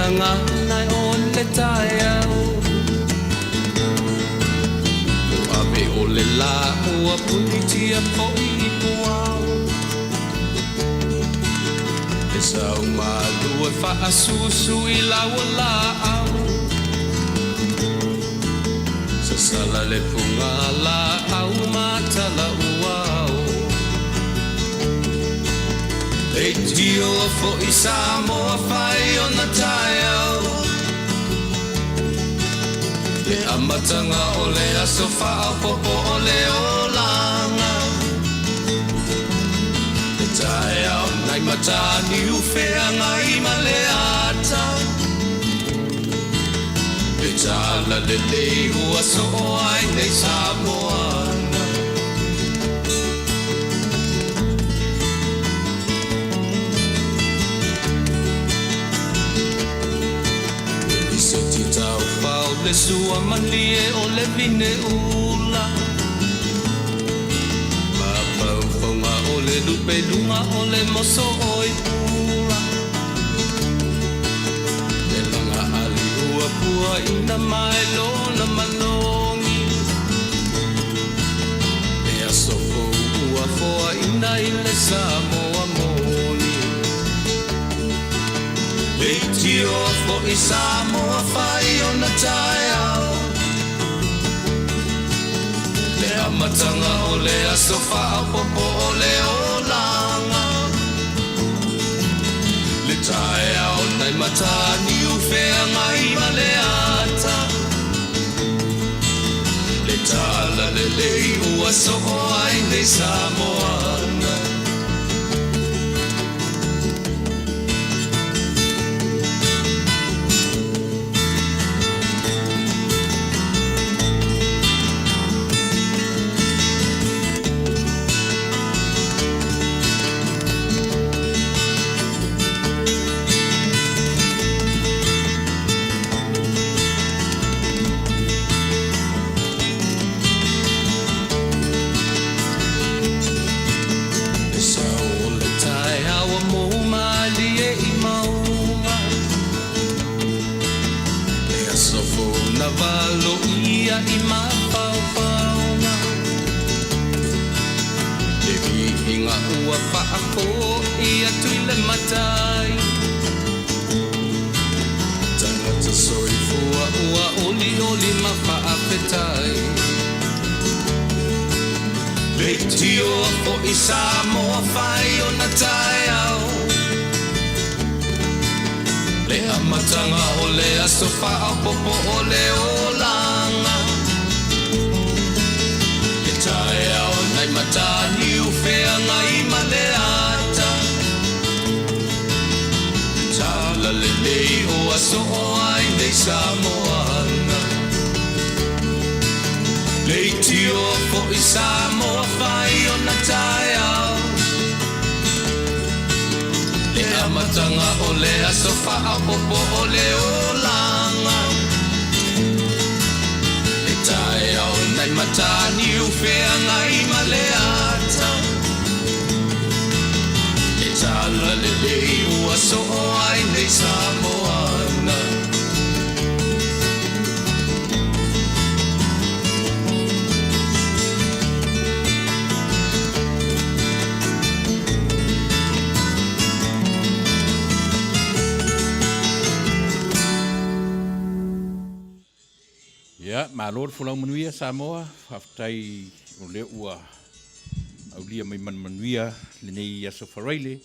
gagana o le taeao. Ua ave o le lā ua punitia foi i puao. E sau malu e faasusu i lau laau. Sasala le puga laau ma tala uao. Leitio foi Samoa fai ona taeao. Le amataga o le aso faaopoopo o le olaga. Le taeao nai Mataniu Feagai ma le ata. Le tala lelei ua soo ai nei Samoana. Lisiti taufao le sua malie o le vine ula. Mafaufauga o le lupe luga o le moso oi pula. Le laga ali ua puaina mai lona malogi. Le aso fou ua foaina i le Samoa moni. Leitio foi Samoa fai ona taeao. Le amataga o le aso faaopoopo o le olaga. Le taeao nai Mataniu Feagai ma le ata. Le tala lelei ua soo ai nei Samoana. Le sao o le taeao ua mou malie i mauga. Le aso fou na valoia i mafaufauga. Le viiga ua faafoi atu i le Matai. Tagata soifua ua olioli ma faafetai. Leitio foi Samoa fai ona taeao. Le amataga o le aso faaopoopo o le olaga. Le taeao nai Mataniu Feagai ma le ata. Le tala lelei ua soo ai nei Samoana. Leitio foi Samoa fai ona taeao. Le amataga o le aso faaopoopo o le olaga. Le taeao nai Mataniu Feagai ma le ata. Le tala lelei ua soo ai nei Samoana. Ia, malo le folau manuia Samoa, faafetai o lea ua aulia mai manumanuia lenei aso Faraile.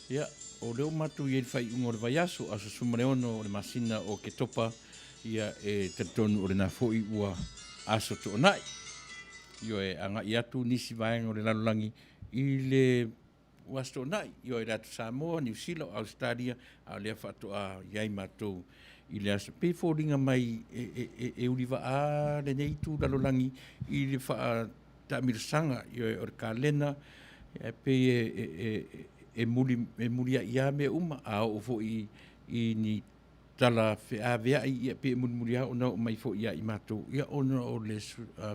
Ia, o lea ua matou i ai i le faaiuga o le vaiaso, aso 16 o le masina o Oketopa, ia e talitonu o lena foi ua aso toonai. Ioe, agai atu nisi vaega o le lalolagi i le ua aso toonai, ioe, le atu Samoa, Niu Sila, o Ausetalia, a o lea faatoa i ai matou i le aso. Pei e foliga mai e, e, e, e ulivaa lenei itu lalolagi i le faataamilosaga, ioe, o le kalena, e pei e, e, e, e, muli, e muliai lava mea uma, a oo foi i ni tala feaveai, ia pei e mulimuli lava ona oo mai foi ia i matou, ia ona o le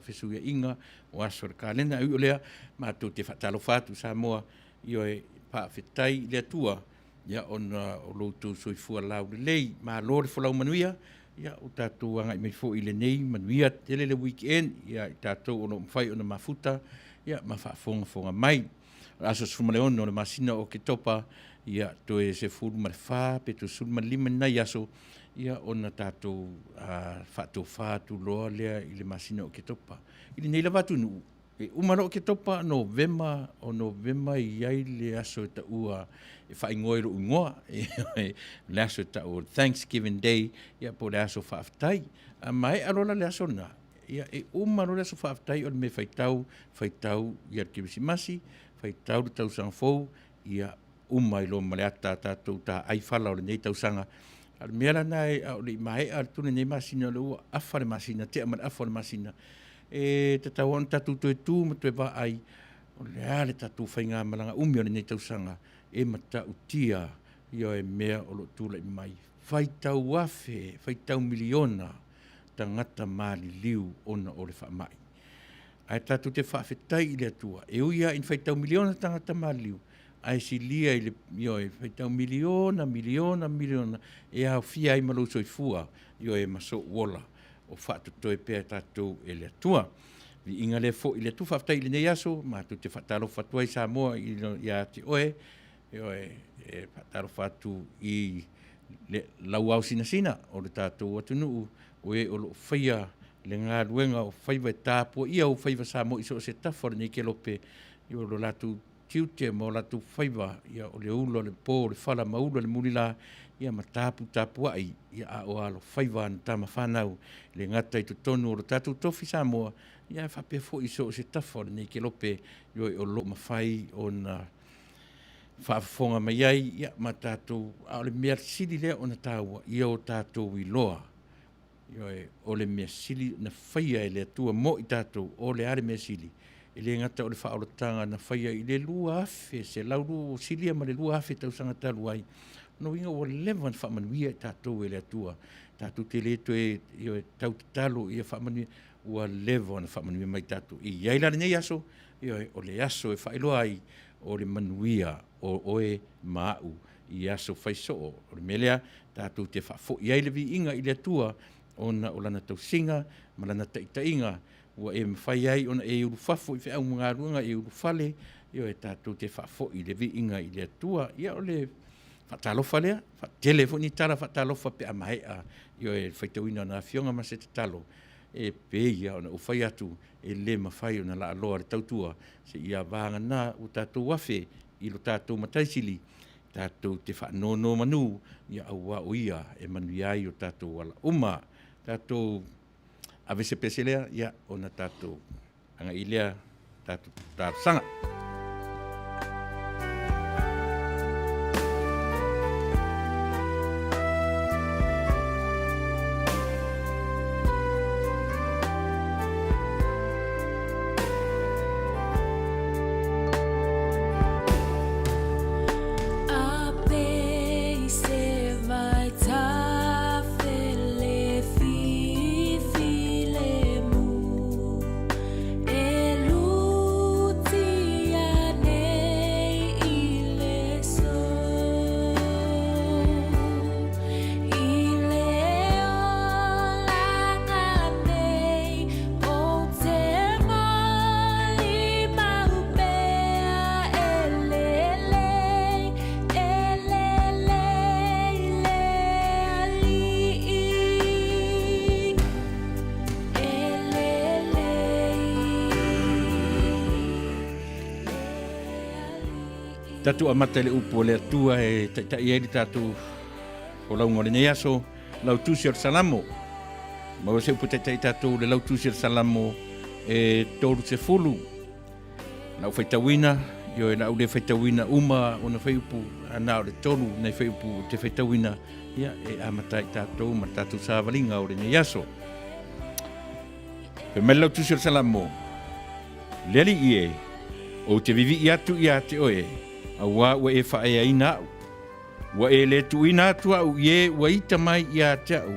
fesuiaiga o aso o le kalena. Ae ui o lea, matou te faatalofa atu Samoa, ioe, faafetai i le Atua. ia ona o lo outou soifua laulelei. Malo le folau manuia, ia ua tatou agai mai foi i lenei manuia tele le weekend ia i tatou o lo o mafai ona mafuta ia ma faafogafoga mai. O le aso 16 o le masina o Oketopa, ia toe 14 pe toe 15 ni nai aso, ia ona tatou faatofa atu loa lea i le masina o Oketopa. I lenei lava atunuu, e uma loa Oketopa, Novema, o Novema e i ai le aso e taua e faaigoa i lou igoa, le aso e tau o le Thanksgiving Day, ia po o le aso faafetai. A maea loa la le aso lena, ia e uma loa le aso faafetai o le mea faitau, faitau ia le Kerisimasi, faitau le tausaga fou, ia uma ai loa ma le ata a tatou taai fala o lenei tausaga. A o le mea la lena a o le i maea atu lenei masina, o lea ua afa le masina, tea ma le afa o le masina, e tatau lava ona tatou toe tu ma toe vaai, o le a le tatou faigamalaga umi o lenei tausaga e matautia ia mea o lo o tulai mai. Faitau afe, faitau miliona tagata maliliu ona o le faamai. Ae tatou te faafetai i le Atua, e ui lava ina faitau miliona tagata maliliu, ae silia i le, ioe, faitau miliona, miliona, miliona, e aofia ai ma lou soifua, ioe, ma sou ola, o faatotoe pea tatou e le Atua. Viiga lea foi i le Atua. Faafetai i lenei aso, matou te faatalofa atu ai Samoa ia te oe, ioe, e faatalofa atu i le lauao sinasina o le tatou atunuu, o e o lo o faia le galuega o faiva e tapuaia ou faiva Samoa i so o se tafa o lenei kelope, o lo latou tiute ma o latou faiva, ia o le ula o le po o le fala ma ula le mulila, ia ma taputapuai, ia a o alofaiva ana tama fanau, e le gata i totonu o lo tatou tofi Samoa, ia ae faapea foi i so o se tafa o lenei kelope, ioe, o lo o mafai ona faafofoga mai ai, ia ma tatou, a o le mea sili lea ona taua, ia o tatou iloa, ioe, o le mea sili na faia e le Atua mo i tatou, o le a le mea sili? E le gata o le faaolataga na faia i le 2100, silia ma le 2000 tausaga talu ai, lona uiga ua leva ona faamanuia i tatou e le Atua. Tatou te le toe, ioe, tau tatalo ia faamanuia, ua leva ona faamanuia mai i tatou. E i ai la lenei aso, ioe, o le aso e faailoa ai o le manuia o oe ma a'u i aso fai soo. O le mea lea tatou te faafoi ai le viiga i le Atua ona o Lana tausiga ma Lana taitaiga ua e mafai ai ona e ulufafo i feau ma galuega, e ulufale, ioe, tatou te faafoi le viiga i le Atua. Ia o le faatalofa lea, faatele foi ni tala faatalofa pe a maea, ioe, le faitauina o na afioga ma se tatalo. E pei lava ona ou fai atu, e le mafai ona laaloa le tautua seia vagana ua tatou afe i lo tatou Matai Sili, tatou te faanonomanu, ia auā o Ia e manuia ai o tatou ala uma. Tatou ave se pese lea, ia ona tatou agai lea tatou talosaga. Tatou amata i le upu a le Atua e taitai ai le tatou folauga o lenei aso, lau tusi o le Salamo. Maua se upu taitai tatou le lau tusi o le Salamo e 30. Lau faitauina, ioe, lau le faitauina uma ona fuaiupu, a na o le tolu nai fuaiupu ou te faitauina, ia, e amata ai tatou ma le tatou savaliga o lenei aso. Fai mai le lautusi o le Salamo, Le Alii e, ou te vivii atu ia te oe, auā ua e faaeaina au. Ua e le tuuina atu au i e ua ita mai ia te au,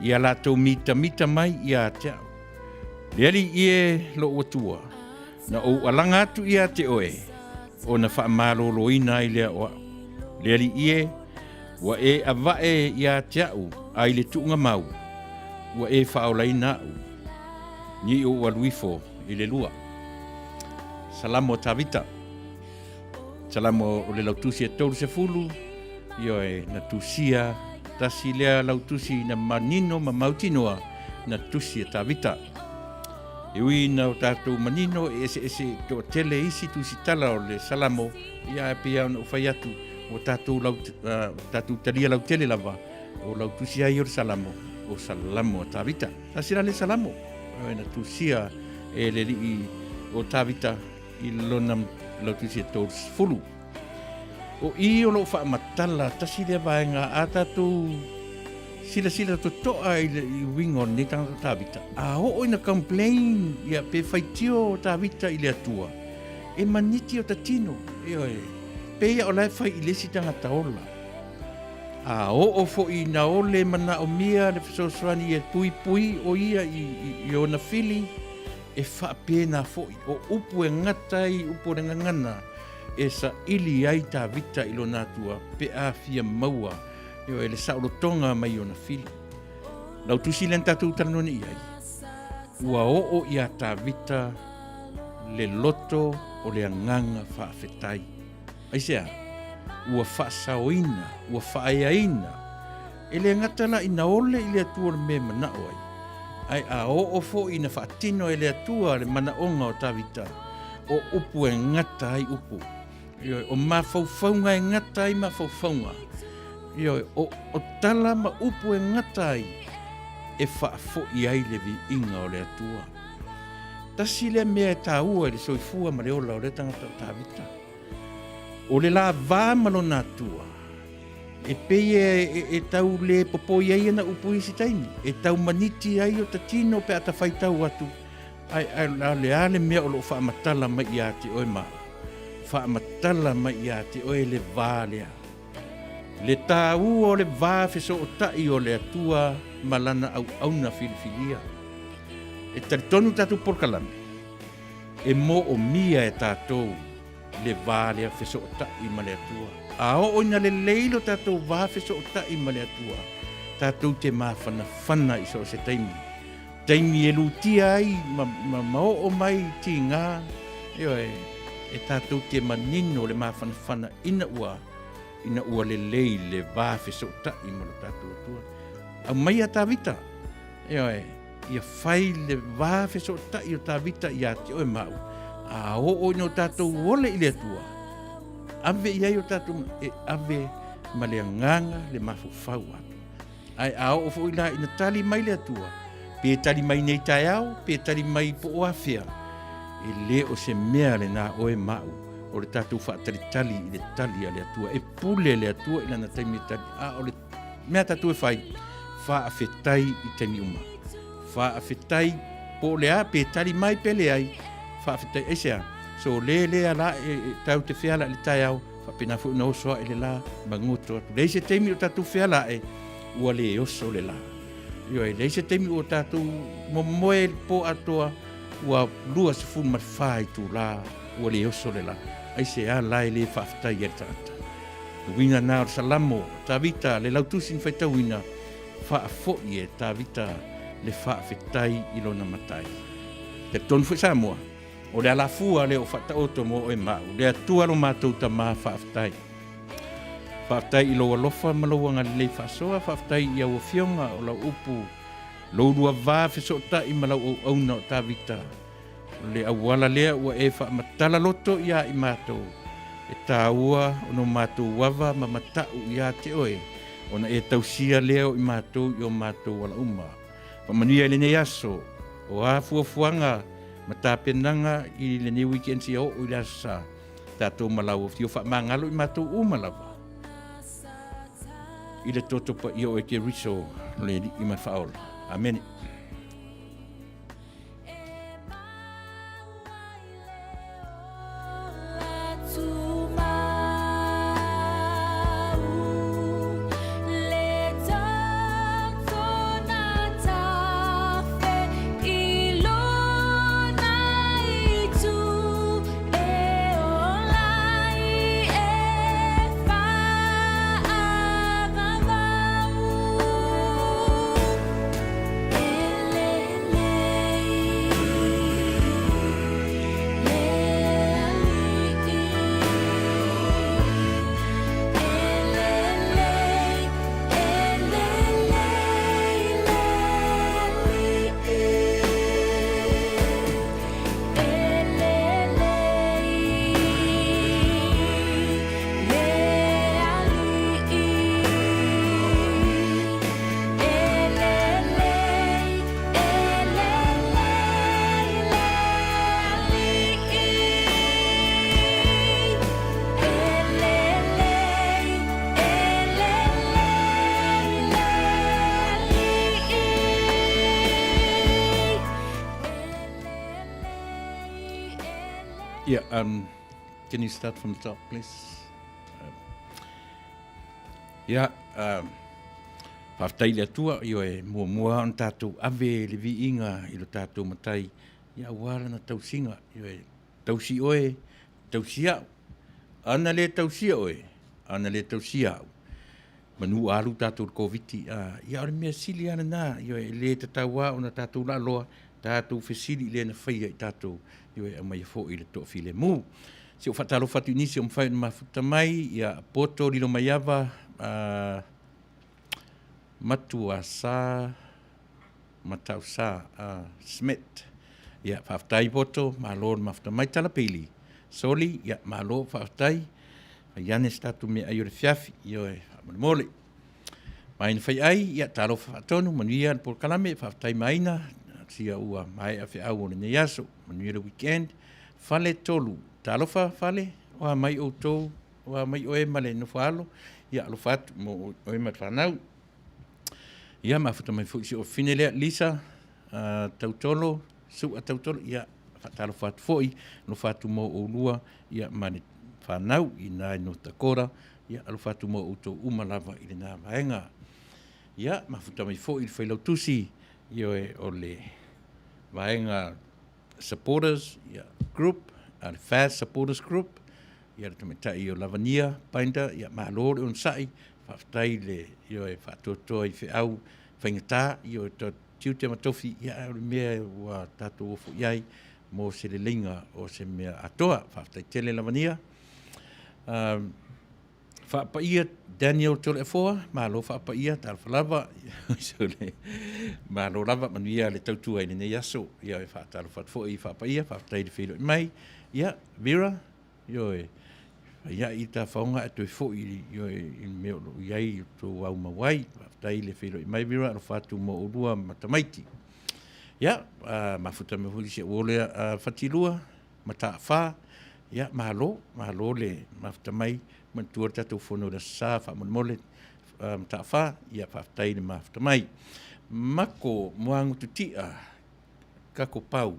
i a latou mitamita mai ia te au. Le Alii e, lou Atua, na ou alaga atu ia te oe, ona faamaloloina ai lea o au. Le Alii e, ua e ava'e iā te a'u a i le tuuga mau, ua e faaolaina a'u, ne i ou alu ifo i le lua. Salamo a Tavita. Salamo o le lautusi e 30, ioe, na tusia, tasi lea lautusi na manino ma mautinoa na tusi e Tavita. E ui ina o tatou manino e eseese toatele isi tusitala o le Salamo, ia ae pei lava ona ou fai atu, ua tatou lau, uh, tatou talia lautele lava, o lau tusi ai o le Salamo, o Salamo a Tavita. Tasi la le Salamo, na tusia e le alii o Tavita i lona lautusi e 30. O i o loo faamatala tasi lea vaega a tatou silasila totoa i le i uiga o lenei tagata Tavita. A oo ina complain ia pe faitio Tavita i le Atua, e maniti o ta tino, ioe, pei o la e fai i le isi tagata ola. A oo foi ina ole manaomia le fesoasoani e puipui o ia i, i, i ona fili, e faapena foi o upu e gata ai upu o le gagana e saili ai Tavita i lona Atua pe a fia maua ioe le saolotoga mai ona fili. Lau tusi lea na tatou talanoa nei i ai, ua oo iā Tavita le loto o le agaga faafetai. Aisea? Ua faasaoina, ua faaeaina. E le gata la ina ole i le Atua o le mea e manao ai, ae a oo foi ina faatino e le Atua le manaoga o Tavita, o upu e gata ai upu, ioe, o mafaufauga e gata ai mafaufauga, ioe, o, o tala ma upu e gata ai, e faafoi ai le viiga o le Atua. Tasi lea mea e taua i le soifua ma le ola o lea tagata o Tavita. O le lavā ma lona Atua, e pei e, e, e tau le popoi ai ana upu i isi taimi, e tau maniti ai o ta tino pe a ta faitau atu, ai, ai, a le a le mea o loo faamatala mai iā te oe ma au. Faamatala mai iā te oe le vā lea. Le tāua o le vā fesootai o le Atua ma lana auauna filifilia. E talitonu tatou polokalame, e moomia e tatou le va lea fesootai ma le Atua. A oo ina lelei lo tatou va fesootai ma le Atua, tatou te mafanafana i so o se taimi. Taimi e lutia ai ma, ma, ma oo mai tigā, ioe, e tatou te manino le mafanafana ina ua, ina ua lelei le va fesootai ma lo tatou Atua. Aumaia Tavita, ioe, ia fai le va fesootai o Tavita iā te oe ma au, a oo ina o tatou ole i le Atua, ave i ai o tatou, e ave ma le agaga le mafaufau atu. Ae a oo foi la ina tali mai le Atua, pe tali mai nei taeao, pe tali mai po o afea, e le o se mea lenā oe ma au, o le tatou faatalitali i le tali a le Atua. E pule le Atua i lana taimi e tali, a o le mea tatou e fai, faafetai i taimi uma. Faafetai po o le a, pe tali mai pe leai, faafetai. Aisea? So le lea la e, e tau te feala i le taeao, Faapena foi ona oso ae le la ma goto atu. Leai se taimi o tatou feala ae, ua le oso le la. Ioe, leai se taimi ua tatou momoe le po atoa, ua 24 itulā ua le oso le la. Aisea la e le faafetai ai le tagata? Le uiga na o le Salamo, Tavita, le lautusi na faitauina, faafoi e Tavita le faafetai i lona Matai. Talitonu foi Samoa, O le alafua lea o faataoto mo oe ma au. Le Atua lo matou Tama, faafetai. Faafetai i lou alofa ma lou agalelei faasoa, faafetai i au afioga o lau upu, lou lua va fesootai ma lau auauna o Tavita. O le auala lea ua e faamatala loto iā i matou, e tāua ona o matou ava ma mata'u iā te oe, ona e tausia lea o i matou i o matou ala uma. Faamanuia i lenei aso, o a fuafuaga ma tapenaga i lenei weekend seia oo i le Aso Sa, tatou ma lau afio faamagalo i matou uma lava i le toto paia o Keriso le Alii ma le Faaola. Amene. Yeah, um, can you start from the top, please? Um, yeah, um, faafetai i le Atua, ioe, muamua ona tatou ave le viiga i lo tatou Matai, ia aua lana tausiga, ioe, tausi oe, tausi au. Ana le tausia oe, ana le tausia au, manu ua alu tatou i le Koviti, a, ia o le mea sili lava lena, ioe, e le tatau lava ona tatou laaloa, tatou fesili i le na faia i tatou, ioe, e aumaia foi le toafilemu. Se i ou faatalofa atu i nisi o mafai ona mafuta mai, ia Poto Lilomaiava, uh, Matuasa, Matausa, uh, Smith. Ia, faafetai Poto, malo le mafuta mai. Talapili, Soli, ia, malo, faafetai. Fai ane se tatou meaai o le fiafi, ioe, faamolemole. Maina Faiai, ia, talofa faatonu, manuia le polokalame, faafetai Maina, sia ua maea feau o lenei aso, manuia le weekend. Fale Tolu, talofa Fale, o a mai outou, o a mai oe ma le nofo alo, ia alofa atu mo oe ma le fanau. Ia, mafuta mai foi si ou fine lea, Lisa, uh, Tautolo, Su'a Tautolo, ia, faatalofa atu foi, alofa atu mo oulua, ia, ma le fanau i nā i North Dakota, ia, alofa atu mo outou uma lava i lena vaega. Ia, mafuta mai foi le failautusi, ioe, o le vaega supporters ia, group, a le FAST supporters group, ia le tamaitai o Lavania Binder, ia malo le onosai, faafetai le ioe faatoatoa i feau faigata, ioe to tiute ma tofi, ia o le mea ua tatou ofo i ai mo se leleiga o se mea atoa. Faafetai tele Lavania. Um, Faapaia Daniel Toleafoa, malo faapaia, talofa lava. Malo lava, manuia le tautua i lenei aso. Ia, e faatalofa atu foi i Faapaia, faafetai le feiloai mai. Ia, Vera, ioe, faiai i tafaoga ae toe foi ioe, i le mea o lo o i ai i tou au mau ai. Faafetai le feiloai mai Vera, alofa atu mo oulua ma tamaiti. Ia, uh, mafuta mai foi si ou lea uh, Fatilua, Mataafa, ia, malo, malo le mafuta mai, manatua le tatou fono i le Aso Sa, faamolemole, uh, Mataafa, ia, faafetai le mafuta mai. Mako Moagututia, Kako Pau,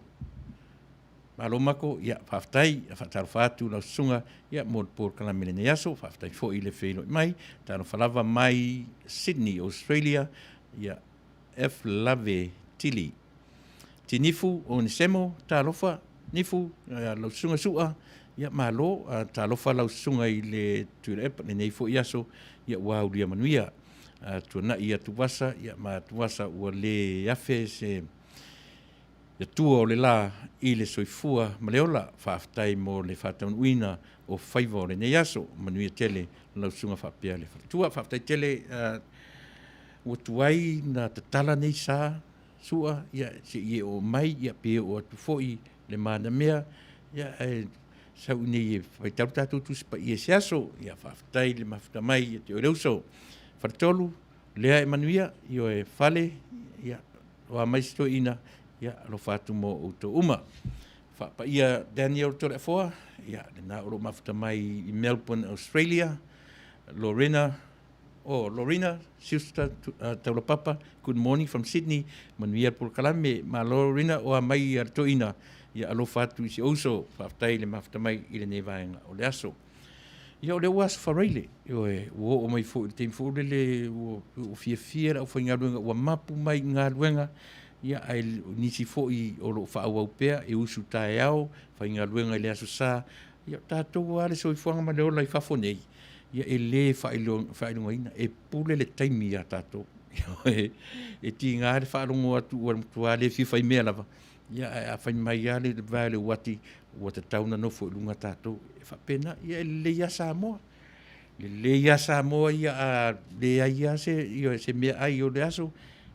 malo Mako, ia, faafetai, faatalofa atu lau susuga, ia, mo le polokalame i lenei aso, faafetai foi i le feiloai mai, talofa lava mai Sydney, Australia, ia, F. Lave Tili. Tinifu Onesemo, talofa, Nifu, lau susuga Su'a, ia malo, talofa lau susuga i le Tuilaepa, lenei foi aso, ia ua aulia manuia. Tuanai Atuvasa, ia ma Atuvasa ua le afe se Atua o le la i le soifua ma le ola. Faafetai mo le faataunuuina o faiva o lenei aso. Manuia tele lau susuga faapea le faletua. Faafetai tele ua tuai na tatala nei sa Su'a, ia, se i e oo mai, ia, pe oo atu foi le manamea, ia, ae sau i nei e faitau le tatou Tusi Paia i se aso. Ia, faafetai le mafuta mai ia te oe le uso. Faletolu, lea e manuia, ioe, fale, ia, o a mai si toeaina, ia, alofa atu mo outou uma. Faapaia Daniel Toleafoa, ia, lena o lo o mafuta mai i Melbourne, Australia. Lorena, Oh, Lorena, sister uh, Taulapapa, good morning from Sydney. Manuia le polokalame. Malo Lorena, o a mai a le toeaina. Ia alofa atu i si ou uso. Faafetai le mafuta mai i lenei vaega o le aso. Ia o lea ua aso Faraile, ioe, ua oo mai foi i le taimi foi lele ua, ua fiafia le aufaigaluega ua mapu mai i galuega, ia ae nisi foi o lo o faaauau pea e usu taeao, faigaluega i le Aso Sa. Ia o tatou lava le soifuaga ma le ola i fafo nei, ia e le faailogaina, e pule le taimi iā tatou. E tiga le faalogo atu ua matua le fia faimea lava, ia ae a fai mai lava le vae o le uati, ua tatau ona nofo i luga tatou. E faapena, ia e lelei lava Samoa. Lelei lava Samoa ia a leai lava se, ioe, se meaai o le aso,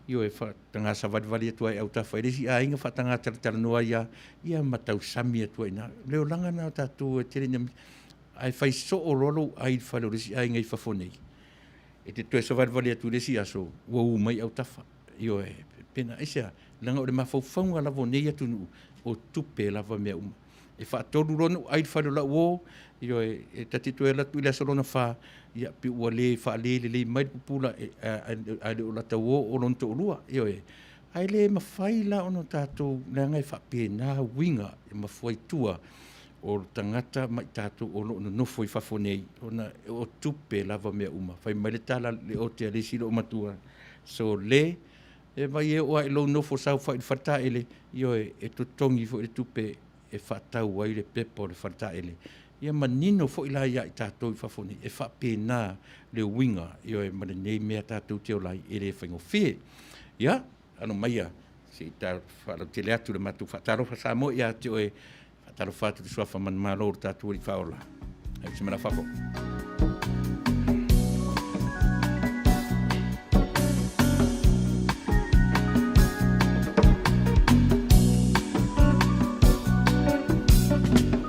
ioe, faataga savalivali atu lava i autafa i le isi aiga, faataga talatalanoa ai lava, ia ma tausami atu ai i ina. O le olaga lena o tatou e tele ina Ae fai soo loa lou ai i le fale o le isi aiga i fafo nei, e te toe savalivali atu i le isi aso, ua u mai autafa. Ioe, pena aisea, leaga o le mafaufauga lava o nei atunuu, o tupe lava mea uma. E faatolu loa ona ou ai i le fale o lau uo, ioe, e ta te toe alu atu i le aso lona fa, ia, pe ua le faalē lelei mai le pupula, ae le o lata uo o lona toalua, ioe. Ae le mafai la ona tatou, leaga e faapena uiga e mafua i tua. O tagata ma i tatou o lo o nonofo i fafo nei, ona o tupe lava mea uma. Fai mai le tala le ote a le isi loomatua, sole, e vai e oo lava i lou nofo saofai i le faletaele, ioe, e totogi foi le tupe e faatau ai le pepa o le faletaele. Ia manino foi la ia i tatou i fafo nei, e faapena le uiga, ioe, ma lenei mea tatou te ola ai, e le faigofie. Ia, ano maia se i ta faalautele atu le matou faatalofa Samoa ia te oe. Faatalofa atu i le suafa manumalo o le tatou Alii Faaola. Ai se mala fafo.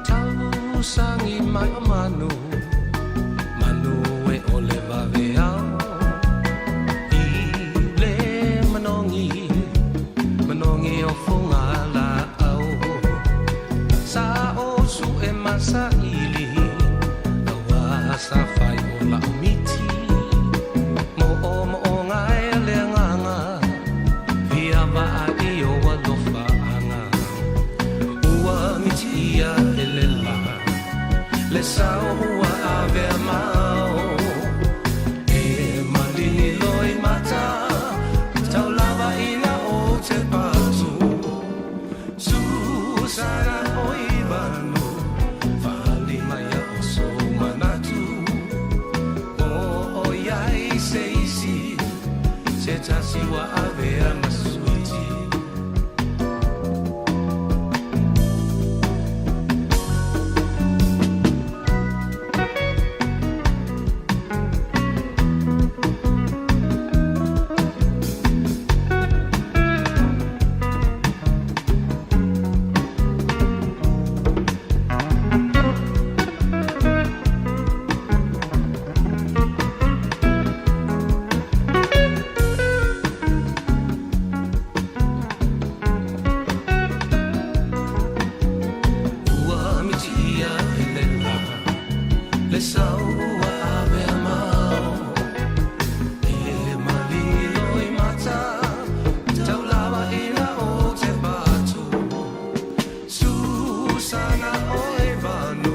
Tausangi mai o manu, manu e o le vave ao. I le manogi, manogi o fuga laau. Sa o su e masaili, aua sa fai o lau miti. Mo o mo o ngae le agaga, fia vaa i o alofaaga. Ua miti ia e le la, le sao ua avea mao. E maligi loi mata, tau lava ina o te patu. Susana oi vanu, fali mai a o sou manatu. O o iai se isi, se tasi ua avea ma suiti. Ua miti ia e le la, le sau ua avea mao. E maligi loi mata, tau lava ina o te patu. Susana oe vanu,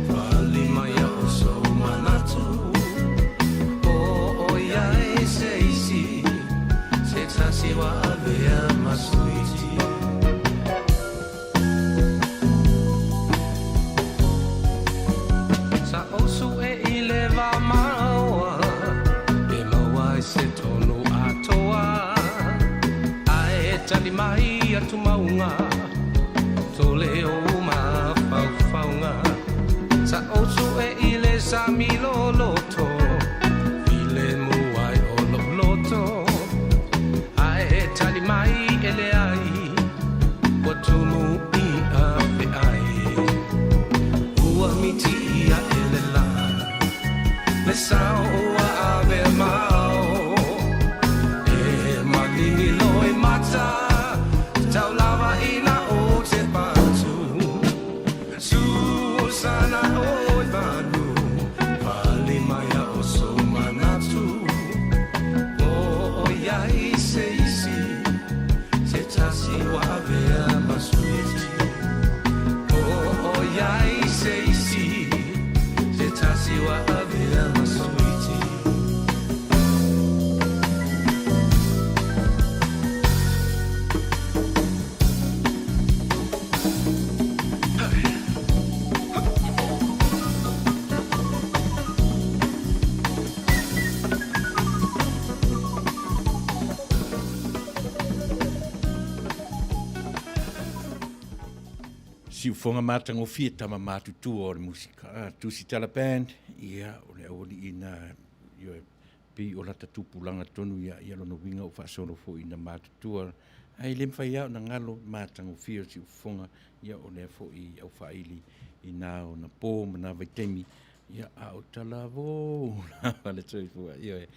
fali mai a o sou manatu. O o iai se isi, se tasi ua avea ma suiti. Sa osu e i le va maoa, e maua ai se tonu atoa. Ae tali mai atu mauga, tole o mafaufauga. Sa osu e i le sami loloto, file mu ai o lou loto. Ae tali mai e leai, ua tumu i a feai. Ua miti ia e le la, le sao ua avea mao. E maligi loi mata, tau lava ina o te patu. Susana oi vanu, fali mai a o sou manatu. O o iai se isi, se tasi ua avea ma suiti. O o iai se isi, se tasi ua avea ma suiti. Siufoga matagofie tama matutua o le musika. Ah, Tusitala Band, ia, o le aualii na, ioe, pei o lata tupulaga tonu ia, ia lona uiga ua faasolo foi ina matutua. Ae le mafai lava ona galo matagofie o siufofoga, ia o lea foi au faaili i na ona po ma na vaitaimi, ia a o talavou lava le soifua, ioe.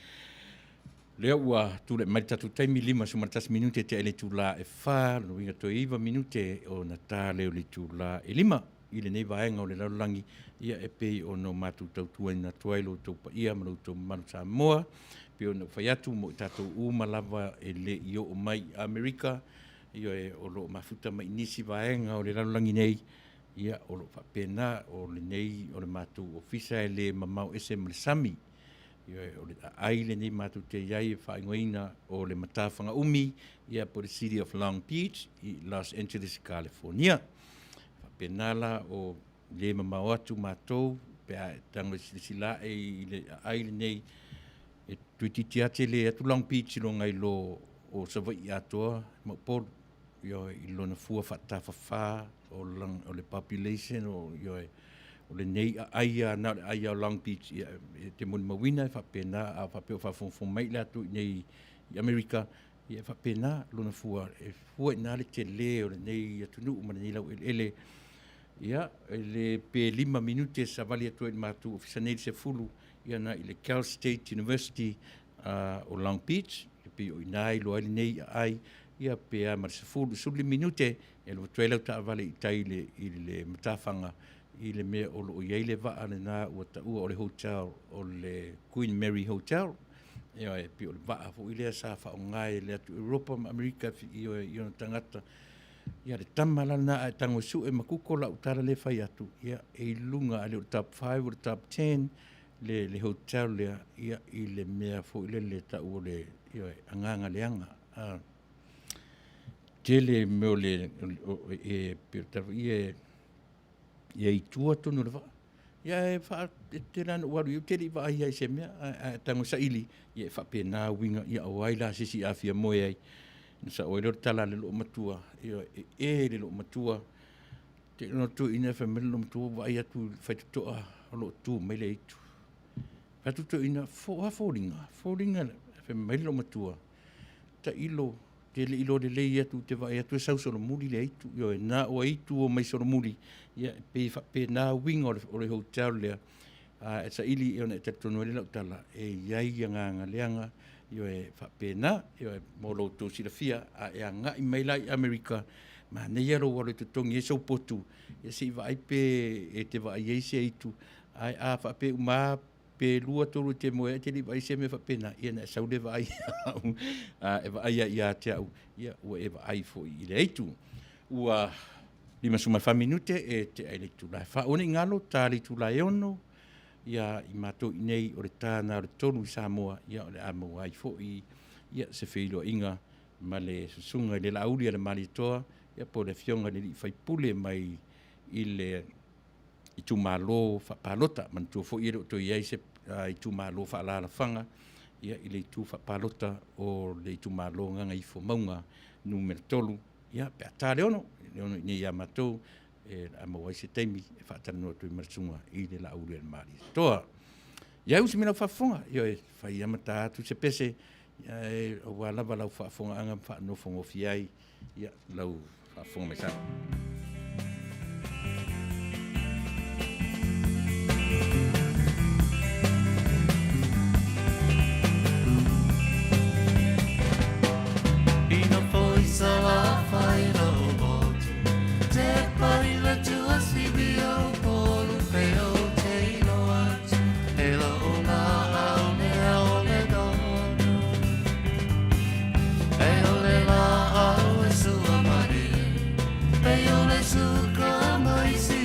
Lea ua tulai mai le tatou taimi, 51 minute tea i le itula e 4, lona uiga toe 9 minute ona ta lea o le itula e 5 i lenei vaega o le lalolagi, ia e pei ona o matou tautuaina atu ai lo outou paia ma lo outou mamalu Samoa, e pei ona ou fai atu mo i tatou uma lava e le i oo mai i Amerika, ioe, o lo o mafuta mai i nisi vaega o le lalolagi nei, Ia, o lo o faapena, o lenei o le matou ofisa e le mamao ese ma le sami. Ioe, o le aai lenei matou te i ai e faaigoaina o le Matafaga-umi, ia po o le City of Long Beach i Los Angeles, California. E faapena la, o le mamao atu matou pe a e tago e silasila ae i le aai lenei, e toeitiiti lava tele atu Long Beach i luga i lo o Savaii atoa ma Upolu. Ioe, i lona fua faatafafa o le population, ioe, o lenei aai lava na o le aai lava o Long Beach, ia, e te molimauina e faapena, a faapea o faafogafoga mai i latou i inei i Amerika, ia e faapena lona fua, e fua i ina le tele o lenei atunuu ma lenei laueleele. Ia, e le pe 5 minute e savali atu ai i le matou ofisa nei i le 10, ia agai i le Cal State University o Long Beach, e pei o i ina e iloa ai lenei aai, ia pe a ma le 10, 15 minute e alu atu ai lau taavale i tai i le matafaga i le mea o lo o i ai le vaa lena ua taua o le hotel o le Queen Mary Hotel. Ioe, e pei o le vaa foi lea sa faaaoga e le atu Europa ma Amerika ioe, i ona tagata. Ia le tama la lena a e tago e sue ma kuko lau tala lea e fai atu, ia e i luga a le o le top 5 o le top 10 le, le hotel lea, ia, i le mea foi lele e tau o le, ioe, agaga leaga. A, tele mea o le, o, e, pei o le tala foi ia, e, ia i tua tonu o le vaa. Ia e faa, e tele lava ina ou alu i ai, ou te le i vaai lava i se mea, ae, ae tago e saili, ia e faapena uiga, ia o ai la se isi a fia moe ai. Ona sao ai lea o le tala a le loomatua, ioe, e e le loomatua, te i lona toeaina fai mai le loomatua, ua vaai atu i le faitotoa o lo o tu mai le aitu. Fai atu le toeaina, o a foliga? Foliga, fai mai le loomatua, tailo, e te le i iloa lelei atu ou te vaai atu e sau solomuli le aitu. Ioe, na o aitu ua omai solomuli, ia e pei e faapena uiga o le, o le hotel lea. A e saili ona e talitonu ai lea i lau tala, e i ai agaga leaga, ioe, faapena, ioe, mo lo outou silafia, a e agai mai la i Amerika, manaia lou alu e totogi ai sou potu, ia se i vaai pe e te vaai ai se aitu, ae a faapea uma lava pe lua tolu e te moe ai e te le i vaai i se mea faapena, ia ona e sau lea vaai au, a e vaai ai ia te au, ia ua e vaai foi i le aitu. Ua 54 minute e tea i le itula e 4. Aua ne i galo, ta le itula e 6, ia i matou i nei o le ta na o le 3 i Samoa, ia o le a maua ai foi ia se feiloaiga ma le susuga i le Laauli a le Malietoa, ia po o le Afioga i le alii faipule mai i le itumalo faapalota. Manatua foi e le o toe i ai se itumalo faaalaalafaga ia i le itu faapalota o le itumalo Gagaifomauga numera 3, ia pe a ta le 6, le 6 i inei ia matou, e a maua ai se taimi e faatalanoa atu ai ma le susuga i le Laauli a le Malietoa. Ia usi mai lau faafofoga, ioe, fai amata atu se pese, ia, aua lava lau faafofogaaga ma faanofogofie ai ia lau faafofoga mai sao. Ina foi Salafai lo motu Te pari le tua sibi o polu pe o te ilo atu He la o la au mea o le donu E o le la au e sua mai Pe o le suka mai si.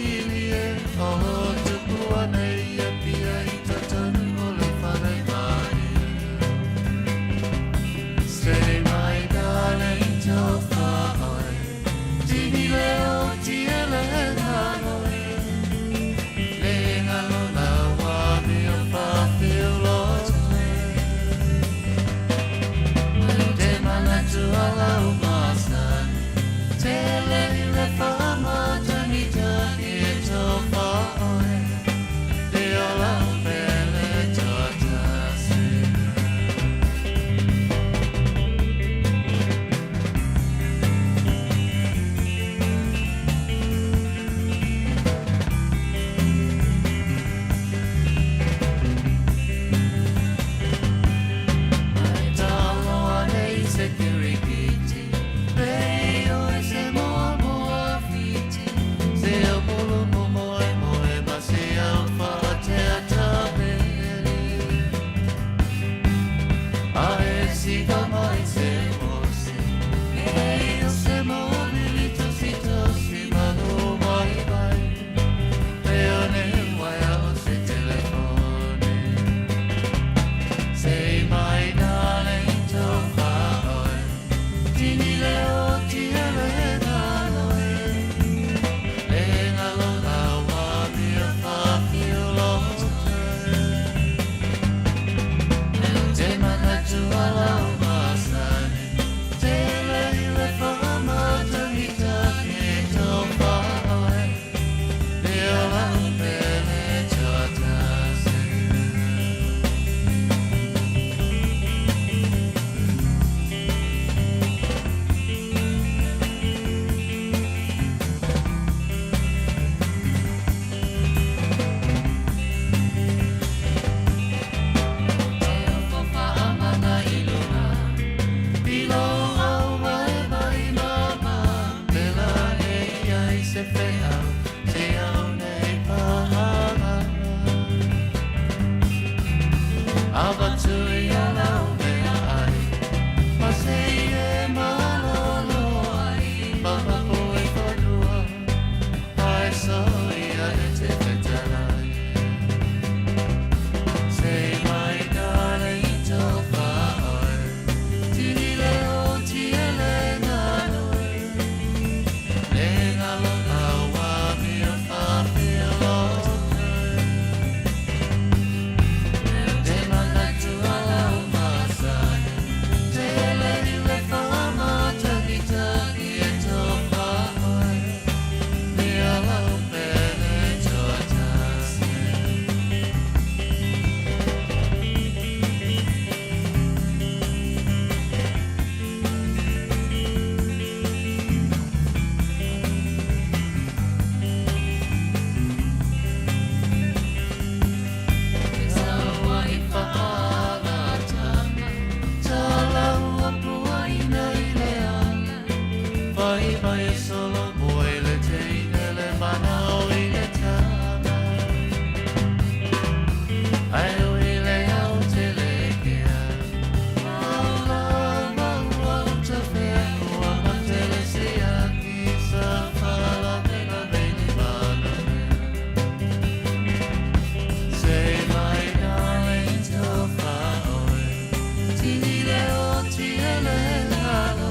se feau te au nei pāhanga Avatu i a lau mea ai Ma se i e malolo ai Mahapo e whanua Ai so ia e te whetalai Say my darling to whaoi Tini leo tiele nganui Le ngalo awa mea whawhia lotu Te manatu alau masani Te le le whamatagitagi e tō whaoi Mea lau pele tō tasi. Say my darling tofa oe Tini leo tiele lalo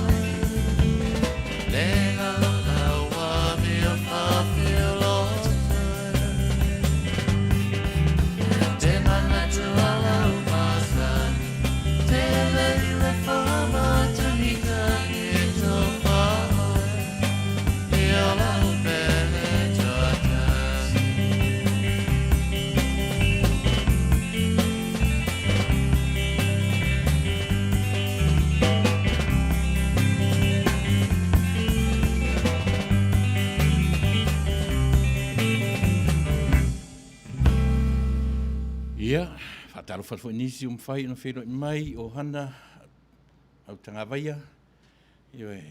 Le ngalo laua mea whawhia lotu Te manatu alau masani Te le le whamatahitahi e tofa oe Ia lau pele tuatasi. Ia, faatalofa atu foi i nisi ua mafai ona feiloai mai o Hana Autagavaia. Ioe,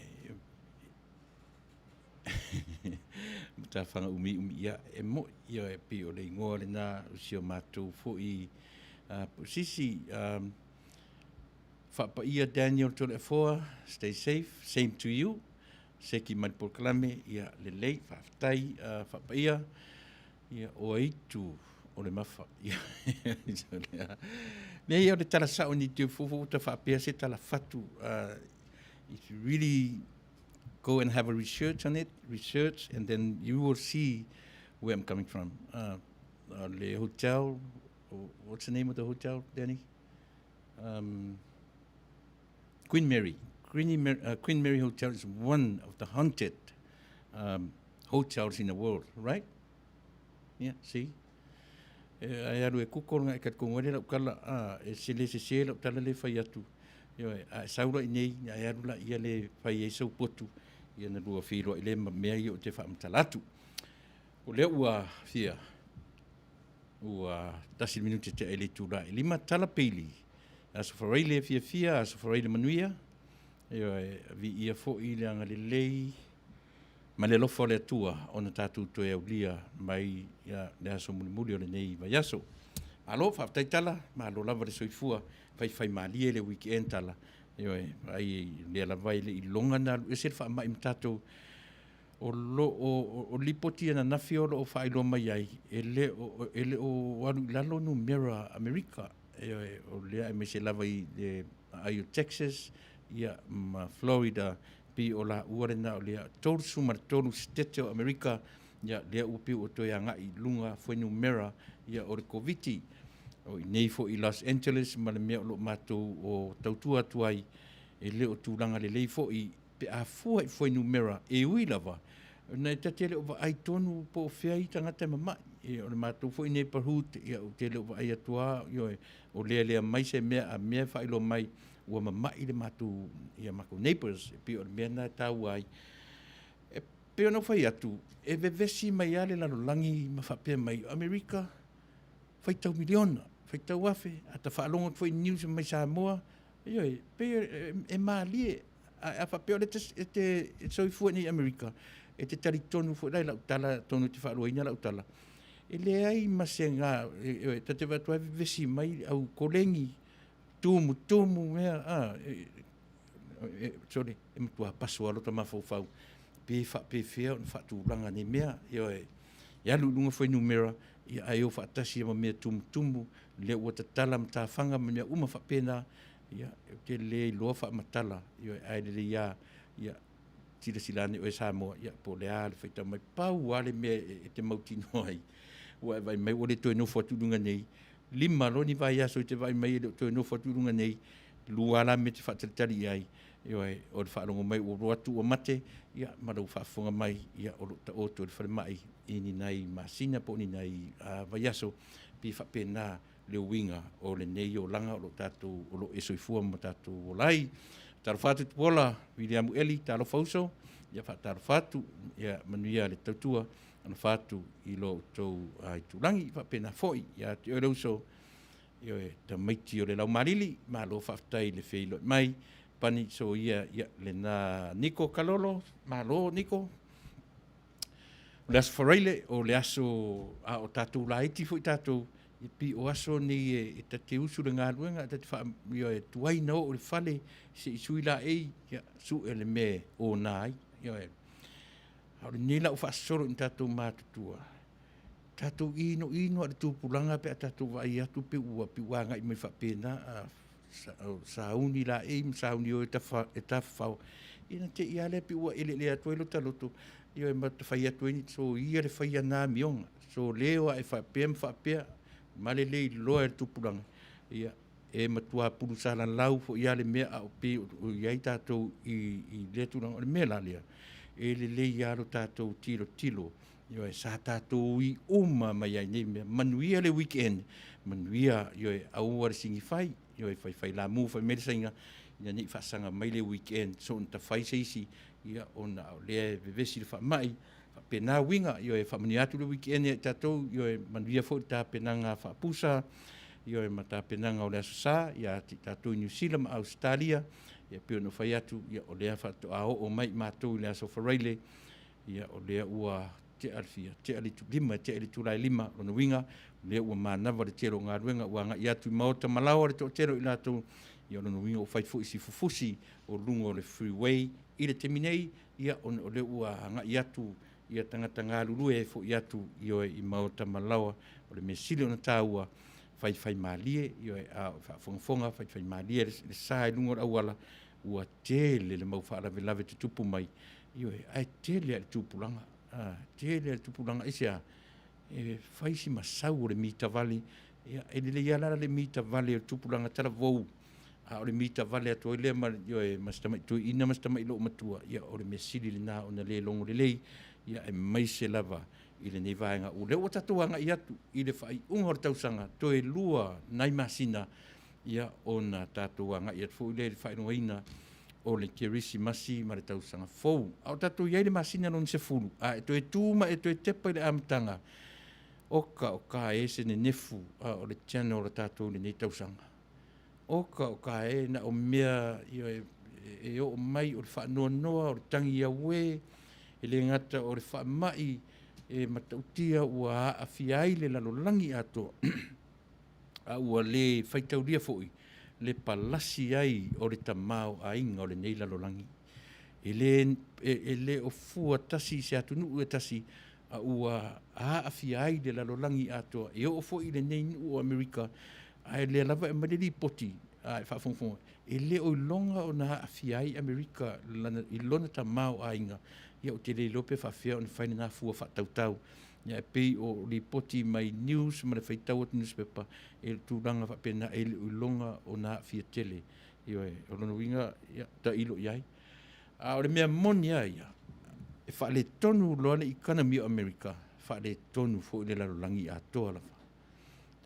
Matafaga umiumi, ia, e mo'i, ioe, pei o le igoa lena o si o matou foi sisi. Faapaia Daniel Toleafoa, stay safe, same to you. Seki mai le polokalame, ia, lelei, faafetai, faapaia, ia, o aitu o le mafa. Ia, Nei, o le tala sao ni te fofo ta faapea se tala fatu. If you really go and have a research on it, research, and then you will see where I'm coming from. Le hotel, what's the name of the hotel, Danny? Queen Mary. Queen Mary, Queen Mary Hotel is one of the haunted hotels in the world, right? Yeah, see? Ai alu e kuko nga e kat kongo le lau kala a e se le se se lau tala le fai atu. Ioe, a e sau la i nei, ai alu la ia le fai ai sau potu, ia na lua whiroa i le ma mea ia o te whaamatala atu. O lea ua fia, ua tasi le minute te ele tūrā e lima, tala peili, aso wharaile fia fia, aso wharaile manuia, ioe, vi ia foi le anga lelei, Ma le alofa o le Atua ona tatou toe aulia mai ia le aso mulimuli o lenei vaiaso. Malo, faafetai tala, malo lava le soifua, faifaimalie le weekend tala. Ioe, ai lea lava e le i loga na alu ese le faamai ma tatou o lo o, o lipoti ananafi o lo o faailoa mai ai, e le o, e le o alu i lalo numera Amerika. Ioe, o lea aemaise lava i le aai o Texas, ia ma Florida, pei o laua lena o lea 33 setete o Amerika, ia lea ua pei ua toe agai i luga fuainumera ia o le Koviti. O i nei foi i Los Angeles ma le mea o lo o matou o tautua atu ai, e le o tulaga lelei foi pe a fua i fuainumera e ui lava ona e ta te le o vaai tonu po o fea i tagata e mama'i. E, o le matou foi neighborhood, ia ou te le o vaai atu lava, ioe, o lealea mai se mea a mea e faailoa mai ua mama'i le matou, ia matou neighbors, e pei o le mea lena e taua ai. E pei ona ou fai atu, e vevesi mai lava le lalolagi ma faapea mai, o Amerika, faitau miliona, faitau afe, a ta faalogo atu foi i news mai Samoa, ioe, pei e malie. Ae a faapea o lea e te soifua i inei i Amerika, e te talitonu foi la i lau tala, atonu e te faaluaina lau tala, e leai ma se ga, ta te vaai atu lava e vevesi mai le au koleni, tumutumu mea, a, sole, e matua paso lava lota mafaufau, pe faapefea ona faatulaga nei mea, ioe. E alu i luga fuainumera, ia ae o faatasi ai ma mea tumutumu, lea ua tatala matafaga ma mea uma faapena, ia, ou te le iloa faamatala, ioe, ae lelei lava, ia, silasila ane oe Samoa, ia, po o le a le faitau mai. Pau lava le mea e te mautinoa ai, ua e vaai mai ua le toe nofo atu i luga nei, 5 loa ni vaiaso e te vaai mai e le o toe nofo atu i luga nei, 2 lava la mea e te faatalitali i ai, ioe, o le faalogo mai ua alu atu ua mate, ia, ma lou faafofoga mai, ia, o lo o taoto i le falemai i ni nai masina po o ni nai vaiaso, pei e faapena le uiga o lenei olaga o lo o tatou, o lo o e soifua ma tatou ola ai. Talofa atu Tupuola, Viliamu Eli, talofa uso, ia faatalofa atu, ia manuia le tautua, alofa atu i lo outou itulagi, faapena foi ia te oe le uso, ioe, tamaiti o le Laumalili, malo faafetai i le feiloai mai, pani soia, ia, lena Niko Kalolo, malo Niko. O le aso Faraile, o le aso a o tatou laiti foi tatou, e pei o aso nei e ta te usu i le galuega, ta te faa, ioe, tuai na oo i le fale se i sui laei, ia, sue le mea e ona ai, ioe. A o lenei la ua faasolo ina tatou matutua, tatou inoino lava i le tupulaga pe a tatou vaai atu pei ua agai mai faapena, a sauni laei ma sauni o e tafafao, ia ona te i lava lea pei ua eleelea atu ai lota loto, ioe, ma fai atu ai, soia le faia o na amioga, soleo lava e faapea ma faapea, ma le le iloa e le tupulaga, ia, e matua pulusalalau foi lava le mea a o pei o i ai tatou i lea tulaga. O le mea la lea, e lelei lava lo tatou tilotilo, ioe, sa tatou ui uma mai ai i nei mea. Manuia le weekend, manuia, ioe, aua le sigifai, ioe, faifailamu fai mai le saiga, ina ne i faasaga mai le weekend soona tafai se isi, ia, ona o lea e vevesi le faamai, faapena uiga, ioe, faamanuia atu le weekend ia i tatou, ioe, manuia foi le tapenaga faapusa, ioe, ma tapenaga o le Aso Sa ia te i tatou i Niu Sila ma Ausetalia, ia pei ona ou fai atu, ia, o lea faatoa oo mai matou i le Aso Faraile, ia, o lea ua tea le fia, tea le 5, tea le itula e 5, lona uiga, o lea ua manava le tele o galuega ua agai atu i maota ma laoa le toatele o i latou, ia o lona uiga ua fai foi si fufusi o luga o le freeway i le taimi nei, ia ona o lea ua agai atu ia tagata galulue e foi atu, ioe, i maota ma laoa. O le mea sili ona taua, faifaimalie, ioe, a o faafogafoga, faifaimalie le sa i luga o le auala, ua tele le mau faalavelave tutupu mai, ioe, ae tele lava i le tupulaga, a, tele lava i le tupulaga. Aisea? E fai si masau o le mitavale, ia, e lelei lava la le mitavale o le tupulaga talavou, a o le mitavale atu ai lea ma, ioe, ma si tamai toeaina ma si tamai loomatua, ia, o le mea sili lena ona le logo lelei, ia, aemaise lava i lenei vaega o lea ua tatou agai atu i le faaiuga o le tausaga, toe 2 nai masina, ia, ona tatou agai atu foi lea i le faailogaina o le Kerisimasi ma le tausaga fou. A o tatou i ai i le masina lona 10, a e toe tu ma e toe tepa i le amataga, oka oka e se nenefu a o le channel a tatou i lenei tausaga. Oka oka e na o mea ioe, e oo mai o le faanoanoa, o le tagi auē, e le gata o le faamai e matautia ua aafia ai le lalolagi atoa, a ua le faitaulia foi le palasi ai o le tamaoaiga o lenei lalolagi. E le, e le o fua tasi i se atunuu e tasi, a ua aafia ai le lalolagi atoa, e oo foi i lenei nuu o Amerika, ae lea lava e aumai le lipoti, a e faafogafoga, e le o iloga ona aafia ai Amerika i lona tamaoaiga, ia ou te le iloa pe faapefea ona fai lena fua faatautau. Ia e pei o lipoti mai news ma le faitau atu newspaper, e tulaga faapena, e le o iloga ona aafia tele. Ioe, o lona uiga, ia, tailo i ai. A o le mea moni lava ia, e faaletonu loa le economy o Amerika, faaletonu foi le lalolagi atoa lava.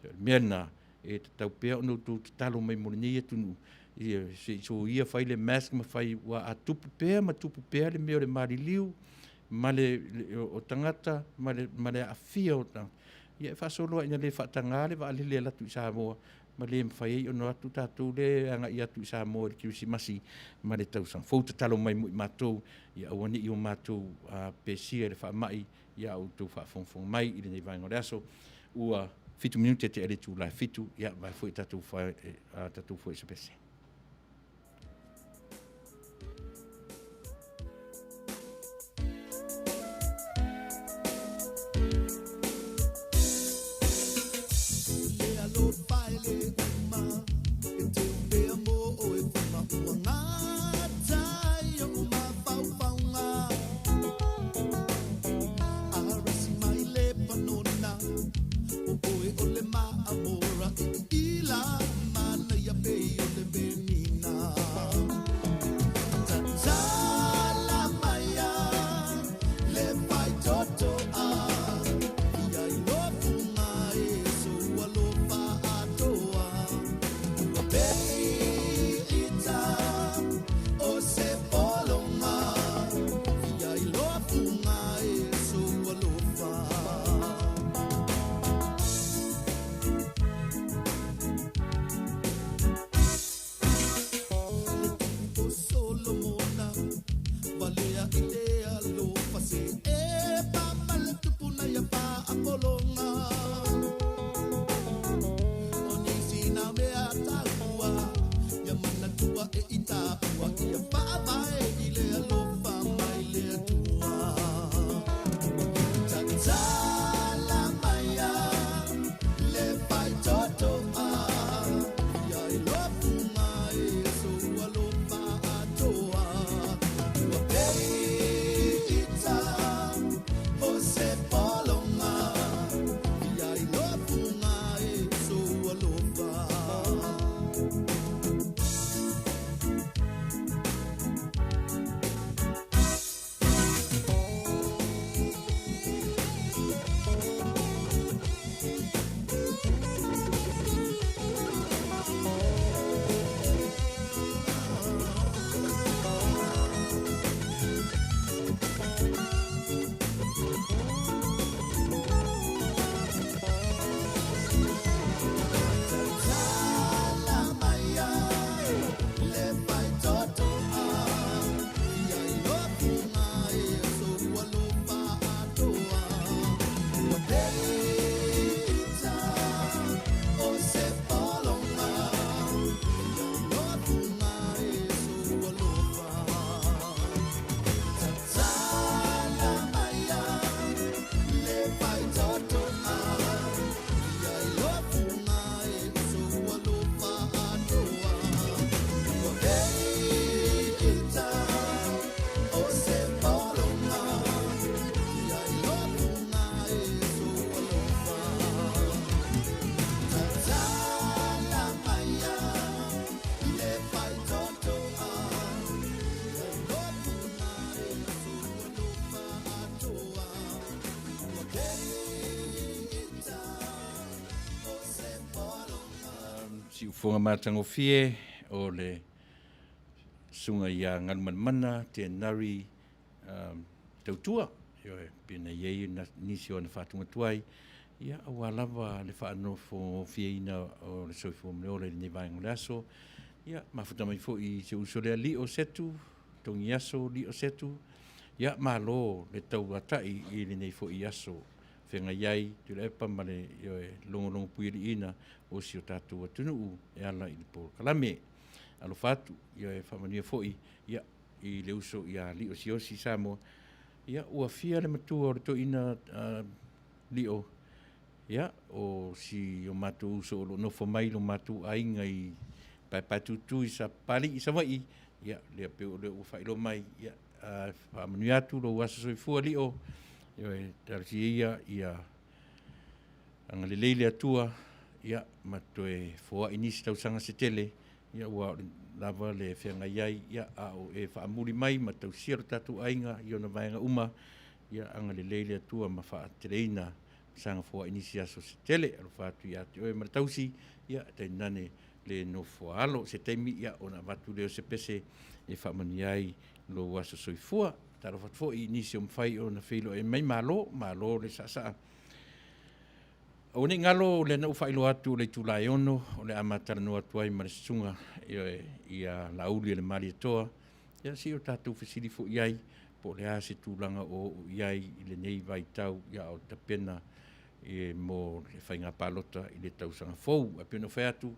O le mea lena, e tatau pea ona outou tatalo mai mo lenei atunuu, ia, se i soia fai le mask ma fai, aua a tupu pea ma tupu pea le mea o le maliliu ma le, o tagata ma le, ma le aafia o tagata, ia e faasolo lava ina le faataga le vaalele e alu atu i Samoa. ma le mafai ai ona o atu tatou lea e agai atu i Samoa i le Kerisimasi ma le tausaga fou. Tatalo mai mo i matou, ia aua ne i o matou pesia i le faamai, ia a outou faafogafoga mai i lenei vaega o le aso. Ua 7 minute tea i le itula e 7, ia vae foi tatou, tatou foi se pese. Siufofoga matagofie o le susuga ia Galumalemana Tenari Tautua, ioe, pei ona i ai nisi o ana faatuga tuai, ia, aua lava le faanofogofieina o le soifua ma le ola i lenei vaega o le aso. Ia, mafuta mai foi i si ou uso lea Lio Setu, Togiaso Lio Setu, ia, malo le tauatai i lenei foi aso feagai ai Tuilaepa ma le, ioe, logologo puialiiina o si o tatou atunuu e ala i le polokalame. Alofa atu, ioe, faamanuia foi, ia, i le uso ia Lio Siosi Samoa. Ia, ua fia le matua o le toeaina Lio, ia, o si o matou uso o lo o nofo mai lo matou aiga i Paepaetutu i Sapapalii i Savaii, ia, lea pei o lea ua faailoa mai, ia, faamanuia atu lou aso soifua Lio, ioe, talosia ia, ia agalelei le Atua, ia, ma toe foai nisi tausaga se tele, ia, aua o le lava le feagai ai, ia, a o e faamuli mai ma tausia lo tatou aiga i ona vaega uma, ia agalelei le Atua ma faateleina ma saga foai nisi aso se tele. Alofa atu ia te oe ma le tausi, ia, tainane le nofoaalo. Se taimi, ia, ona avatu lea o se pese e faamanuia ai lou aso soifua. Talofa atu foi i nisi o mafai ona feiloai mai, malo, malo le saasaa. Aua ne i galo lea na ou faailoa atu o le itula e 6 o le a ma talanoa atu ai ma le susuga ia Laauli e le Malietoa, ia se i o tatou fesili foi i ai po o le a se tulaga o oo i ai i lenei vaitau a o tapena mo le faiga palota i le tausaga fou. Ae pei ona ou fai atu,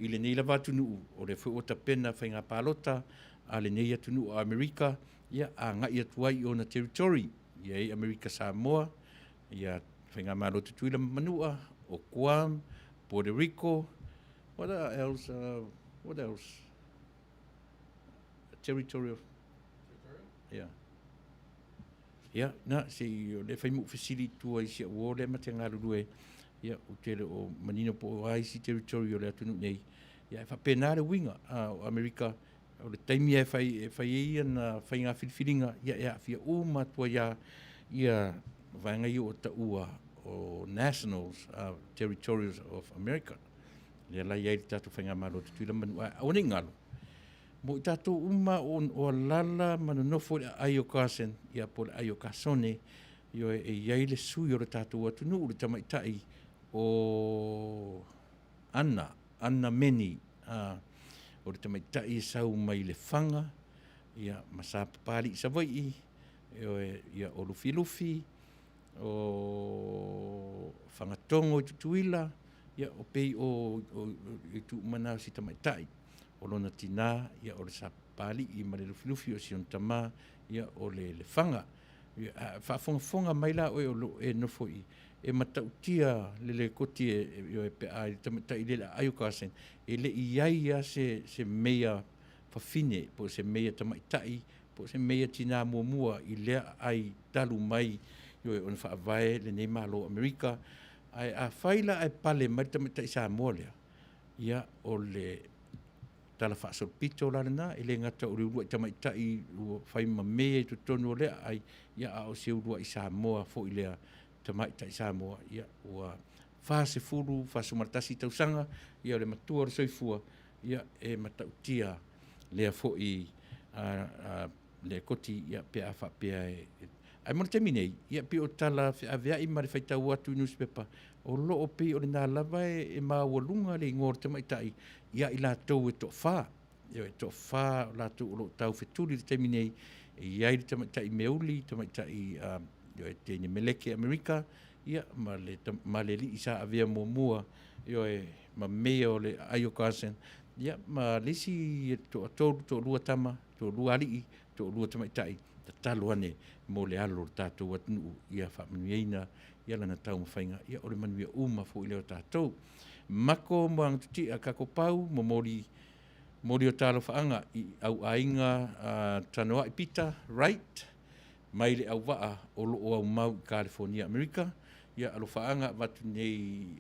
i lenei lava atunuu, o lea foi ua tapena faiga palota a lenei atunuu o Amerika, ia agai atu ai i ona territory, e i ai Amerika Samoa, ia Faigamalo Tutuila ma Manua, o Guam, Puerto Rico, what else, what else? Territory of Yeah. Ia, na, se i, o lea fai ma ou fesili i tua i si au uo lea ma te galulue, ia, ou te le o manino po o a isi territory o le atunuu nei. Ia, e faapena le uiga, a, o Amerika, o le taimi e fai, e fai ai ana faiga filifiliga, ia, e aafia uma atu ai lava ia vaega ia ua taua o nationals, territories of America. Lea la e i ai le tatou Faigamalo Tutuila ma Manua, aua ne i galo, Mo i tatou uma o alala ma nonofo i le aai o Carson, ia po o le aai o Kasone, ioe, e i ai le sui o le tatou atunuu, le tamaitai o Anna, Anna Meni, a, o le tamaitai e sau mai Lefaga, ia, ma Sapapalii i Savaii, ioe, ia, o Lufilufi, o Fagatogo i Tutuila, ia, o pei o, o, o itu uma na o si tamaitai. O lona tinā, ia, o le Sapapalii ma le Lufilufi, o si ona tamā, ia, o le Lefaga. Ia, a faafogafoga mai la oe o lo o e nofo i, e matautia le lekoti e, e, pe a i le tamaitai i le aai o Carson, e le i i ai lava se, se meia fafine, po o se meia tamaitai, po o se meia tinā muamua i lea aai talu mai ioe, ona faavae lenei Malo o Amerika. Ae afai la ae pale mai le tamaitai Samoa lea, ia o le tala faasolopito la lena, e le gata o le uluai tamaitai ua fai ma meia i totonu o lea aai, ia a o se uluai Samoa foi lea, tamaitai Samoa, ia ua 40, 41 tausaga, ia o le matua o le soifua, ia e matautia lea foi lekoti ia pe a faapea e. Ae mo le taimi nei, ia pei o tala feaveai ma le faitau atu i nusipepa, o lo o pei o lena lava e maualuga le igoa o le tamaitai ia i latou e toafa. E toafa o latou o lo o taufetuli i le taimi nei, e i ai le tamaitai meuli, tamaitai ioe, teine meleke Amerika, ia, ma le, ma le alii sa avea muamua, ioe, ma meia o le aai o Carson, ia, ma le isi toatolu, toalua tama, toalua alii, toalua tamaitai. Tatalo ane mo le alo o le tatou atunuu ia faamanuiaina ia lana taumafaiga, ia o le manuia uma foi lea o tatou. Mako Moagatutia Kakopau momoli moli o talofaaga i au aiga Tanoai Pita Wright mai le auvaa o lo o aumau i Kalifonia Amerika. Ia alofaaga avatu nei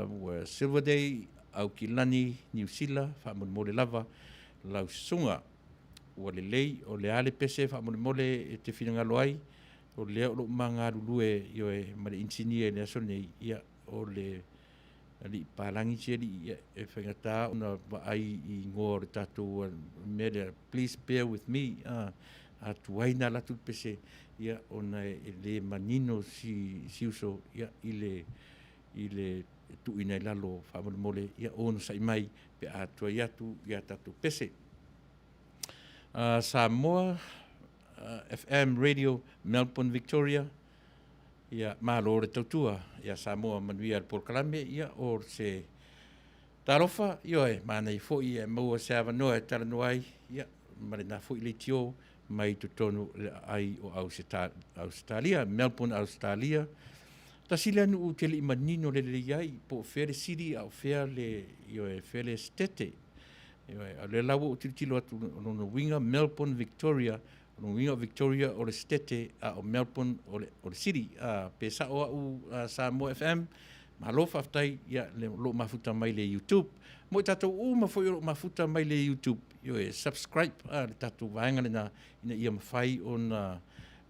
ua Silver Day Aukilani Niu Sila faamolemole lava lau susuga. Ua lelei, o le a le pese faamolemole e te finagalo ai, o lea o lo o ma galulue ioe ma le inisinia i le aso lenei, ia o le alii palagi si alii, ia, e faigata ona vaai i igoa o le tatou mea lea, please bear with me, a tuai ona alu atu le pese, ia, ona e le manino si, si uso, ia, i le, i le tuuina i lalo faamolemole, ia onosai mai pe a tuai atu ia tatou pese. Samoa FM Radio Melbourne Victoria, ia malo le tautua ia Samoa, manuia le polokalame. Ia o se talofa, ioe, manaia foi e maua se avanoa e talanoa ai, ia ma lena foi leitio mai totonu le aai o Ausetalia, Melbourne Ausetalia. Tasi lea nuu ou te le i manino lelei ai po o fea le sili a o fea le, ioe, fea le setete. Ioe, o lea la ua ou tilotilo atu, o lona uiga Melbourne Victoria, o lona uiga o Victoria o le setete a o Melbourne o le, o le sili. A, pe sao au Samoa FM, malo faafetai, ia, le, o lo o mafuta mai le YouTube. Mo i tatou uma foi o lo o mafuta mai le YouTube, ioe, subscribe a, le tatou vaega lena ina ia mafai ona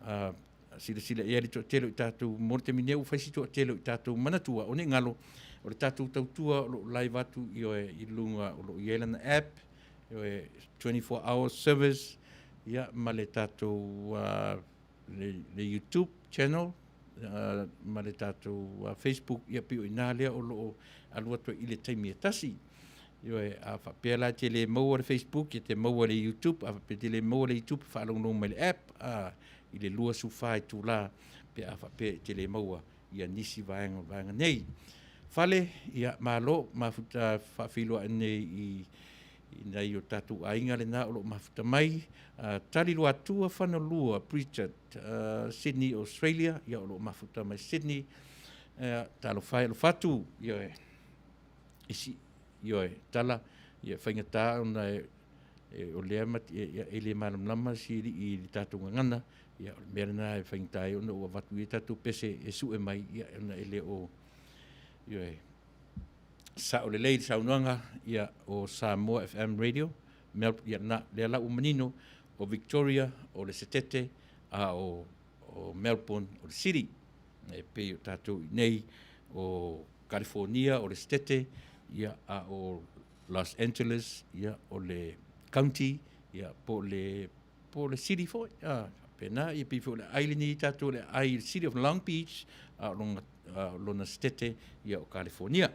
a, silasila i ai le toatele o i tatou mo le taimi nei ua fai si toatele o i tatou manatua o ne i galo o le tatou tautua o lo o live atu ioe i luga o lo o i ai lana app ioe 24 hour service ia ma le tatou le, le YouTube channel. ma le tatou Facebook, ia pei o i ina lea o lo o alu atu ai i le taimi e tasi. Ioe, a faapea la e te le maua le Facebook, e te maua i le YouTube, a faapea e te le maua le YouTube, faalogologo mai i le app a, i le 24 itula pe a faapea e te le maua ia nisi vaega o le vaega nei. Fale, ia malo, mafuta faafeiloai nei i i nai o tatou aiga lena o lo o mafuta mai. Tali Luatua Fanolua Pritchard, Sydney, Australia, ia o lo o mafuta mai Sydney. Talofa e alofa atu, ioe, isi, ioe, tala, ia faigata ona e, e, o lea e, e le malamalama si alii i le tatou gagana, ia o le mea lena e faigata ai ona ua avatu i ai tatou pese e sue mai, ia ona e le o, ioe, sao lelei le saunoaga, ia o Samoa FM Radio, Mel, ia na, lea la ua manino, o Victoria, o le Setete, a o, o Melbourne, o le City. E pei o tatou i nei, o California, o le Setete, ia, a o Los Angeles, ia, o le County, ia, po o le, po o le City foi, a, faapena, ia pei foi o le aai lenei tatou o le aai i le City of Long Beach, a o lona, a o lona Setete, ia, o California.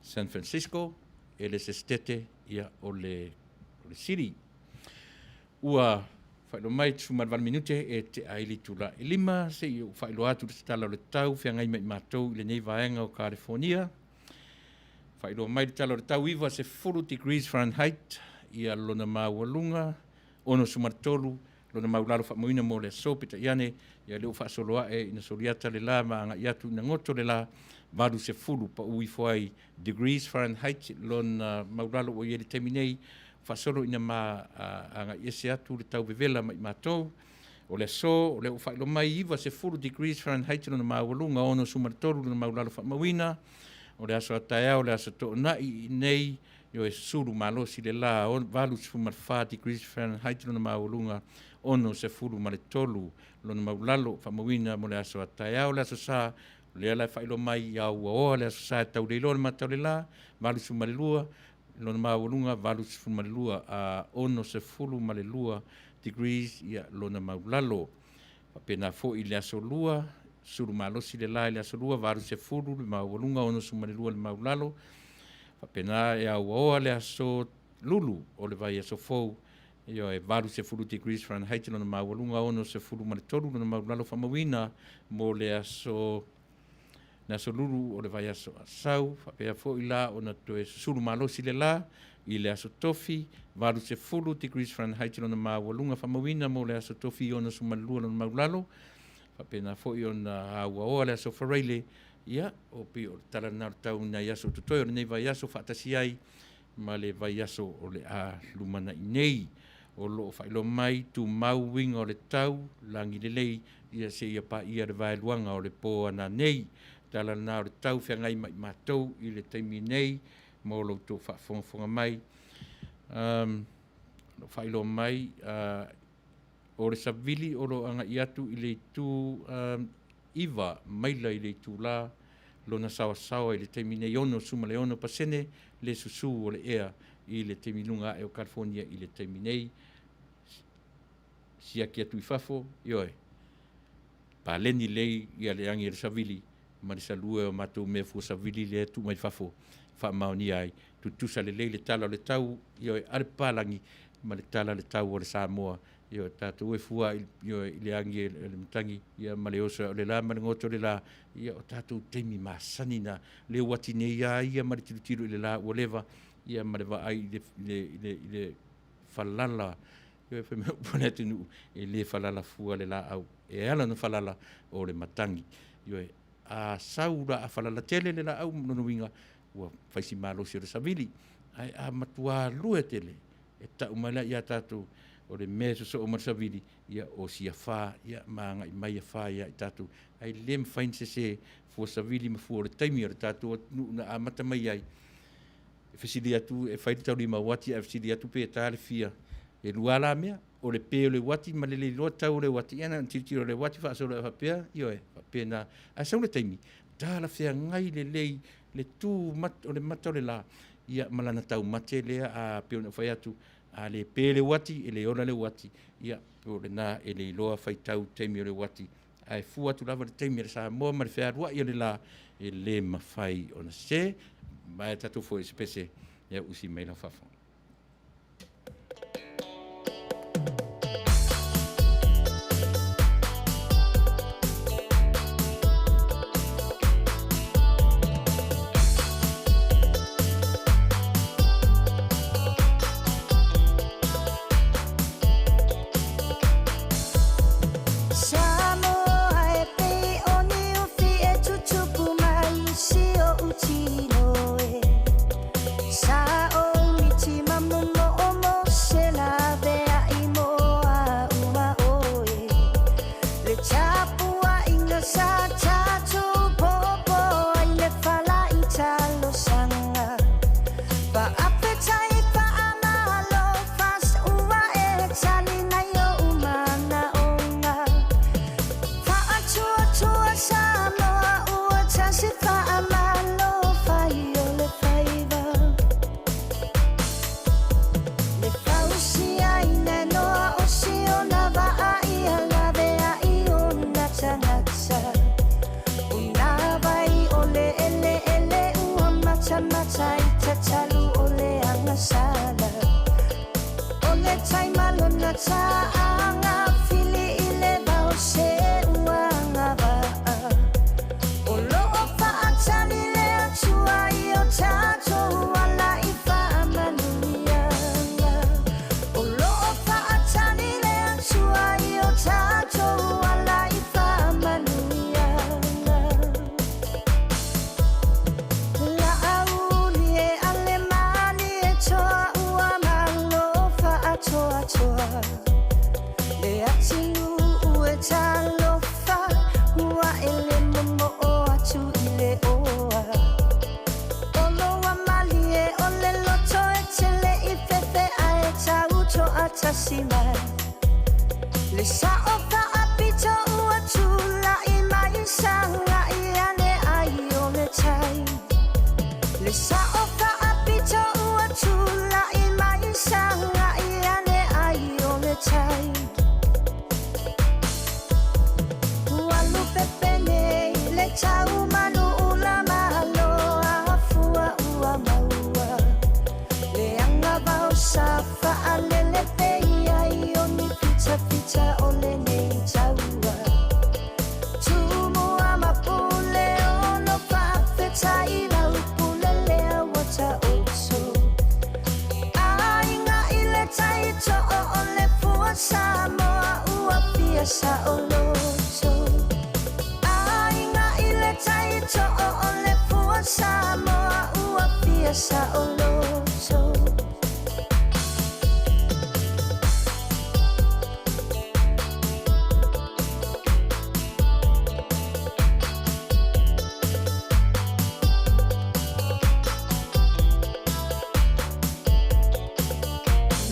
San Francisco, e le se Setete, ia, o le, o le City. Ua faailoa mai 18 minute e tea ai le itula e 5, se i ou faailoa atu le tatala o le tau feagai ma i matou i lenei vaega o California. Faailoa mai le tala o le tau 90 degrees Fahrenheit ia lona maualuga, 63 lona maulalo faamauina mo le aso, peitai ane, ia lea ua faasolo ae ina soliata le la ma agai atu ina goto le la, 80 pau ifo ai degrees Fahrenheit lona maulalo ua i ai le taimi nei, faasolo ina ma agai ese atu le tau vevela ma i matou. O le aso, o lea ua faailoa mai 90 degrees Fahrenheit lona maualuga, 63 lona maulalo faamauina. O le aso a taeao, o le aso Toonai nei, ioe, sulu malosi le la, 84 degrees Fahrenheit lona maualuga, 63 lona maulalo faamauina mo le aso a taeao. O le aso Sa, o lea la e faailoa mai ia ua oa le aso Sa e tau le iloa le mata o le la, 82 lona maualuga, 82 a 62 degrees ia lona maulalo. Faapena foi i le aso Lua, sulu malosi le la i le aso Lua, 80 le maualuga, 62 le maulalo. Faapena e auaoa le aso Lulu o le vaiaso fou, ioe, 80 degrees Fahrenheit lona maualuga, 63 lona maulalo faamauina mo le aso le aso Lulu o le vaiaso a sau. Faapea foi la ona toe susulu malosi le la i le aso Tofi, 80 degrees Fahrenheit lona maualuga faamauina mo le aso Tofi, 62 lona maulalo. Faapena foi ona auaoa le aso Faraile, ia, o pei o le tala lena o le tau i nai aso o totoe o lenei vaiaso faatasi ai ma le vaiaso o le a lumanai nei. O lo o faailoa mai tumau uiga o le tau, lagi lelei, ia seia paia le vaeluaga o le po ana nei. Tala lena o le tau feagai ma i matou i le taimi nei mo lo outou faafogafoga mai. Um, lo faailoa mai o le savili o lo agai atu i le itu 9 maila i le itula lona saoasaoa i le taimi nei, 66% le susū o le ea i le taimi luga ae o California i le taimi nei. Siaki atu i fafo, ioe, paleni lelei ia le agi a le savili ma le salue o matou mea fua savili lea e tuu mai fafo e faamaonia ai. Tutusa lelei le tala o le tau, ioe, a le papalagi ma le tala o le tau a le Samoa. Ioe, tatou e fua i, ioe, i le agi e le matagi, ia, ma le oso o le la ma le goto o le la, ia, o tatou taimi masani na. Le uati nei a ia ma le tilotilo i le la ua leva, ia, ma le vaai i le, i le, i le, i le falala, ioe, fai mai upu a le atunuu, e le falala fua le laau, e ala ona falala o le matagi. Ioe, a sau la a falala tele le laau, lona uiga, ua fai si malosi o le savili, ae a matua lue tele, e tau mai la ia tatou, o le mea e sosoo ma le savili, ia o sia fa, ia ma agai mai ia fa ia i tatou. Ae le mafai ona sese fua savili ma fua o le taimi o le tatou atunuu na amata mai ai. E fesili atu, e fai le taulima uati ae fesili atu pe ta le fia. E lua la mea, o le pe o le uati ma le le iloa tau o le uati. Ia na ona tilotilo le uati faasolo e faapea, ioe, faapena. Ae sau le taimi, talafeagai lelei le tu mat, o le mata o le la, ia ma lana taumate lea, a pei ona ou fai atu, a le pe le uati, e le ola le uati, ia, o lena e le iloa faitau taimi o le uati. Ae fua atu lava i le taimi a le Samoa ma le fealuai o le la, e le mafai ona sese. Ma e tatou foi se pese, ia usi mai lau faafofoga. Samoa e pei o ni ufi e tutupu mai i si oʻu tino e. Sa o miti ma momoo mo se laveai mo au ma oe. Le tapuaiga sa tatou popo ai le fala i talosaga. Faafetai faamalo fast ua e tali nai oʻu manaoga. Faatuatua Samoa ua tasi faamalo fai o le faiva. Le fausiaina noa o si ona vaa ia laveai ona tagata. Una vai o le eleele ua matamata i tatalu o le agasala. O le tai malona taaga fili i le vao se ua agavaa. O loo faatali le Atua i o tatou ala i faamanuiaga. O loo faatali le Atua i o tatou ala i faamanuiaga. Laauli e ale malie toa ua malo faatoatoa. Le atunuu e talofa ua e le momoo atu i le oa. Olo ua malie o le loto e tele i fefe ae tau toatasi mai. Le sao faapito ua tulai mai sagai ane ai o le tai. Le sao faapito ua tulai mai sagai ane ai o le tai. Ua lupepe nei le tau manu ula malo afua ua maua. Le agavao sa faalele pei ai o ni fitafita o lenei taua. Tumua ma pule ono faafetai lau pule lea ua taoto. Aiga i le tai too o le fua Samoa ua fia saoloto. Aiga i le tai too o le fua Samoa ua fia saoloto.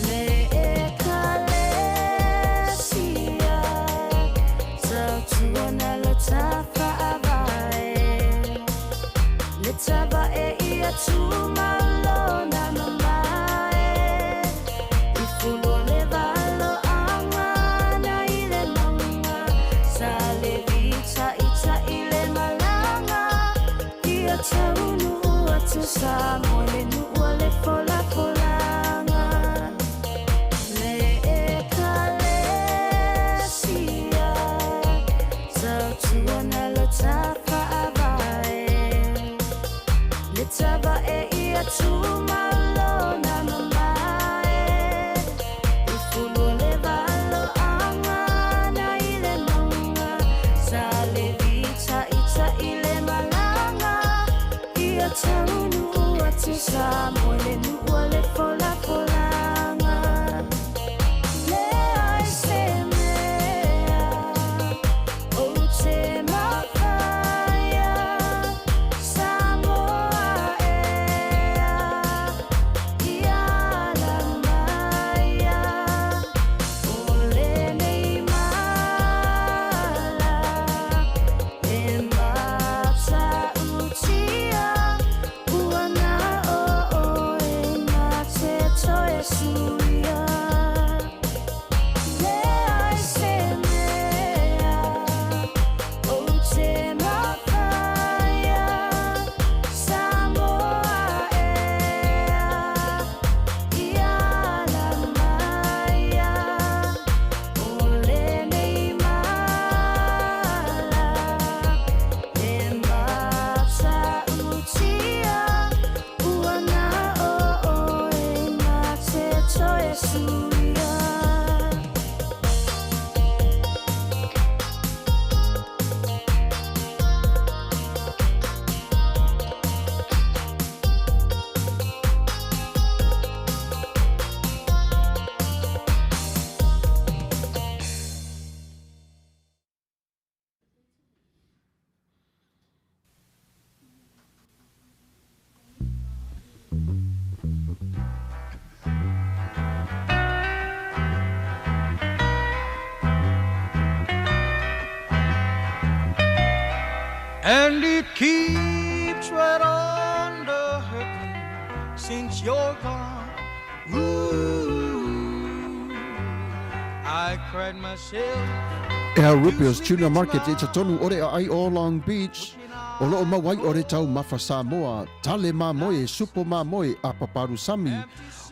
Le ekalesia tautuana lo tafaavae. Le tavae ia tumalona mamae. I fulo le valoaga na i le mauga. Sa le vitaita'i le malaga. Ia taunuu atu Samoa le nuu a le folafolaga. Le ekalesia tautuana lo tafaavae. Le tavae ia tumalona mamae. I fulo le valoaga na i le mauga. Sa le vitaita'i le malaga. Ia taunuu atu Samoa le nuu a le folafolaga. Leai se mea ou te mafaia Samoa ea ia ala maia o lenei mala e matautia ua na o oe. And it keeps right on the hurting since you're gone. Ooh, I cried myself. El Rubio's Tuna Market i totonu o le aai o Long Beach, o loo mau ai o le taumafa Samoa, tale mamoe, supo mamoe, apa palusami,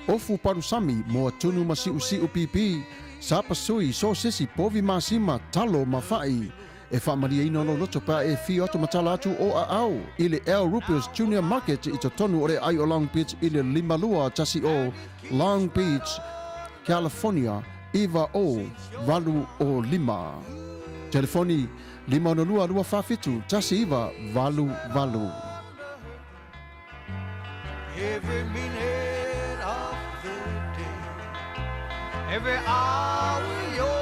ofu palusami, moa tunu ma siusiu pipi, sapasui, sosesi, povi masima, talo ma fa'i. E faamalieina lou loto pe a e afio atu ma tala atu o aao i le El Rupios Junior Market i totonu o le aai o Long Beach i le 5210 Long Beach, California 90805. Telefoni, 562 247 1988. Every minute of the day, every hour you're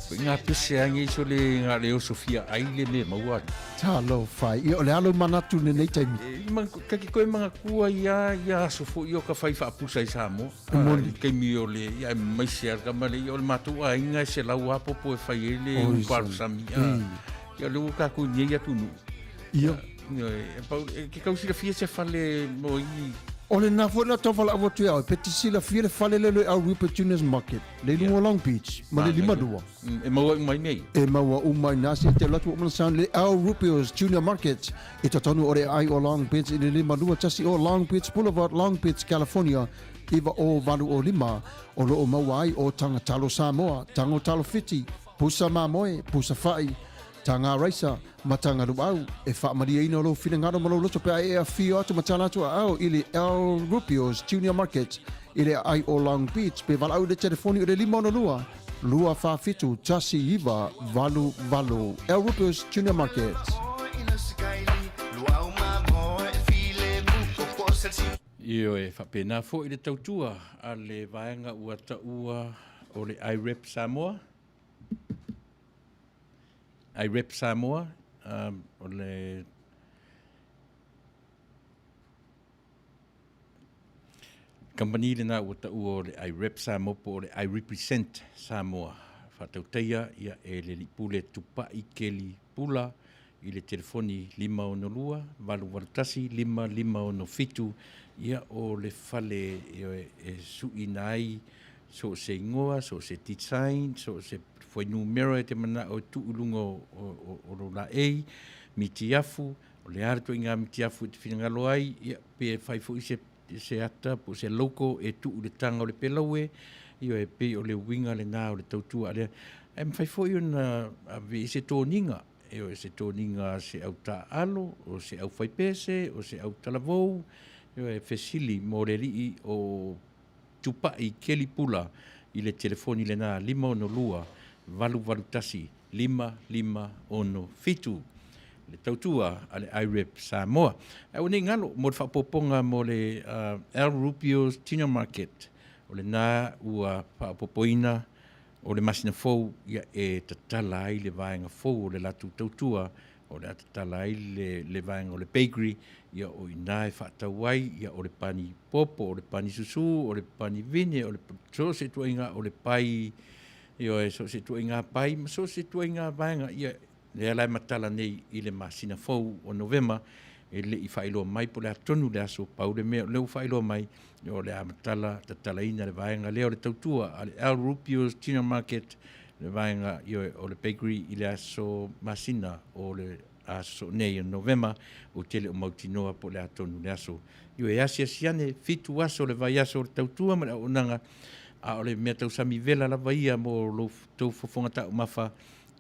Ko i ngā pese ange iso le ngā le oso fia ai le me maua atu. Talofa e. Ia, o le a lou manatu i lenei taimi? E, ma, kake koe mangatua i a ia aso fo'i o ka whai whaapusa i Samoa. E moni. I taimi o le, ia, e maise a kama le, ia o le matou aiga e selau a popo e whai e le Oi, uparusami. A, ia le ua kākou i nei atunuu. Ia. Ia, e, pau, e, ke kau silafia se fale mo i... O lena foi la tau valaau atu ia oe, pe te silafia le fale lea o le Al Rupert Junior's Market, le i luga o Long Beach, ma le 52. E maua uma i nei. E maua uma i nā se te alu atu o mana sound le Al Rupio's Junior Market i totonu o le aai o Long Beach i le 52 o Long Beach Boulevard, Long Beach, California 90805 o lo o maua ai o Taga Talo Samoa, Tago Talo Fiti, Pusa Mamoe, Pusa Fa'i, Taga Raisa, ma Taga Luau. E faamalieina lou finagalo ma lou loto pe a e afio atu ma tala atu aao i le Al Rupio's Junior Market i le aai o Long Beach pe valaau i le telefoni o le 562 247 1988. El Rupio's Junior Market. Ioe, faapena foi le tautua a le vaega ua taua o le IREP Samoa. IREP Samoa, um, o le Kamupani lena ua taua o le I Rep Samoa po o le I Represent Samoa. Faatautaia ia e le Lipule Tupai Keli Pula i le telefoni 562 881 5567 ia o le fale e suiina ai so o se igoa, so o se design, so o se fuainumera e te manao e tuu i luga o lo laei, mitiafu, O le a le ituaiga mitiafu e te finagalo ai, ia, pe fai foi se, se ata po o se logo e tuu i le taga o le pelaue, ioe, e pei o le uiga lena o le tautua a lea. Ae mafai foi ona ave i se toniga, ioe, se toniga a se au taaalo, o se au faipese, o se au talavou, ioe, fesili mo le alii o Tupai Keli Pula i le telefoni lena 562 881 5567 le tautua a le IREP Samoa. Ae ua nei galo mo le faaopoopoga mo le El Rubio's Tuna Market, o lena ua faaopoopoina o le masina fou ia e tatala ai le vaega fou o le latou tautua, o le a tatala ai le, le vaega o le bakery, ia o i ina e faatau ai, ia o le pani popo, o le pani susu, o le pani vine, o le so o se ituaiga o le pai, Ioe, so o se ituaiga pai ma so o se ituaiga vaega, ia, lea la e matala nei i le masina fou o Novema, e le i faailoa mai po o le a tonu le aso, pau le mea o lea ua faailoa mai, o le a matala tatalaina le vaega lea o le tautua a le Al Rupio's Tuna Market, le vaega, ioe, o le bakery i le aso masina o le aso soo nei o Novema, ou te le o mautinoa po o le a tonu le aso. Ioe, e asiasi ane, fitu aso le vaiaso o le tautua ma le auaunaga, a o le mea tausami vela lava ia mo lo tou fofoga taumafa,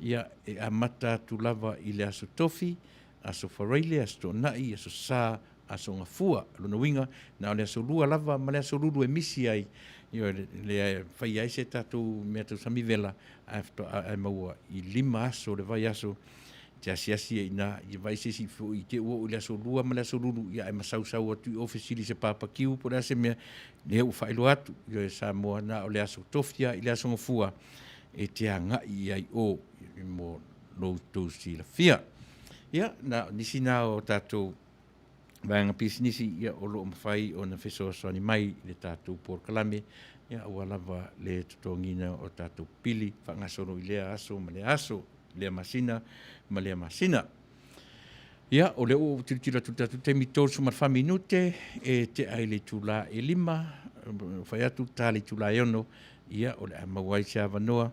ia, e amata atu lava i le aso Tofi, aso Faraile, aso Toonai, aso Sa, Aso Gafua. O lona uiga, na o le Aso Lua lava ma le Aso Lulu e misi ai, ioe, lea e faia ai se tatou mea tausami vela, ae faatoa ae maua i 5 aso o le vaiaso te asiasi ai i ina, ia vaai se isi foi i te i ua oo i le Aso Lua ma le Aso Lulu, ia ae masausau atu i o fesili i se papakiu po o le a se mea, lea ua faailoa atu, ioe, Samoa, na o le Aso Tofi lava i le Aso Gafua e te agai i ai i o mo lo outou silafia. Ia, na o nisi na o tatou vaega pisinisi, ia, o lo o mafai ona fesoasoani mai i le tatou polokalame, ia, aua lava le totogiina o tatou pili faagasolo i lea aso ma lea aso, lea masina ma lea masina. Ia, o lea ua ou tilotilo atu i le tatou taimi, 34 minute e tea i le itula e 5, fai atu ta le itula e 6, ia, o le a maua ai se avanoa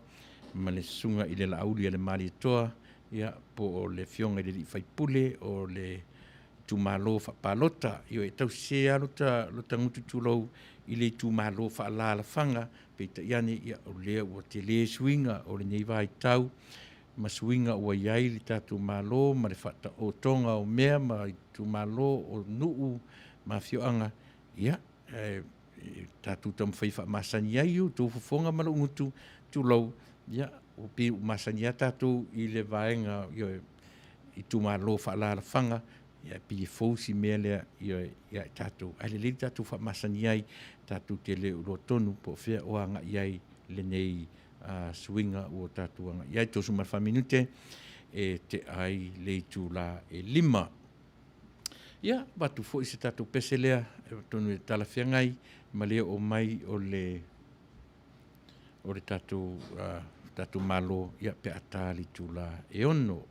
ma le susuga i le Laauli a le Malietoa, ia, po o le Afioga i le Alii Faipule o le itumalo faapalota. Ioe, e tau sese lava lota, lota gutu tulou i le itumalo faaalaalafaga, peitai ane, ia, o lea ua tele suiga o lenei vaitau, ma suiga ua i ai le tatou Malo ma le faataotoga o mea ma itumalo o nuu ma afioaga, ia, e, e tatou taumafai e faamasani ai outou fofoga ma lou gutu, tulou, ia, ua pei ua masani lava tatou i le vaega, ioe, itumalo faaalaalafaga, ia, e pei e fou si mea lea, ioe, ia i tatou. Ae lelei le tatou faamasani ai, tatou te le o iloa tonu po o fea o agai i ai lenei suiga ua tatou agai i ai. 34 minute e tea ai le itula e 5. Ia, avatu foi se tatou pese lea, atonu e talafeagai ma le oo mai o le o le tatou, tatou Malo, ia, pe a ta le itula e 6.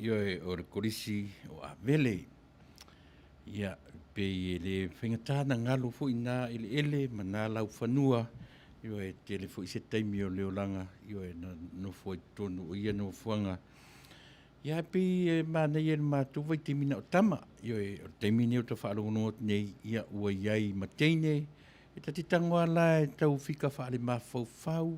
Ioe, o le Kolisi o Avele. Ia, pei e le faigata na galo foi na eleele ma na laufanua, ioe, e tele foi se taimi o le olaga, ioe, na nofo ai totonu o ia nofoaga. Ia, ae pei e manaia i le matou vaitaimi na o tama, ioe, o le taimi lenei ou te faalogologo atu nei, ia, ua i ai ma teine, e ta te tago lava la e tau fika faale-mafaufau,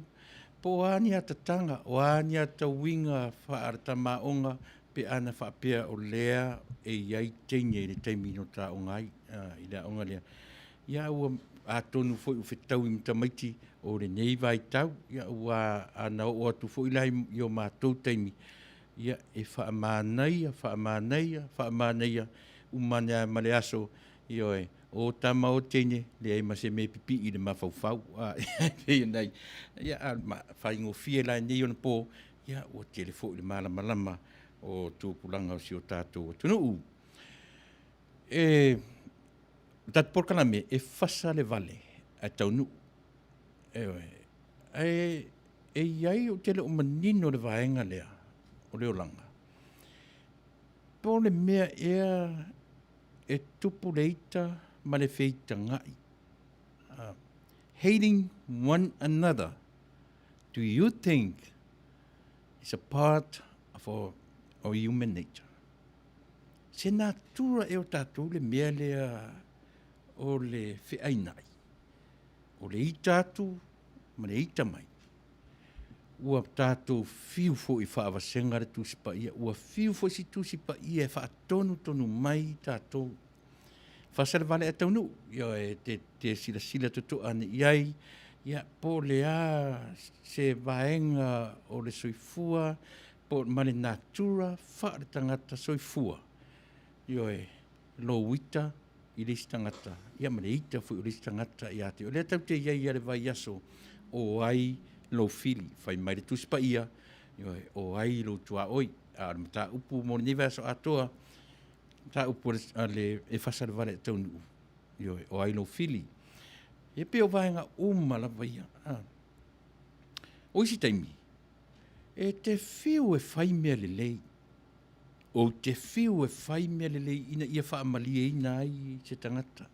po o a ni atataga, o a ni atauiga faale-tamaoga pe ana faapea o lea e i ai teine i le taimi na ota aoga ai i le aoga lea. Ia ua atonu foi ua fetaui ma tamaiti o lenei vaitau, ia ua ana oo atu foi la i o matou taimi, ia e faamanaia, faamanaia, faamanaia uma ane lava ma le aso, ioe, o tama o teine, leai ma se mea e pipii i le mafaufau. Pei ona i ai, ia a faigofie la i nei ona po, ia ua tele foi le malamalama o tupulaga o si o tatou atunuu. E, o tatou polokalame, e fasa le vale ae taunuu. Ioe. Ae e i ai, ou te le o manino i le vaega lea o le olaga, po o le mea ea e tupu le ita ma le feitagai. Hating one another, do you think is a part of our, our human nature? Se natura ea o tatou le mea lea o le feainai, o le ita atu ma le ita mai. Ua tatou fiu foi e faavasega le Tusi Paia, ua fiu foi si Tusi Paia e faatonutonu mai tatou. Fasa le vale ae taunuu, ioe, te, te silasila totoa ane i ai, ia, po o le a se vaega o le soifua, po ma le natura faale-tagata soifua, ioe, lou ita i le isi tagata, ia ma le ita foi o le isi tagata ia te oe. O lea tatou te i ai i le vaiaso, o ai lou fili? Fai mai le Tusi Paia, ioe, o ai lou tuaoi? A o le mataupu mo lenei vaiaso atoa, mataupu a le e fasa le vale ae taunuu, ioe, o ai lou fili? E pei o vaega uma lava ia. O isi taimi, e te fiu e fai mea lelei, ou te fiu e fai mea lelei ina ia faamalieina ai se tagata.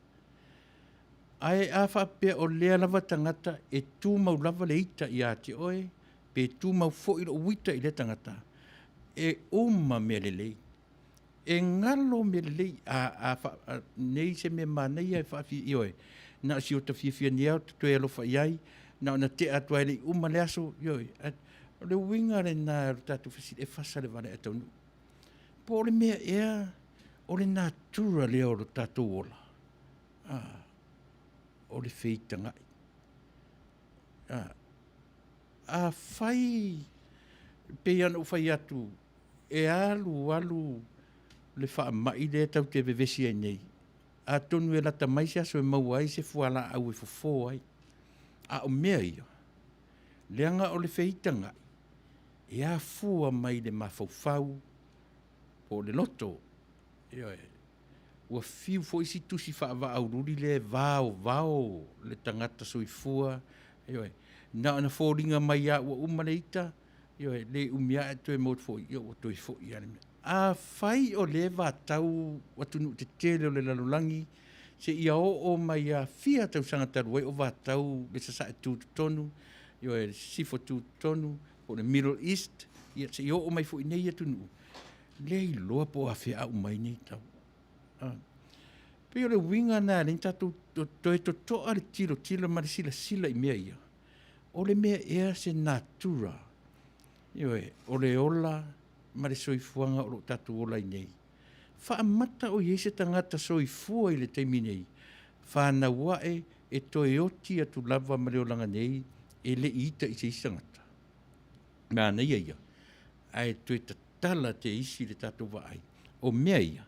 Ae a faapea o lea lava tagata e tumau lava le ita ia te oe, pe tumau foi lou ita i lea tagata, e uma mea lelei. E galo mea lelei, a, a, a, nei se mea manaia e faafia, ioe, na o si ota fiafia nei lava ou te toe alofa i ai, na ona tea atu lava e le i uma le aso, ioe. O le uiga lena o le tatou fesili, e fasa le vale ae taunuu. Po o le mea ea o le natura lea o lo tatou ola, a, o le feitagai. A, afai, pei lava ona ou fai atu, e alu alu le faamai lea tatou te vevesi ai nei, atonu e lata mai se aso e maua ai se fualaau e fofo ai. A o mea ia, leaga o le feitagai, e afua mai i le mafaufau po o le loto. Ioe. Ua fiu foi si tusi faavaaululi lea e vaovao le tagata soifua. Ioe. Na ona foliga mai lava ua uma le ita, ioe, le umi ae toe maua atu foi, ia ua toe foi lava le mea. Afai o lea e vatau atunuu tetele o le lalolagi seia oo mai ia fia tausaga talu ai o vatau le sasae tutotonu, ioe, le sisifo tutotonu, po o le Middle East, ia seia oo mai foi i nei atunuu, le iloa po o afea au mai nei tau. Ah. Pei o le uiga lena e ala ai ona tatou toe totoa le tilotilo ma le silasila i mea ia. O le mea ea se natura, ioe, o le ola ma le soifuaga o lo o tatou ola ai nei. Faamata o i ai se tagata soifua i le taimi nei, fanau ae e toe oti atu lava ma le olaga nei e le i ita i se isi tagata. Manaia ia, ae toe tatala te isi le tatou vaai. O mea ia,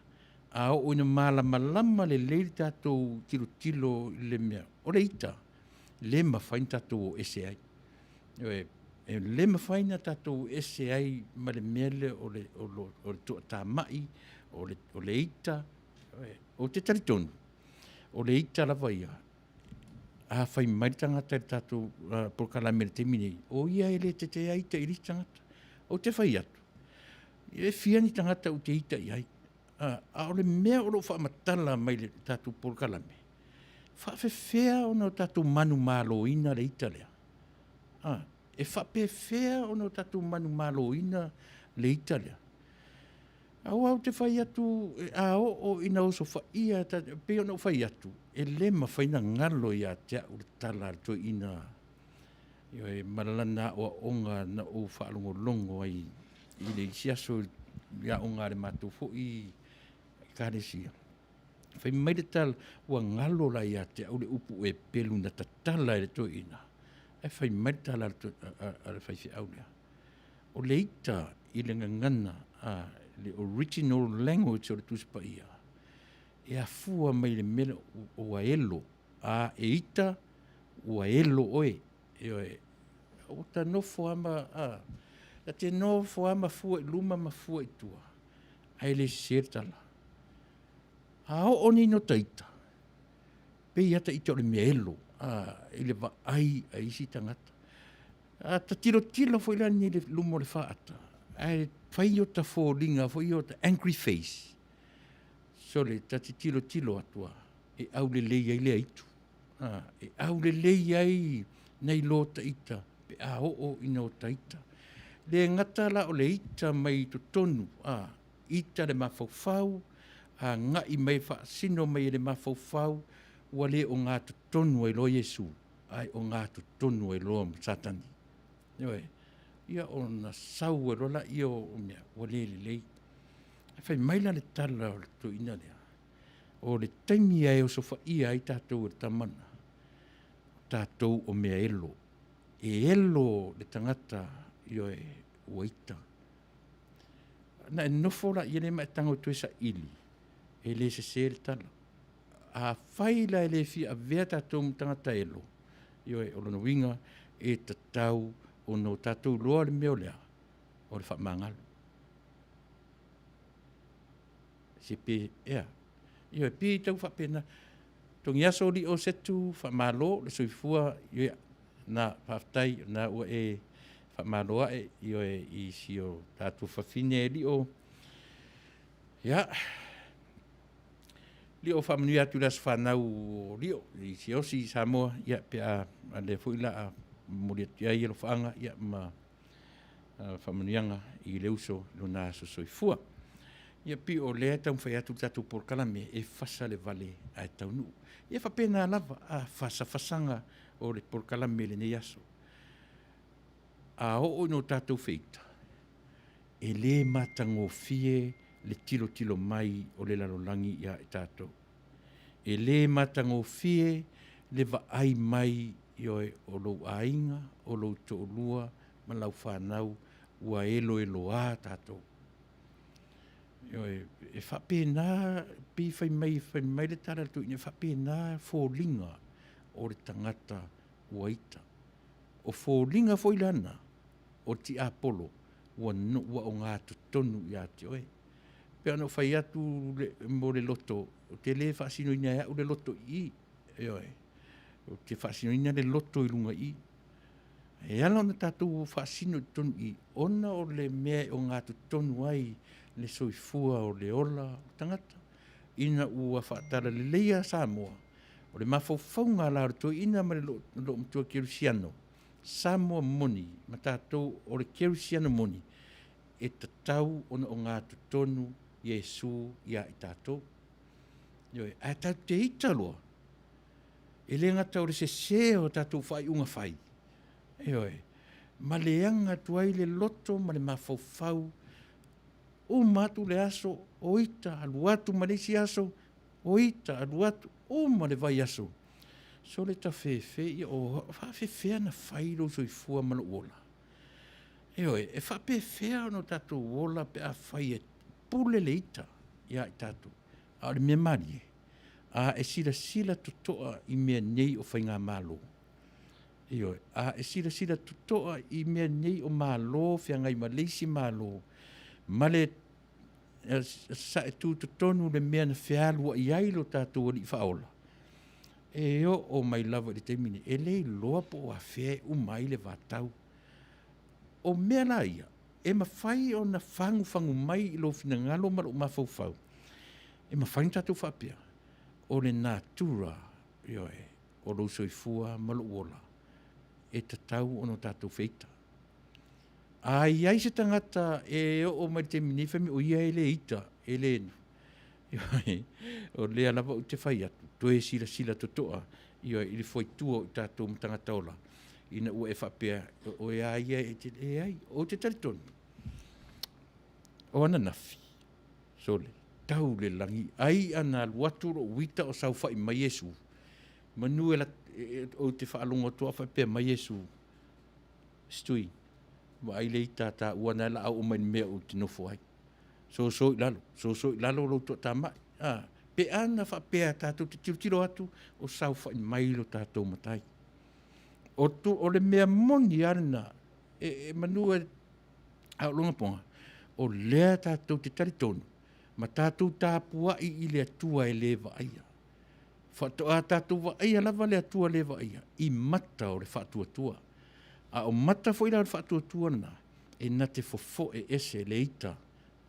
a oo ina malamalama lelei le tatou tilotilo i le mea, o le ita, le mafai ona tatou o ese ai. Ioe, e le mafai ona tatou ese ai ma le mea lea o le, o le, o le toatamai, o le, o le ita. Ioe, ou te talitonu, o le ita lava ia, a fai mai le tagata i le tatou uh, polokalame i le taimi nei, o ia e le tetea ita i le isi tagata. Ou te fai atu, E fia ni tagata ou te ita i ai. A, a o le mea o lo o faamatala mai le tatou polokalame, faafefea ona o tatou manumaloina le ita lea? A, e faapefea ona o tatou manumaloina le ita lea? Aua ou te fai atu, a oo ina osofaia, e pei ona ou fai atu, e le mafai ona galo ia te au le tala a le toeaina ioe, ma lana aoaoga na ou faalogologo ai i le isi aso i aoga a le matou foi ekalesia. Fai mai le tala, ua galo la ia te au le upu pelu na tatala e le toeaina, ae fai mai le tala a le faifeau lea, o le ita i le gagana, a, le original language o le Tusi Paia, e afua mai le mea ua elo, a e ita, ua elo oe. Ioe, ua ta nofo lava ma, a, ta te nofo lava ma fua i luma ma fua i tua, ae le sese le tala. A oo nei ina ota ita, pei lava ta ita o le mea elo, a, i le vaai a isi tagata. A ta tilotilo foi la nei i luma o le faata, ae fai ota foliga foi ia ota angry face, sole, ta te tilotilo atu lava, e aulelei ai le aitu. A, e aulelei ai nai lo ta ita pe a oo ina ota ita. Le gata la o le ita mai totonu, a, ita le mafaufau, agai mai faasino mai e le mafaufau, ua le ogatotonu ai loa Iesu, ae ogatotonu ai loa ma Satani. Ioe. Ia ona sau ai loa laia o mea ua le lelei. Ae fai mai la le tala o le toeaina lea, o le taimi lava e osofaia ai tatou e le Tama lena, o tatou o mea elo. E elo le tagata, ioe, ua ita. Na e nofo laia lea ma e tago e toe saili, e le sese le tala. Afai la e le fia avea tatou ma tagata elo, ioe, o lona uiga, e tatau ona o tatou iloa le mea o le a? O le faamagalo. Se pe, ea. Ioe, pei e tau faapena. Togiaso alii o Setu, faamalo le soifua, ia, na, faafetai, na ua e faamalo ae, ioe, i si o tatou fafine e lio. Ia, lio faamanuia atu i le aso fanau o lio, i Siaosi i Samoa, ia, pe a, a lea foi la a momoli atu i ai alofaaga, ia, ma faamanuiaga i le uso i lona aso soifua. Ia pei o lea e taumafai atu le tatou polokalame e fasa le vale ae taunuu. Ia faapena lava a fasafasaga o le polokalame i lenei aso. A oo ina o tatou feita, e le matagofie le tilotilo mai o le lalolagi ia i tatou. E le matagofie le vaai mai ioe o lou aiga, o lou toalua ma lau fanau ua eloeloa tatou. Ioe, e faapena, pei fai mai, fai mai le tala a le toeaina, e faapena foliga o le tagata ua ita. O foliga foi la na, o tiapolo ua, ua ogatotonu ia te oe. Pei ona ou fai atu le, mo le loto, ou te le faasinoina e au le loto i i. Ioe. Ou te faasinoina le loto i luga i i. E ala ona tatou faasino i totonu i i, ona o le mea e ogatotonu ai le soifua o le ola o tagata. Ina ua faatalaleia Samoa, o le mafaufauga la o le toeaina ma le loomatua kerisiano, Samoa moni ma tatou o le kerisiano moni, e tatau ona ogatotonu Iesu ia i tatou. Ioe, ae tatou te ita loa, e le gata o le sese o tatou faaiuga fai, ioe, ma leaga atu ai le loto ma le mafaufau, uma atu le aso, o ita, alu atu ma le isi aso, o ita, alu atu, uma le vaiaso. Sole tafefe, ia o faafefea ona fai lou soifua ma lou ola? Ioe, e faapefea ona o tatou ola pe afai e pule le ita ia i tatou? A o le mea malie, a e silasila totoa i mea nei o faigamalo, ioe, a e silasila totoa i mea nei o Malo feagai ma le isi Malo, ma le sae tutotonu le mea na fealuai ai lo tatou Alii Faaola, e oo mai lava i le taimi nei, e le iloa po o afea e uma ai le vatau. O mea la ia, E mafai ona fagufagu mai i lou finagalo ma lou mafaufau, e mafai ona tatou faapea, o le natura, ioe, o lou soifua ma lou ola, e tatau ona tatou feita. A i ai se tagata e oo mai le taimi nei fai mai o ia e le ita, e le o lea lava ou te fai atu, toe silasila totoa ioe, i le foitua o i tatou ma tagata ola, ina ua e faapea, o oe a ia e te leai. Ou te talitonu, o ananafi, sole, tau le lagi, ai ana alu atu lou ita o saofai mai Iesu, manu e, e, ou te faalogo atu a faapea mai Iesu, Stui, vaai le ita a taua na e la oo mai le mea ou te nofo ai. Soso i lalo, soso i lalo lou toatamai. A, pe ana faapea tatou te tilotilo atu, o saofai mai lo tatou matai. O, tu, o le mea moni a lena, e, e manu e a o longa ponga, o lea tatou te talitonu, ma tatou tapuai i le Atua e le vaaia. Faatoa tatou vaaia lava le Atua le vaaia i mata o le faatuatua. A o mata foi la o le faatuatua lena, e na te fofoe ese le ita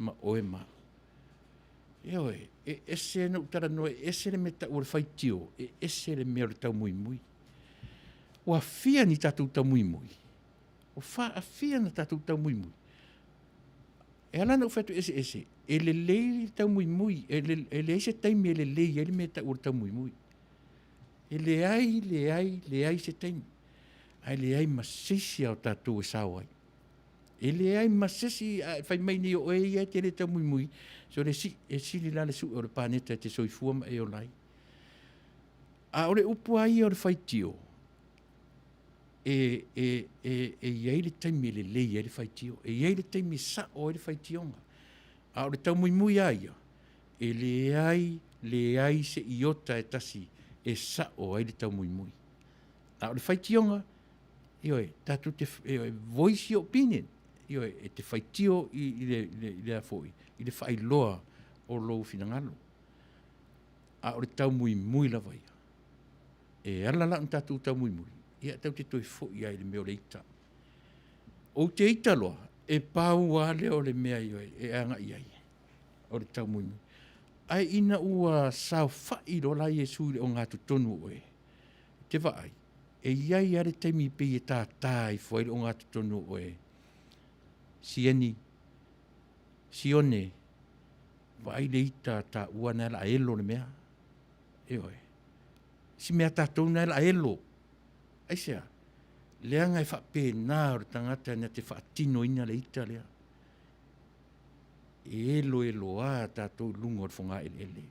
ma oe ma au. Ioe, e ese na ou talanoa, e ese le mea tau o le faitio, e ese le mea o le taumoimoi. Ua fia ni tatou taumoimoi? Ua faafia na tatou taumoimoi? E ala ona ou fai atu eseese, e lelei le taumuimui, e, le, e leai se taimi e lelei ai le mea e tau o le taumuimui. E leai, leai, leai se taimi. Ae leai ma se isi a o tatou e sao ai. E leai ma se isi, a e fai mai nei o oe ia e te le taumuimui, so le si, e sili la le sue o le paneta e te soifua ma e ola ai. A o le upu a ia o le faitio, e, e, e, e i ai le taimi e lelei ai le faitio, e i ai le taimi e sa'o ai le faitioga. A o le taumuimui a ia, e leai, leai se iota e tasi e sa'o ai le taumuimui. A o le faitioga, ioe, tatou te, ioe, voice your opinion, ioe, e te faitio i, i le, i le, i le a foi, i le faailoa o lou finagalo. A o le taumuimui lava ia. E ala la ona tatou taumuimui, ia tatou te toe foi lava i le mea o le ita. Ou te ita loa, e pau lava lea o le mea e agai ai, o le taumuimui. Ae ina ua saofai loa la Iesu i le ogatotonu o oe, te vaai, e i ai lava le taimi pei e tātā ifo ai le ogatotonu o oe. Sieni, Sione, vaai le ita a taua na e la elo le mea. Ioe. Si mea tatou na e la elo. Aisea? Leaga e faapena o le tagata na te faatinoina le ita lea. E eloeloa tatou i luga o le fogaeleele.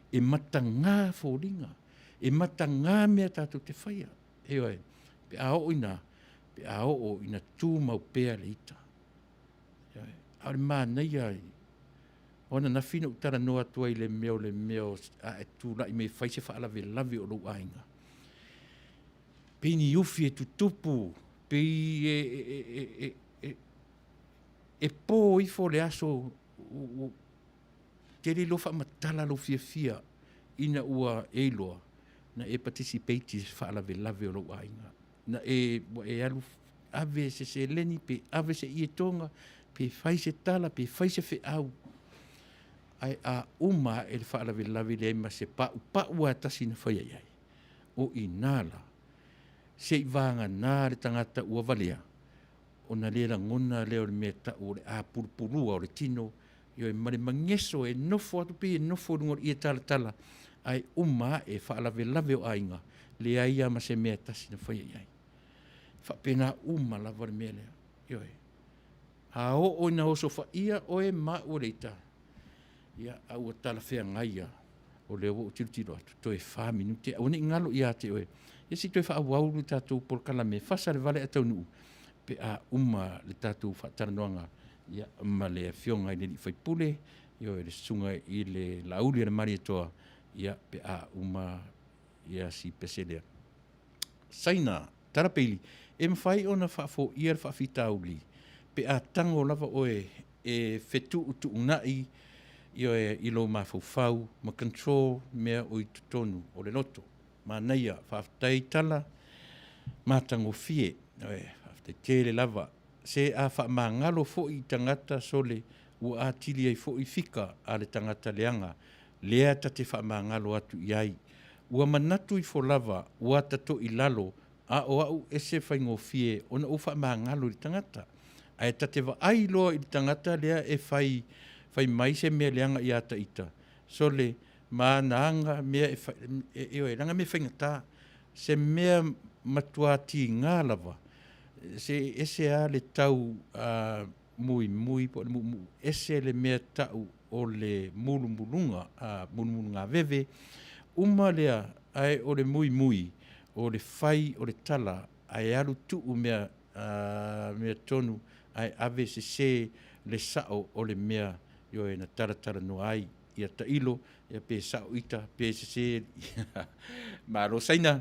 E matagā foliga. E matagā mea tatou te faia. Ioe. Pe a oo ina, pe a oo ina tumau pea le ita. Ioe. A o le manaia O ananafi na ou talanoa atu ai i le mea o le mea o a e tulai mai e fai se faalavelave o lou aiga. Pei ni ufi e tutupu, pei e, e, e, e, e, e pō ifo le aso u, u, te le iloa faamatala lou fiafia ina ua e iloa na e participate i se faalavelave o lou aiga. Na e, ua e alu ave se seleni, pe ave se ietoga, pe fai se tala, pe fai se feau. Ae a uma ae le faalavelave leai ma se paupau a tasi na faia i ai. O i nā la, se i vagana le tagata ua valea, ona le lagona lea o le mea tau o le apulupulua o le tino, ioe, ma le mageso e nofo atu pei e nofo i luga o le ie talatala, ae uma ae faalavelave o aiga, leai lava ma se mea e tasi na faia i ai. E faapena uma lava le mea lea. Ioe. A oo ina osofaia oe ma au e le ita, ia, a ua talafeagai lava, o lea ua ou tilotilo atu, toe fa minute, aua ne i galo ia te oe, ia se i toe faaauau le tatou polokalame, fasa le vale ae taunuu, pe a uma le tatou faatalanoaga ia, ma le afioga i le alii faipule, ioe, le susuga i le Laauli a le Malietoa, ia, pe a uma ia si pese lea. Saina, Tala Peili, e mafai ona faafoia le faafitauli pe a tago lava oe e fetuutuunai ioe i lou mafaufau ma control mea o i totonu o le loto. Manaia, faafetai Tala, matagofie. Ioe, faafetai tele lava. Se a faamagalo foi i tagata sole ua atili ai foi fika a le tagata leaga, lea ta te faamagalo atu i ai. Ua manatu ifo lava ua ta toilalo, a o a'u ese faigofie ona ou faamagalo i le tagata. Ae ta te vaai loa i le tagata lea e fai fai mai se mea leaga ia ta ita, sole, ma ana aga mea e fai, ioe, leaga mea faigata, se mea matua tiga lava, se ese lava le tau muimui po o le muumuu, ese le mea tau o le mulumuluga, mulumulugaveve, uma lea, ae o le muimui, o le fai o le tala, ae alu tuu mea, mea tonu, ae ave sese le sao o le mea, ioe, na talatalanoa ai. Ia tailo, ia pe sao ita, pe sese, malo Saina.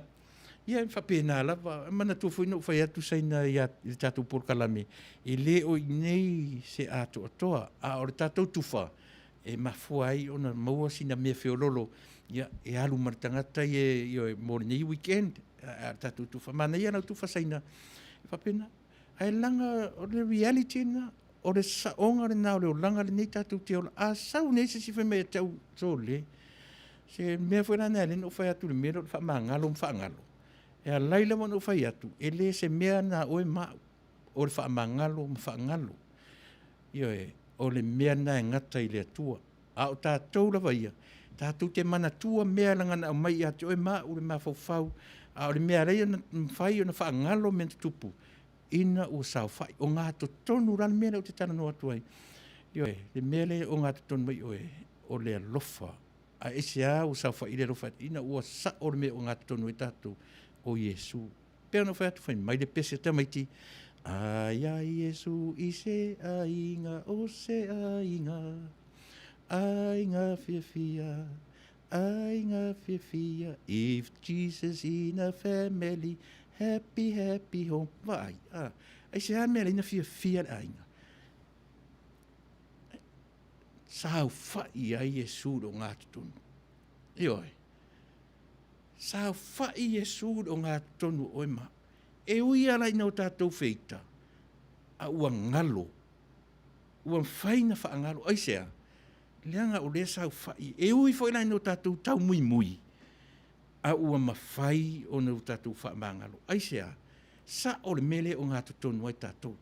Ia e faapena lava. E manatua foi na ou fai atu Saina ia i le tatou polokalame, e le o i inei se atoatoa, a o le tatou tufa, e mafua ai ona maua sina mea feololo, ia, e alu ma le tagata ia, ioe, mo lenei weekend, a o le tatou tufa. Manaia lau tufa Saina, e faapena. Ae leaga o le reality lena, o le saoga lena o le olaga lenei tatou te ola. A sau nei se isi fai mai ia te au, sole, se mea foi la lena e ala ai ona ou fai atu i le mea lea o le faamagalo ma faagalo, e ala ai lava ona ou fai atu, e le se mea na oe ma au, o le faamagalo ma faagalo. Ioe, o le mea lena e gata i le Atua. A o tatou lava ia, tatou te manatua mea leaga na aumai ia te oe ma au le mafaufau, a o le mea e ala ai ona mafai ona faagalo mea na tutupu, ina ua saofai. O gatotonu la le mea lea ou te talanoa atu ai. Ioe, le mea lea e ogatotonu mai oe, o le alofa. A aisea ua saofai ai le alofa ina ua sao le mea e ogatotonu ai tatou? O Iesu. Pei ona ou fai atu, fai mai le pese a tamaiti, Ai a Iesu i se aiga, o se aiga, aiga fiafia, aiga fiafia, if Jesus in a family, happy, happy home. Vaai, a, aisea mea leai na fiafia le aiga? Saofai ai Iesu i le ogatotonu. Ioe. Saofai Iesu i le ogatotonu o oe ma au. E ui lava la ina o tatou feita, a ua galo, ua mafai ona faagalo. Aisea? Leaga o lea e saofai. E ui foi la ina o tatou taumuimui, a ua mafai ona o tatou faamagalo. Aisea? Sao le mea lea e ogatotonu ai tatou.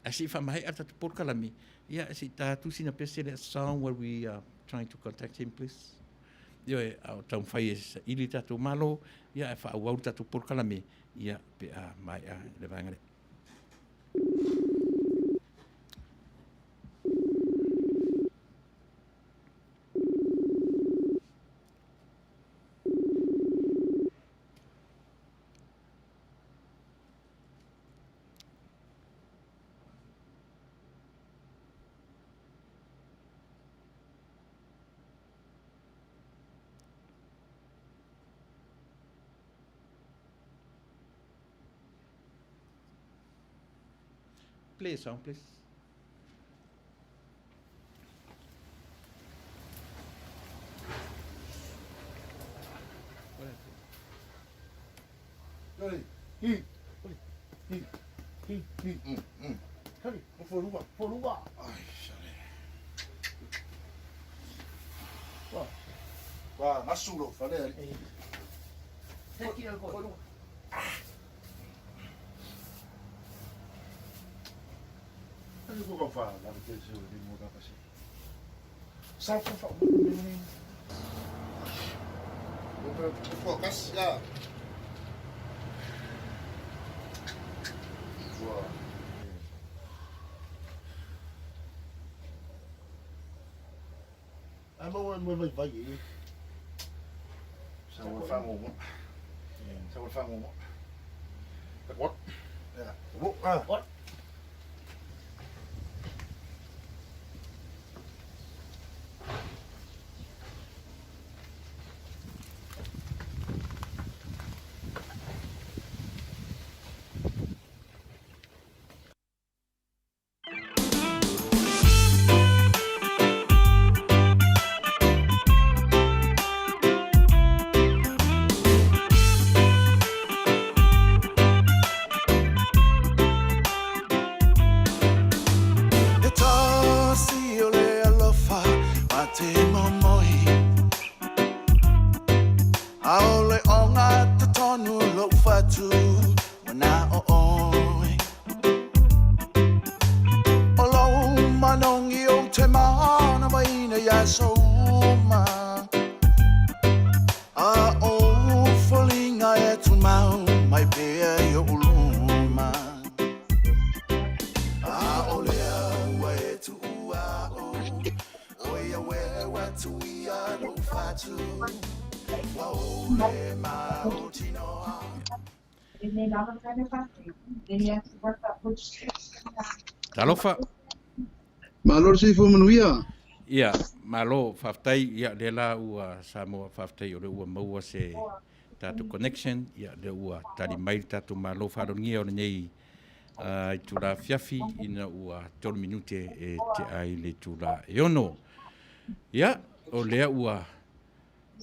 Ae se i faamaea le tatou polokalame, ia se i ta atu sina pese lea, song while we are trying to contact him, please. Ioe, a o taumafai e saili le tatou Malo, ia ae faaauau le tatou polokalame, ia pe a maea le vaega lea. Play a song, please. Talofa. Malo le soifua manuia. Ia, malo, faafetai, ia lea la ua Samoa, faafetai o lea ua maua se tatou connection, ia lea ua tali mai le tatou Malo faalogia o lenei uh, itula afiafi ina ua 3 minute e tea ai le itula e ono. Ia, o lea ua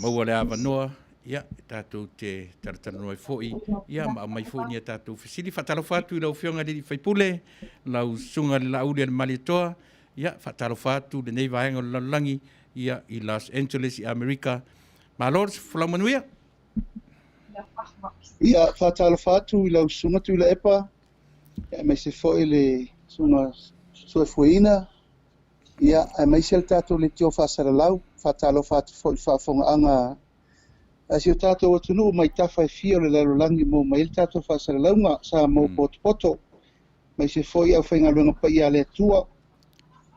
maua le avanoa, ia, e tatou te talatalanoa ai foi, ia, ma aumai foi ni a tatou fesili. Faatalofa atu i lau Afioga i le Alii Faipule, lau Susuga i le Laauli a le Malietoa, ia, faatalofa atu lenei vaega o le lalolagi, ia, i Los Angeles i Amerika. Malo le folau manuia. Ia, faatalofa atu i lau Susuga Tuilaepa, aemaise foi le Susuga Soefueina, Ia, aemaise le tatou leitio faasalalau, faatalofa atu foi i le faafofogaaga a si o tatou atunuu mai tafa e fia o le lalolagi maua mai ai le tatou faasalalauga, Samoa potopoto, aemaise foi aufaigaluega paia a le Atua,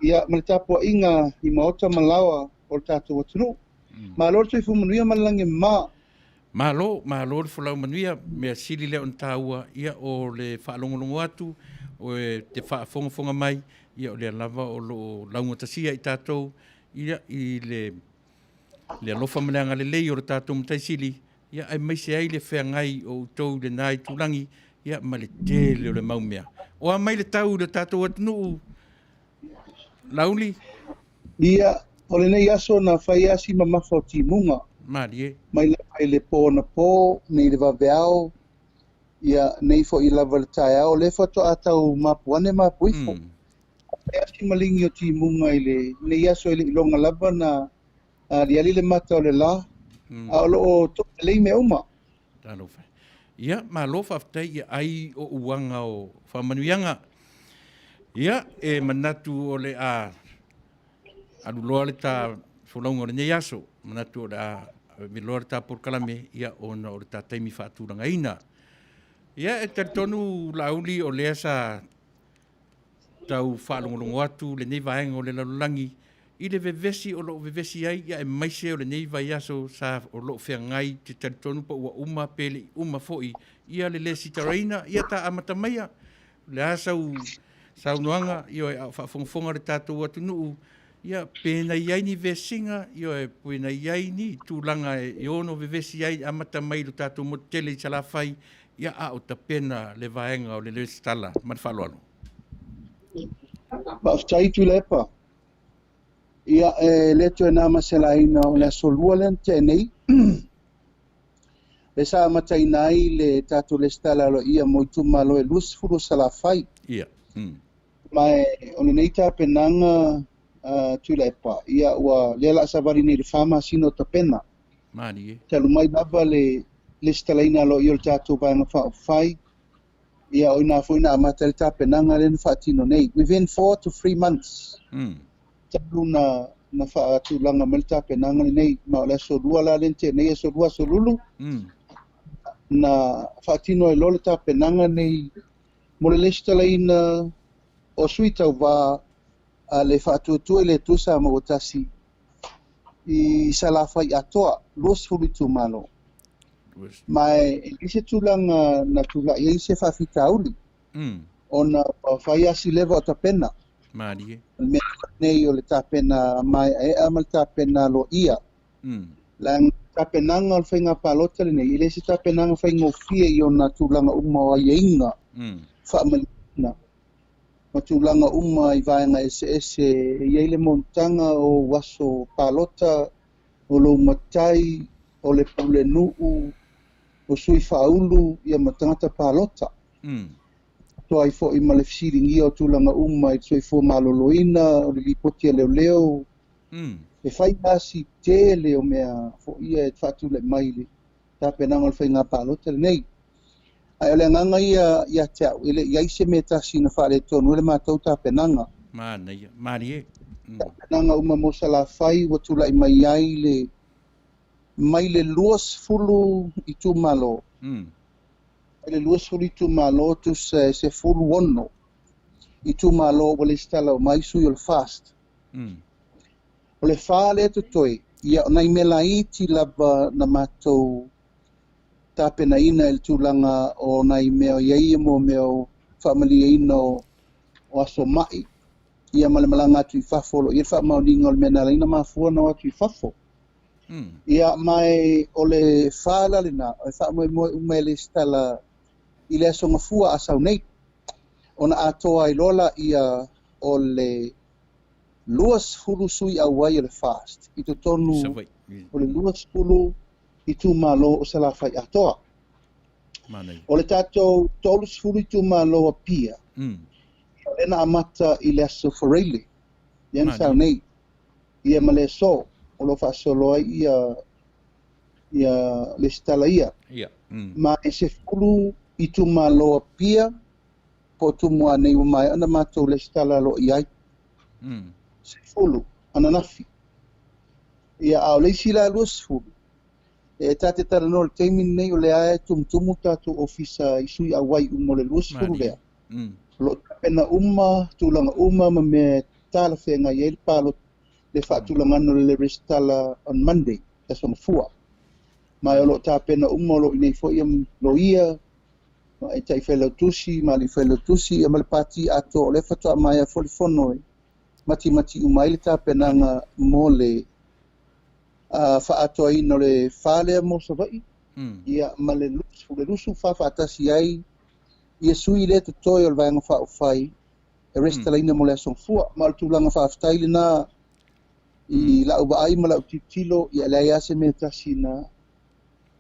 ia, ma le tapuaiga i maota ma laoa o le tatou atunuu. Malo le soifua manuia ma le lagi e mama. Malo, malo le folau manuia, mea sili lea ona taua, ia o le faalogologo atu, o te faafogafoga mai, ia o lea lava o lo o laugatasia i tatou, ia i le, le alofa ma le agalelei o le tatou Matai Sili, ia aemaise ai le feagai o outou i lena itulagi, ia ma le tele o le mau mea. O a mai le tau i le tatou atunuu, Laauli? Ia, o lenei aso na fai lava si mamafa o timuga. Malie. Mai lava i le po anapo, nei le vaveao, ia, nei foi lava i le taeao, o lea faatoa tau mapu ane mapu ifo. Mm. Fai lava si maligi o timuga i lenei aso e le i iloga lava na aliali le mata o le la, mm. a o lo o toa lelei mea uma. Talofa. Ia, malo faafetai ia ai o uaga o faamanuiaga. Ia, e manatu o le a alu loa le ta folauga o lenei aso. Manatu o le a ave loa le ta polokalame, ia, ona o le ta taimi faatulagaina. Ia, e talitonu Laauli o lea sa tau faalogologo atu lenei vaega o le lalolagi i le vevesi o lo o vevesi ai, ia aemaise o lenei vaiaso sa o lo o feagai te talitonu po ua uma pe le i uma foi ia le lesitalaina, ia ta amata maia. O le a sau saunoaga, ioe, a o faafogafoga le tatou atunuu, ia pe na i ai ni vesiga, ioe, pe na i ai ni tulaga e ono vevesi ai amata mai i lo tatou motu tele i Salafai, ia a o tapena le vaega o le lesitala. Ma le faaaloalo. Faafetai Tuilaepa. Ia, e le toe na ma se laina o le aso lua lea na tea nei. Lea sa amataina ai le tatou lesitala aloaia mo itumalo e 20 o Salafai. Ia. Mm. Ma e, o lenei tapenaga uh, Tuilaepa, ia ua lea la savali nei le 4 masina o tapena. Malie. Talu mai lava le lesitalaina aloaia o le tatou Vaega Faaupufai, ia o ina foi na amata ai le tapenaga lea na faatino nei. Within 4 to 3 months, mm. talu na, na faatulaga mai le tapenaga lenei, ma o le aso lua la lea na tea nei, aso lua, aso lulu, mm. na faatino ai loa le tapenaga nei mo le lesitalaina o sui tauvā a le Faatuatua i le Atua Samoa ua Tasi i Salafai atoa, 20 itumalo. Ma e leai se tulaga na tulai ai se faafitauli, mm. ona ua fai lava si leva o tapena. Malie. O le mea nei o le tapena maeaea ma le tapena aloaia. Mm. Leaga o le tapenaga o le faiga palota lenei, e le se tapenaga faigofie i ona tulaga uma o aiaiga, mm. faamalieina ma tulaga uma i vaega eseese e i ai le monotaga o ou aso palota, o lou matai, o le pulenuu, o sui faaulu ia ma tagata palota. Mm. Atoa ai foi ma le fesiligia o tulaga uma i le soifua maloloina, o le lipoti a leoleo, Mm. e fai lava si tele o mea foi ia e faatulai mai i le tapenaga o le faiga palota lenei. Ae o le agaga ia ia te au, e le i ai se mea tasi na faaletonu ai le matou tapenaga. Manaia, malie. Mm. Tapenaga uma mo Salafai ua tulai mai ai le mai le 20 itumalo. Mm. Mai le 20 itumalo tusa e 16 itumalo ua lesitala uma ai sui o le FAST. Mm. O le fa lea totoe. Ia, o nai mea laiti lava na matou tapenaina i le tulaga o nai mea o i ai ia mea o faamalieina o, o aso ma'i, ia ma le malaga atu i fafo, o lo o i ai le faamaoniga o le mea na ala ai ona mafua ona o atu i fafo. Ia, ma e, o le fa la lena, e faamoemoe uma e lesitala i le Aso Gafua a sau nei, ona atoa ai loa laia o le 20 sui auai o le FAST i totonu o le 20 itumalo o Salafai atoa. O le tatou 30 itumalo o Apia, o lea na amata i le Aso Faraile, lea na sau nei, ia ma le aso o lo o faasolo ai ia ia lesitala ia. Ma e 10 itumalo o Apia po o Tumua nei ua maea ona matou lesitala aloaia ai. 10 ananafi. Ia, a o le isi la 20, e ta te talanoa i le taimi lenei o lea e tumutumu tatou ofisa i sui auai uma o le 20 lea. O lo o tapena uma tulaga uma ma mea e talafeagai ai le palota, le faatulagaga o le resitala on Monday, le Aso Gafua. Ma o lo o tapena uma, o lo o i inei foi loia, ma e tai failautusi, ma alii failautusi, ia ma le pati atoa, o lea faatoa maea foi le fono e matimati uma ai le tapenaga mo le faaatoaina o le fa lea mo Savaii, ia ma le 24 faatasi ai ia sui lea totoe o le Vaega Faaupufai e resitalaina mo le Aso Gafua. Ma o le tulaga faafetai lena i lau vaai ma lau tilotilo, ia e leai lava se mea tasi na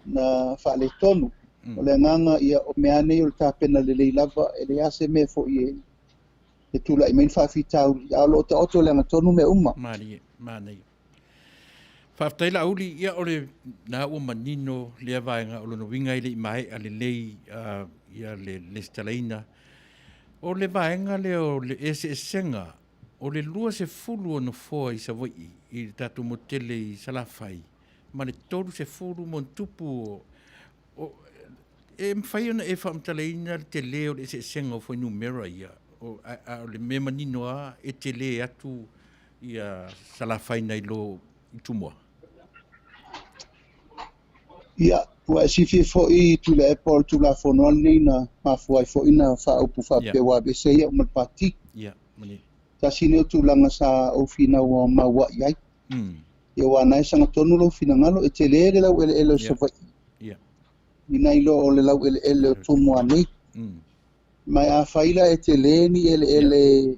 na faaletonu. O le agaga ia o mea nei o le tapena lelei lava, e leai lava se mea foi e e tulai mai ni faafitauli, a o lo o taoto i le agatonu mea uma. Malie, manaia. Faafetai Laauli, ia o le na ua manino lea vaega o lona uiga e le i maea lelei uh, ia le lesitalaina. O le vaega lea o le eseesega o le 20 o nofoa i Savaii i le tatou motu tele i Salafai ma le 30 ma ona tupu o, o, e mafai ona e faamatalaina le tele o le eseesega o fuainumera ia, o, a, a o le mea manino lava e tele atu ia Salafai nai lo i Tumua. Ia, ua e silafia foi Tuilaepa o le Tulafono lava lenei na mafua ai foi na faaupu faapea ua aveese ai au ma le Pati. Ia, malie. Tasi lenei o tulaga sa ou finau maua'i ai. Ia aua na e sagatonu lou finagalo, e tele le laueleele o Savaii i nai lo o le laueleele o Tumua nei. Ma afai la e tele ni eleele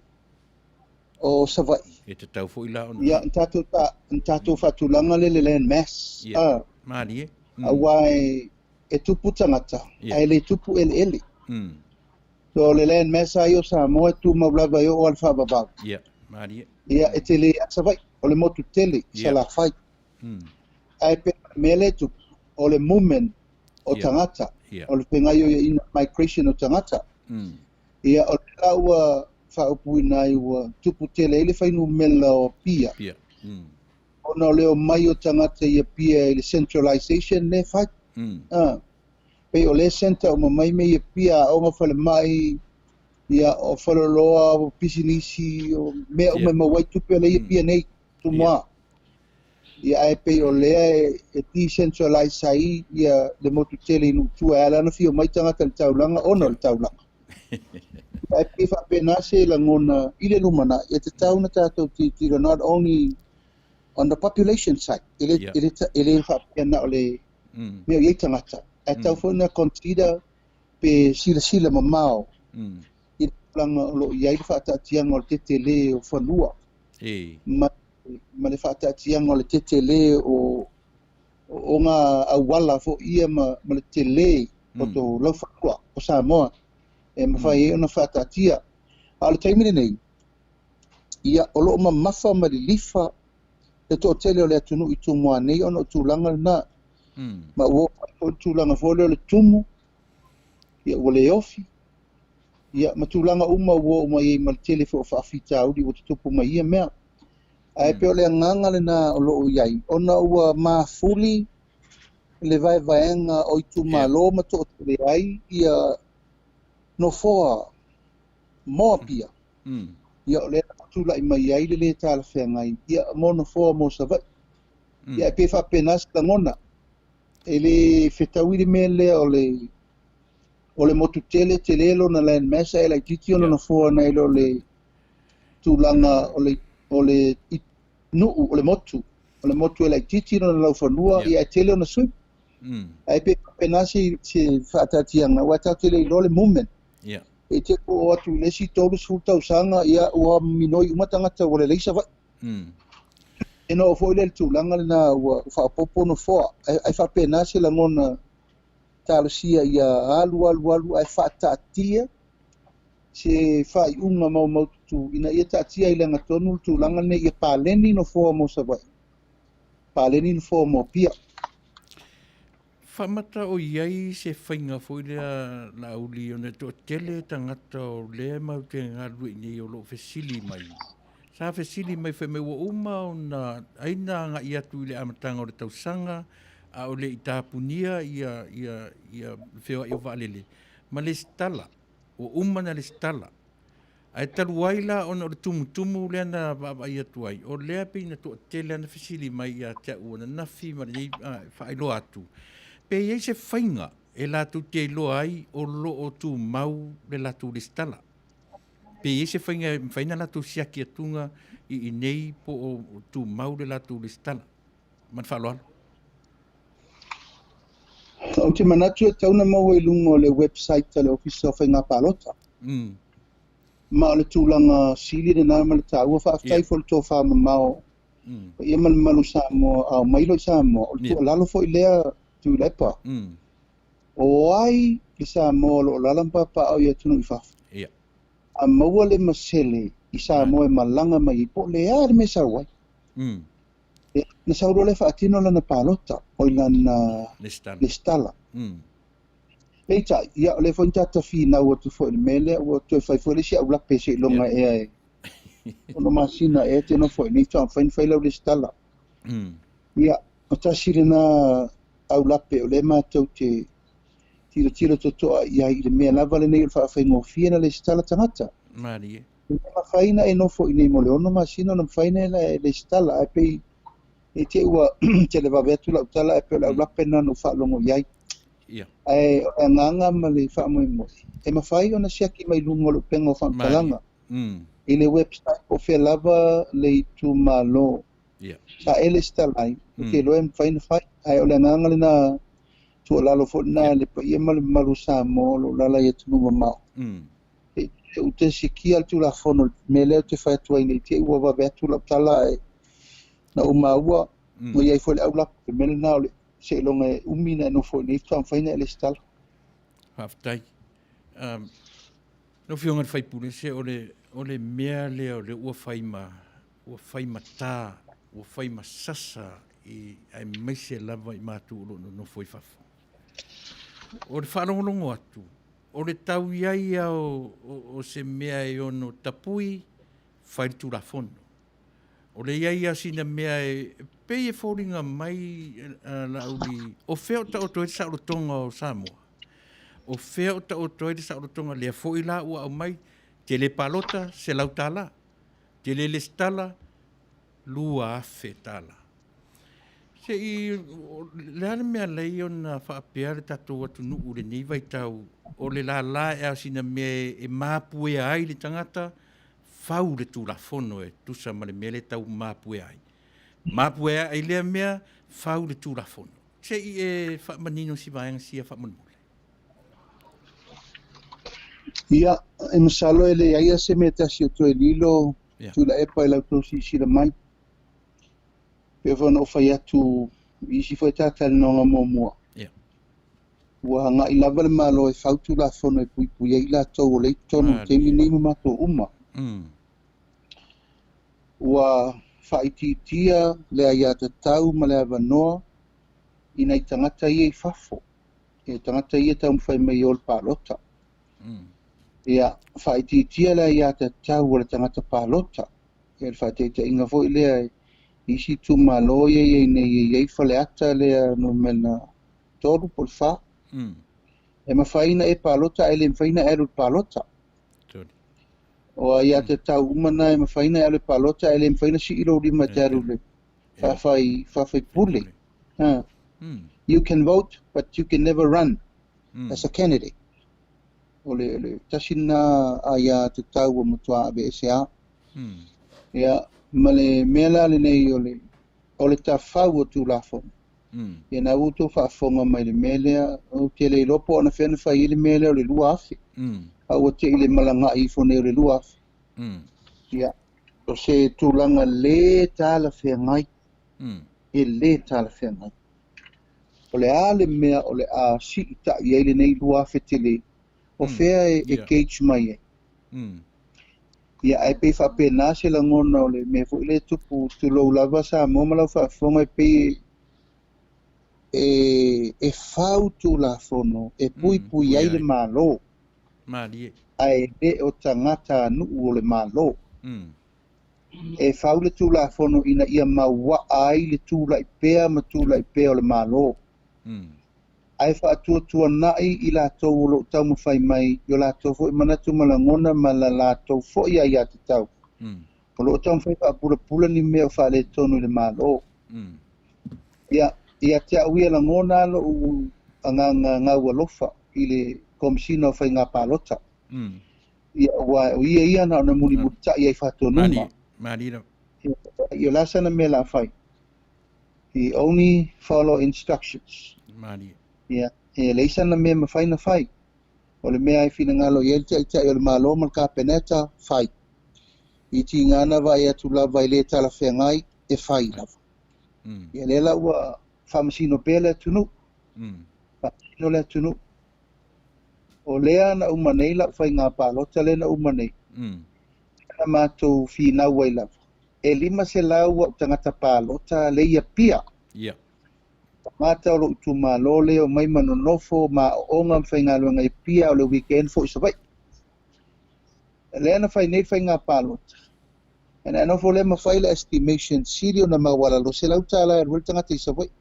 o Savaii. E tatau foi la ona. Ia, na tatou, ta, na tatou faatulaga lea le land mass. Ia, malie. Aua e, e tupu tagata, ae le tupu eleele. So o le land mass lava ia o Samoa e tumau lava e oo lava i le faavavau. Ia, malie. Ia, e tele lava Savaii, o le motu tele, Salafai. Ae pei o le mea lea e tupu, o le movement o tagata, o le fegaioiaina, migration o tagata. Ia, o lea la ua faaupuina ai ua tupu tele ai le fuainumera o Apia, ona o le omai o tagata i Apia i le centralization lea e fai. Pei o lea e centre uma mai mea i Apia, aoga, falemai, ia, o faleoloa, o pisinisi, o mea uma e maua ai tupe o lea e i Apia nei, Tumua. Ia, ae pei o lea e decentralize ai ia le motu tele i nuu tua e ala ona fia omai tagata i le taulaga ona o le taulaga. Ae pei e faapena se lagona i le lumanai, e tatau ona tatou tilotilo not only on the population side, e le, e le, e le faapea na o le mea o i ai tagata, ae tatau foi ona consider pe silasila mamao i le tulaga o lo o i ai le faataatiaga o le tetele o fanua ma, ma le faataatiaga o le tetele o, o ngā auala foi ia ma, ma le tele o tō laufanua o Samoa e mafai ai ona faataatia. A o le taimi lenei, ia, o lo o mamafa ma lilifa le toatele o le atunuu i Tumua nei ona o tulaga lena. Ma ua oo mai foi le tulaga foi lea o le tumu, ia ua le ofi, ia ma tulaga uma ua oo mai ai ma le tele foi o faafitauli ua tutupu mai ia mea. Ae pei o le agaga lena o lo o i ai, ona ua mafuli le vaevaega o itumalo ma toatele ai ia nofoa mo Apia. Ia o lea ua tulai mai ai le lē talafeagai ia mo nofoa mo Savaii. Ia, e pei e faapena se lagona. E le fetaui le mea lea o le o le motu tele, tele lona land mass ae laitiiti ona nofoa nai lo le tulaga o le o le nuu o le motu. O le motu e laitiiti lona laufanua, ia ae tele ona sui. Ae pei e faapena se se faataatiaga aua tatou te le iloa le movement. E te oo atu i le isi 30 tausaga, ia ua minoi uma tagata ua lelei Savaii. Ona oo foi lea i le tulaga lena ua faaopoopo nofoa. Ae faapena se lagona talosia ia alu alu alu ae faataatia se faaiuga maumaututu ina ia taatia i le agatonu le tulaga lenei ia paleni nofoa mo Savaii, paleni nofoa mo Apia. Faamata o i ai se faiga foi lea Laauli ona e toatele tagata o lea matou te galulue i inei o lo o fesili mai. Sa fesili mai fai mai ua uma ona ai na agai atu i le amataga o le tausaga a o le i tapunia ia ia ia feoai o vaalele ma lesitala. Ua uma na lesitala. Ae talu ai la ona o le tumutumu lea na vaavaai atu ai, o lea pei na toatele lava na fesili mai ia te au ananafi ma lenei faailoa atu, pe i ai se faiga e latou te iloa ai o lo o tumau le latou lesitala. Pe i ai se faiga e mafai ona latou siaki atuga i inei po o tumau le latou lesitala. Ma le faaaloalo. Ou te manatu e tatau ona maua i luga o le website a le Ofisa o Faiga Palota. Ma o le tulaga sili lena ma le taua. Faafetai foi i le tofa mamao paia ma le mamalu o Samoa a omai loa i Samoa. O le tuualalo foi lea Tuilaepa, o ai le Samoa o lo o alaala ma papaaao i atunuu i fafo, a maua le masele i Samoa e malaga mai ai, po o le a le mea e sau ai, Ona sau loa lea faatino lana palota, oi lana lesitala. Peitai, ia, o lea foi na tata finau atu foi i le mea lea, ua toe fai foi le isi aulape seiloga ea e ono masina ea e te nofo ai nei faatoa mafai ona fai lau lesitala. Ia, o tasi lena aulape o lea matou te tilotilo totoa i ai i le mea lava lenei o le faafaigofie ona lesitala tagata. Malie. E le mafai ona e nofo i inei mo le ono masina ona mafai ona e lesitala, ae pei ne i te i ua televave atu lau tala ae pei o le aulape lena na ou faalogo i ai. Ae o le agaga ma le faamoemoe, e mafai ona siaki mai luga o le upega o faamatalaga i le website po o fea lava le itumalo sa e lesitala ai, ou te iloa e mafai ona fai. Ae o le agaga lena, tuualalo foi lena i le paia ma le mamalu o Samoa o lo o alaala i atunuu mamao. Ou te sikia le Tulafono i le mea lea ou te fai atu ai nei te i ua vave atu lau tala ae na ou maua ua i ai foi le aulape. O le mea lena o le seiloga e umi ona e nofo i inei faatoa mafai ona e lesitala. Faafetai. Um, lau Afioga i le sui usufono, se o le, o le mea lea o lea ua fai ma, ua fai ma tā, ua fai ma sasa i, aemaise lava i matou o lo o nonofo i fafo. O le faalogologo atu, O le tau i ai ia o se mea e ono tapui, fai le Tulafono. O le i ai ia o sina mea e pei e foliga mai Laauli, o fea o taoto ai le saolotoga o Samoa? O fea o taoto ai le saolotoga? Lea foi la ua aumai, te le palota, $100. Te le lesitala, $2,000. Se i, le a le mea lei ona faapea le tatou atunuu i lenei vaitau, o le lala ea o sina mea e mapuea ai le tagata, fau le Tulafono e tusa ma le mea lea e tau mapuea ai. Mapuea ai lea mea, fau le Tulafono. Se i e faamanino si vaega sia faamolemole. Ia, e masalo e leai lava se mea tasi o toe lilo Tuilaepa i la outou silasila mai. Pei foi ona ou fai atu i isi foi talatalanoaga muamua, ua agai lava le Malo e fau Tulafono e puipui ai i latou o lea i totonu i le taimi lenei ma matou uma. Ua faaitiitia le aiatatau ma le avanoa i nai tagata ia i fafo, i tagata ia e taumafai mai e o i le palota. Ia, faaitiitia le aiatatau a le tagata palota. Ia, le faataitaiga foi lea i isi itumalo ia e i ai nei, e i ai Faleata lea numera 3 po o le 4. E mafai ona e palota ae le mafai ona e alu i le palota. O aiatatau uma na e mafai ona e alu i le palota ae le mafai ona sii lou lima e te alu i le Faafai, faafaipule. Ha. You can vote but you can never run as a candidate. O le, le tasi lena aiatatau ua matua aveese a. Ia, ma le mea la lenei o le, o le tafau o Tulafono. Ia na ua outou faafofoga mai i le mea lea, ou te le iloa po o anafea na fai ai le mea lea o le 2000. A ua te i le malagai ifo nei o le 2000. Ia, o se tulaga le talafeagai, e le talafeagai. O le a le mea o le a siitai ai lenei 2000 tele, o fea e gauge mai ai? Ia, ae pei faapena se lagona o le mea foi lea e tupu, tulou lava Samoa ma lau faafofoga, e pei e, e fau Tulafono e puipui ai le Malo. Malie. Ae le o tagatanuu o le Malo. E fau le Tulafono ina ia mauaa ai le tulai pea ma tulai pea o le Malo. Ae faatuatuanai i latou o lo o taumafai mai i o latou foi manatu ma lagona ma la latou foi aiatatau. O lo o taumafai faapulapula ni mea o faaletonu i le Malo. Ia, ia te au ia lagona lou agaga gaualofa i le Komesina o Faiga Palota. Ia, aua o ia ia na ona mulimulitai ai faatonuga. Malie lava. Ia, o le a sana mea o le a fai? He only follow instructions. Malie. Ia, e leai sana mea e mafai ona fai. O le mea e finagalo i ai le Taitai o le Malo ma le Kapeneta, fai. I tiga na vaai atu lava e le talafeagai, e fai lava. Ia lea la ua faamasino pea le atunuu. Faamasino le atunuu. O lea na uma nei lau faiga palota lea na uma nei. Na matou finau ai lava. E 500 au tagata palota lea i Apia. Tagata o lou itumalo lea omai ma nonofo ma aooga ma faigaluega i Apia o le weekend foi i Savaii. Lea na fai nei le faiga palota. Ona e nofo lea ma fai le estimation sili ona maualalo $100 e alu ai le tagata i Savaii.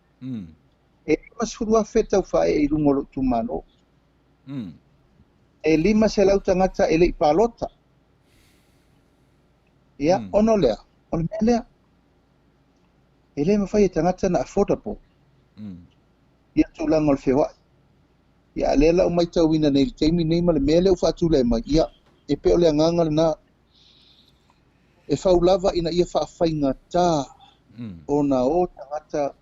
E 50,000 tau faaee i luga o lou itumalo. E 500 tagata e le i palota. Ia, ona o lea, o le mea lea, e le mafai e tagata na affordable ia tulaga o le feoai. Ia, a lea la ua matauina nei i le taimi nei ma le mea lea ua faatulai mai, ia, e pei o le agaga lena, e fau lava ina ia faafaigata ona o tagata,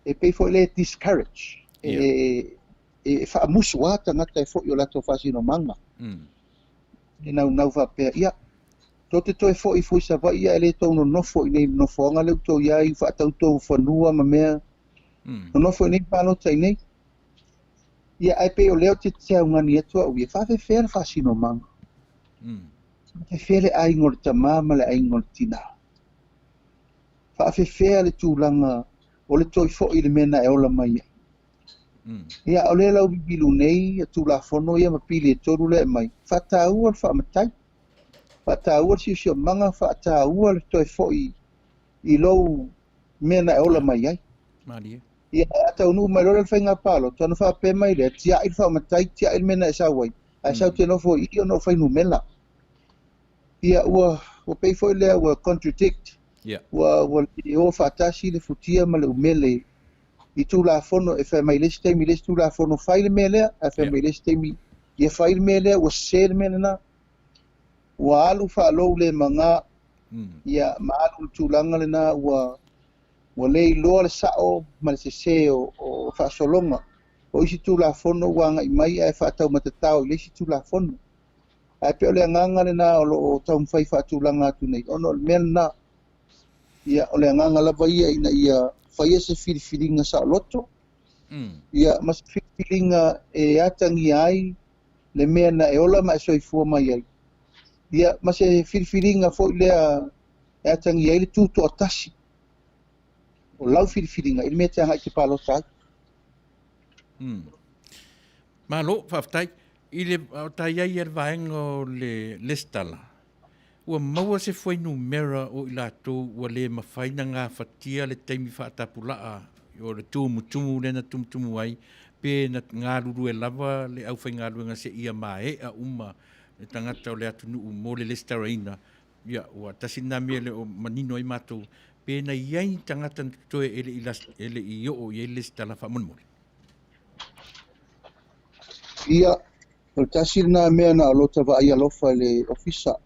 e pei foi lea e discourage, e, e faamusu lava tagata e foi i o latou faasinomaga. E naunau faapea, ia, tou te toe foi ifo i Savaii ae le tou nonofo i inei i le nofoaga lea ua tou i ai, ua faatau tou fanua ma mea, nonofo i inei ma palota i inei. Ia, ae pei o lea ou te augani atu au ia, faafefea le faasinomaga? Faafefea le aiga o le tamā ma le aiga o le tinā? Faafefea le tulaga o le toe foi i le mea na e ola mai ai? Ia, o lea la ua vivilu nei ia Tulafono ia ma pili e tolu lea e aumai, faataua le faamatai, faataua le siosiomaga, faataua le toe foi i lou mea na e ola mai ai. Malie. Ia, a taunuu mai loa le faiga palota, ona faapea mai lea, tiai le faamatai, tiai le mea na e sau ai, ae sau te nofo i i ona o fuainumera. Ia, ua, ua pei foi lea ua contradict, ua, ua le o faatasi le futia ma le umele i Tulafono, e fai mai le isi taimi i le isi Tulafono fai le mea lea, ae fai mai le isi taimi ia fai le mea lea, ua sese le mea lena. Ua alu faalou le maga, ia, ma alu le tulaga lena ua, ua le iloa le sao ma le sese o, o faasologa. O isi Tulafono ua agai mai ae faataumatatao i le isi Tulafono. Ae pei o le agaga lena o lo o taumafai faatulaga atu nei, ona o le mea lena. Ia, o le agaga lava ia ina ia faia se filifiliga saoloto, ia, ma se filifiliga e atagia ai le mea na e ola ma e soifua mai ai, ia, ma se filifiliga foi lea e atagia ai le tutoatasi o lau filifiliga i le mea e te agai e te palota ai. Malo, faafetai. I le, o ta i ai i le vaega o le lesitala, ua maua se fuainumera o i latou ua le mafai na gafatia le taimi faatapulaa o le tumutumu lea na tumutumu ai, pe na galulue lava le aufaigaluega seia maea uma le tagata o le atunuu mo le lesitalaina. Ia, ua tasi lena mea e le o manino ai matou. Pe na i ai ni tagata na totoe e le i, e le i oo i ai le lesitala faamolemole? Ia, o le tasi lena mea na o lota vaai alofa i le Ofisa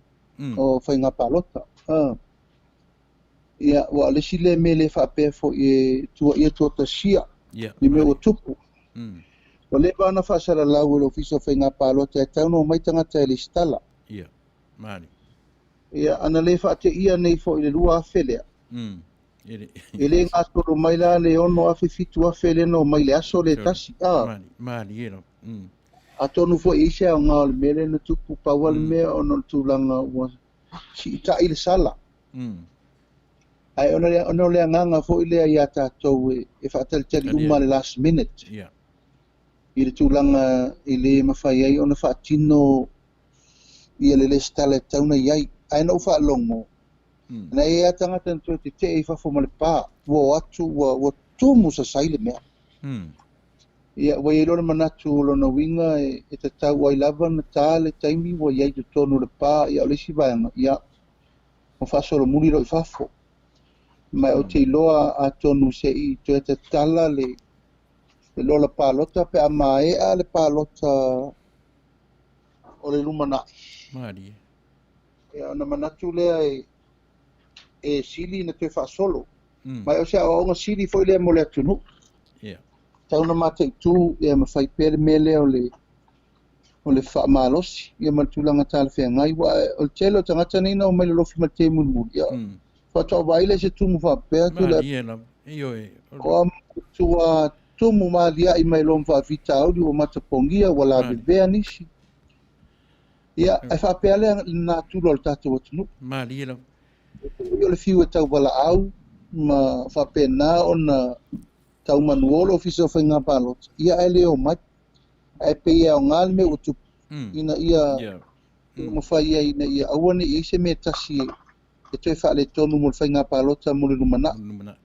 o Faiga Palota. Ia, aua o le isi lea mea le faapea foi e tuuaia tuatasia ni mea ua tupu. Ua leva ona faasalalau e le Ofisa o Faiga Palota e tatau ona omai tagata e lesitala. Ia, mali. Ia, ana le faateia nei foi i le 2000 lea, e le gasolo mai la le 6000, 7000 lea na omai i le aso lea e tasi. A. Mali, malie lava. Atonu foi e i ai se aoga o le mea lea na tupu, pau lava le mea ona o le tulaga ua siitai le sala. Ae ona o le agaga foi lea ia tatou e faatalitali uma le last minute i le tulaga e le mafai ai ona faatino ia le lesitala e tatau ona i ai. Ae na ou faalogo, na i ai lava tagata na toe tetee i fafo ma le pa, ua o atu ua tumu sasai le mea. Ia, ua i ai loa le manatu o lona uiga e tatau ai lava ona ta le taimi ua i ai i totonu o le pa, ia o le isi vaega, ia, ua faasolomuli loa i fafo. Ma ou te iloa atonu se i toe tatala le lola palota pe a maea le palota o le lumanai. Malie. Ia, ona manatu lea e sili na toe faasolo. Ma o se aoaoga sili foi lea mo le atunuu. Tau na mataitu ia ma fai pea le mea lea o le faamalosi ia ma le tulaga talafeagai. Aua o le tele o tagata nei na omai lolofi ma le tē mulimuli. Ia, faatoa vaai lea i se tumu faapea atu le Malie lava. Ioe. O a matua tumu ma aliaʻi mai loa ma faafitauli ua matapogia, ua lavevea nisi. Ia, ae faapea lea le natura o le tatou atunuu. Malie lava. O le fiu e tauvalaau ma faapena ona taumanuo le Ofisa o Faiga Palota, ia ae le omai. Ae pei e aoga le mea ua tupu, ina ia mafai ai ina ia aua ne i i ai se mea tasi e toe faaletonu mo le Faiga Palota mo le lumanai.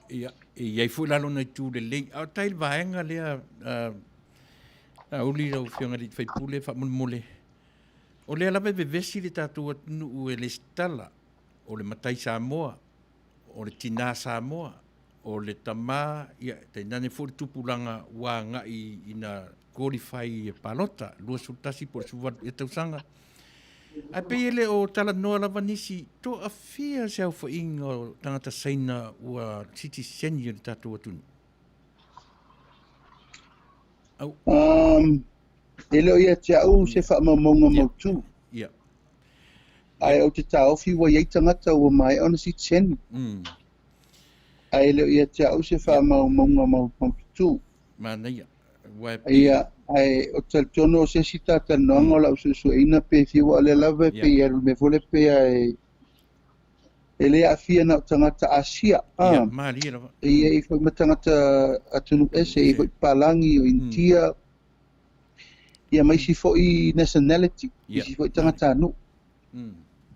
Ia, e i ai foi la lona itu lelei. A o tai le vaega lea, Laauli lau Afioga i le sui usufono, faamolemole, o lea lava e vevesi le tatou atunuu e lesitala, o le matai Samoa, o le tinā Samoa, o le tama, ia, tainane foi le tupulaga ua agai ina qualify i palota, 21 po o le 18 ea tausaga. Ae pei e le o talanoa lava nisi, toafia se aofaiga o tagata Saina ua sitiseni o le tatou atunuu? Au. E le o ia te au se faamaumauga mautu. Ae ou te taofi ua i ai tagata ua maea ona sitiseni. Ae le o ia te au se faamaumauga mautu. Manaia. Ia, ae ou te talitonu o se isi talatalanoaga o lau suesueina pe fiu aua o lea lava e pei e alu i le mea foi lea pei e e le aafia na o tagata Asia. Ia, malie lava. E i ai foi ma tagata atunuu ese, e i ai foi papalagi, o Initia, ia ma isi foi nationality, isi foi tagatanuu.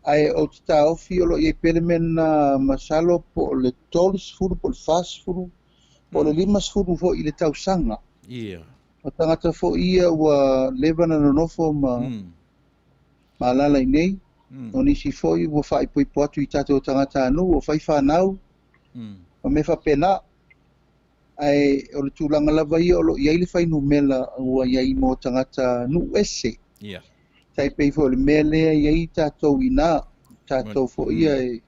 Ae ou te taofi o lo o i ai pea le mea lena masalo po o le 30 po o le 40 po o le 50 foi i le tausaga. O tagata foi ia ua leva ona nonofo ma ma alaala i inei. O nisi foi ua faaipoipo atu i tatou tagatanuu, ua fai fanau, ma mea faapena. Ae o le tulaga lava ia o lo o i ai le fuainumera ua i ai mo tagata nuu ese. Tai pei foi o le mea lea e i ai tatou i ina, tatou foi ia e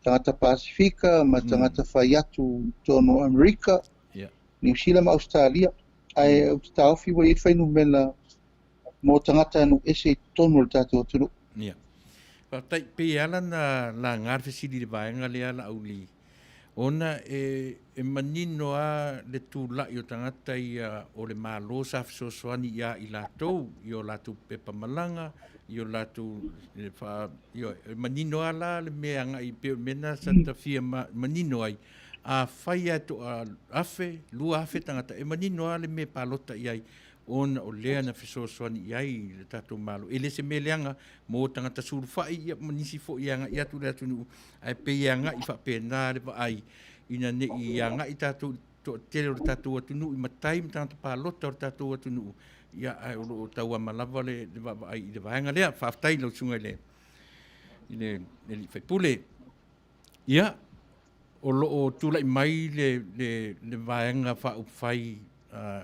tagata Pasifika ma tagata fai atu i totonu o Amerika, Niu Sila ma Ausetalia. Ae ou te taofi ua i ai le fuainumera mo tagata nuu ese i totonu o le tatou atunuu. Ia. Faafetai, pei e ala ona laga le fesili i le vaega lea Laauli, ona e, e manino lava le tulai o tagata ia o le Malo sa fesoasoani ia i latou i o latou pepa malaga, i o latou e, faa, ioe, e manino lava la le mea e agai pei o le mea lena sa ta fia manino ai, afai lava e toa 1000, 2000 tagata, e manino lava le mea e palota i ai, ona o lea na fesoasoani i ai le tatou Malo. E le se mea leaga mo tagata sulufai ia ma nisi foi e agai atu i le atunuu, ae pei e agai faapena le vaai ina ne i agai tatou i le toatele o le tatou atunuu i matai ma tagata palota o le tatou atunuu, ia ae o lo o tauama lava le vaavaai i le vaega lea. Faafetai i lau susuga i le i le sui usufono. Ia, o lo o tulai mai le, le, le Vaega Faaupufai uh,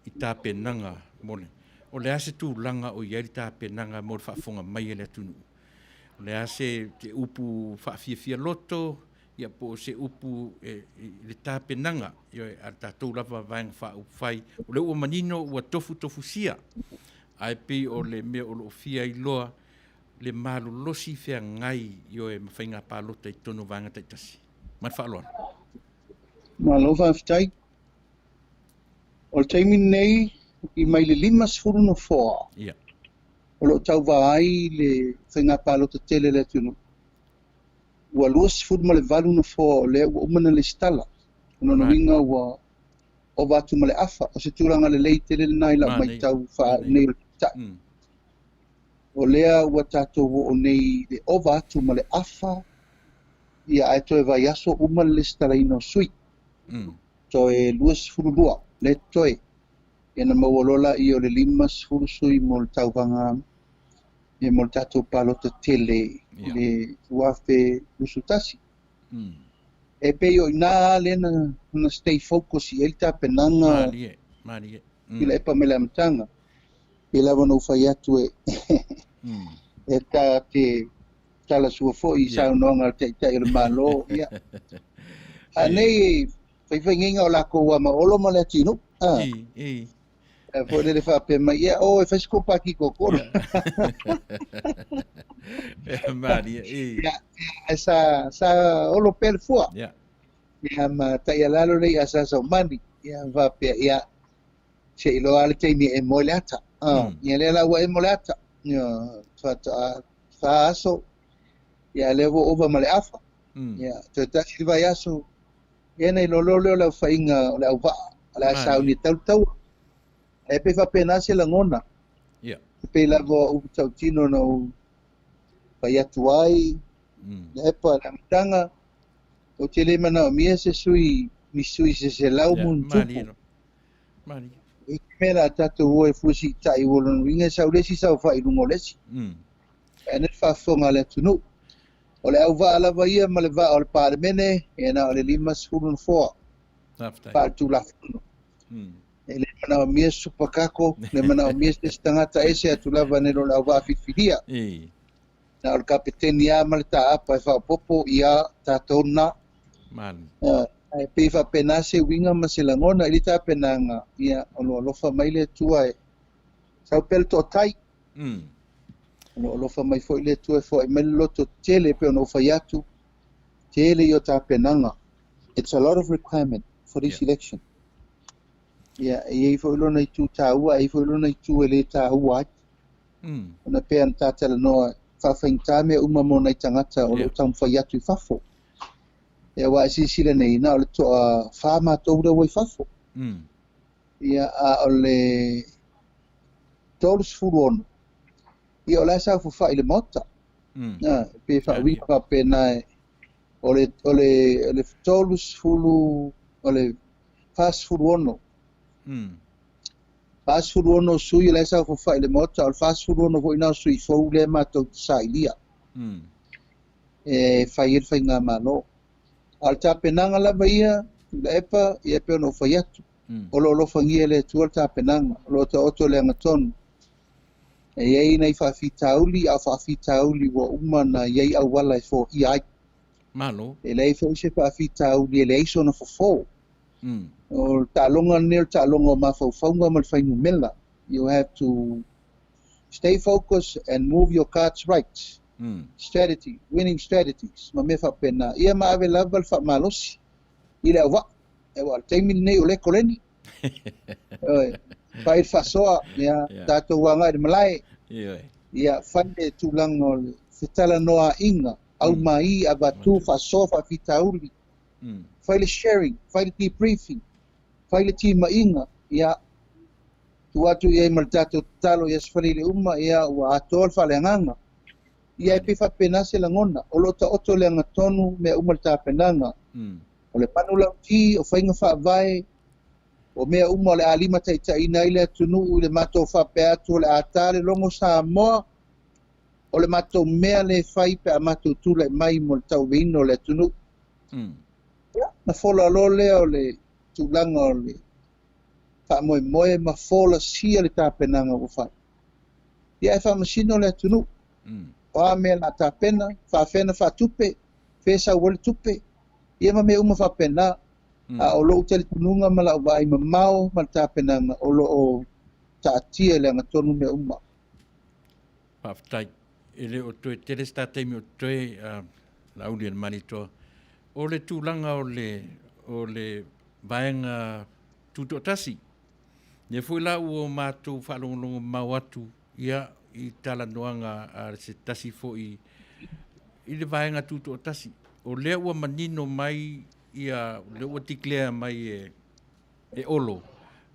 i tapenaga mo le, o le a se tulaga o i ai le tapenaga mo le faafofoga mai a le atunuu? O le a se, se upu faafiafia loto, ia po o se upu e, i le tapenaga ioe, a le tatou lava Vaega Faaupufai, o lea ua manino ua tofutofusia, ae pei o le mea o lo o fia iloa le malolosi feagai ioe ma faiga palota i totonu o vaega taitasi. Ma le faaaloalo. Malo faafetai. O le taimi lenei, i mai le 50 nofoa Ia. o lo o tauva ai le faiga palota tele a le atunuu, ua 28 nofoa o lea ua uma ona lesitala. O lona uiga ua ova atu ma le afa. O se tulaga lelei tele lena i lau matau faa-nei o le Taitai. O lea ua tatou oo nei i le ova atu ma le afa, ia ae toe vaiaso uma le lesitalaina o sui. Toe 22 lea totoe. Ia ona maua loa lea o le 50 sui mo le tauvaga ia mo le tatou palota tele i le 2021. E pei o i ina lea na stay focus i ai le tapenaga. Malie, malie. I le epa mai le amataga. Pei lava ona ou fai atu e e ta te talasua foi i saunoaga a le Taitai o le Malo, ia. A nei e faifaigaina o lakou a ma Olo ma Leatinuu, a. E foi lele faapea mai, ia, o e fai se kou pāti toatolu. Ia, malie, i. Ia, ae sa, sa olo pea le fua. Ia. Ia, ma taialalo le i'a sa saumani. Ia, ma faapea, ia, se i loa le taimi e emo ai le ata. Ah, Ia lea la ua emo le ata. Ia, faatoa fa aso. Ia, lea ua ova ma le afa. Ia, toe tasi le vaiaso. Ia na iloa loa lea o le aofaiga o le auvaa o le a sauni e tau le taua. E pei faapena se lagona. Ia. E pei lava o upu tautino na ou fai atu ai, le epa i le amataga, ou te le manaomia se sui, ni sui se selau Ia, ma ona tupu. malie. Malie. E i te mea la a tatou o e fua siitai ua lona uiga e sau le isi saofai i luga o le isi. Ae nei le faafofoga a le atunuu. O le auvaa lava ia ma le vaa o le Palemene, ia na o le 50 nofoa Faafetai. faaletulafono. E le manaomia se supakako, le manaomia se isi tagata ese atu lava nai lo le auvaa filifilia. I. Na o le kapeteni lava ma le taapa e faaopoopo ia tatou na. Malie. Ae pei faapena se uiga ma se lagona i le tapenaga, ia o lo o alofa mai le Atua e sau pea le toatai. O lo o alofa mai foi le Atua e foai mai le loto tele e pei ona ou fai atu, tele ia o tapenaga. It's a lot of requirement for this election. Ia, e i ai foi lona itu taua, e i ai foi lona itu e le taua ai. Ona pei ona ta talanoa, faafaigata mea uma mo nai tagata o lo o taumafai atu i fafo. Ia, aua e silasila nei, na o le toa fa matou lea ua i fafo. Ia, a o le 36, ia o la e saofafai i le Maota. A, pe faauiga faapena e, o le, o le, o le 30, o le 46. 46 sui o la e saofafai i le Maota, o le 46 foi na o sui fou lea matou te sailia. E fai ai le faigamalo. A o le tapenaga lava ia, Tuilaepa, ia e pei ona ou fai atu, o lo o alofagia e le Atua le tapenaga, o lo o taoto i le agatonu. E i ai nai faafitauli, a o faafitauli ua uma ona i ai auala e foia ai. Malo. E leai foi se faafitauli e leai sona fofo. O le taaloga lenei o le taaloga o mafaufauga ma le fuainumera. You have to stay focused and move your cards right. Strategy, winning strategies, ma mea faapena. Ia ma ave lava le faamalosi i le auvaa. Aua o le taimi lenei o lea e koleni. Ioe. Fai le faasoa, ia, tatou agai i le malae. Ioe. Ia, fai le tulaga o le fetalanoaiga, aumai, avatu, faasoa, faafitauli. Fai le sharing, fai le debriefing, fai le timaiga, ia, tuu atu i ai ma le tatou tatalo i aso Faraile uma, ia, ua atoa le faaleagaga. Ia, e pei faapena se lagona, o lo o taoto i le agatonu mea uma le tapenaga. O le manulauti, o faiga faavae, o mea uma o le a limataitaiina ai le atunuu i le matou faapea atu o le a ta le logo Samoa. O le matou mea lea e fai pe a matou tulai mai mo le tauaveina o le atunuu. Ia, ona fola loa lea o le tulaga o le faamoemoe ma folasia le tapenaga ua fai. Ia ae faamasino le atunuu. O a mea o le a tapena, faafea ona faatupe, fea e sau ai le tupe, ia ma mea uma faapena. A o lou talitonuga ma lau vaai mamao ma le tapenaga o lo o taatia i le agatonu mea uma. Faafetai. E le o toe tele se ta taimi o totoe, Laauli e le Malietoa. O le tulaga o le, o le vaega tutoatasi, lea foi la ua matou faalogologo mamao atu ia, i talanoaga a se tasi foi i le vaega tutoatasi. O lea ua manino mai ia, o lea ua declare mai e, e Olo,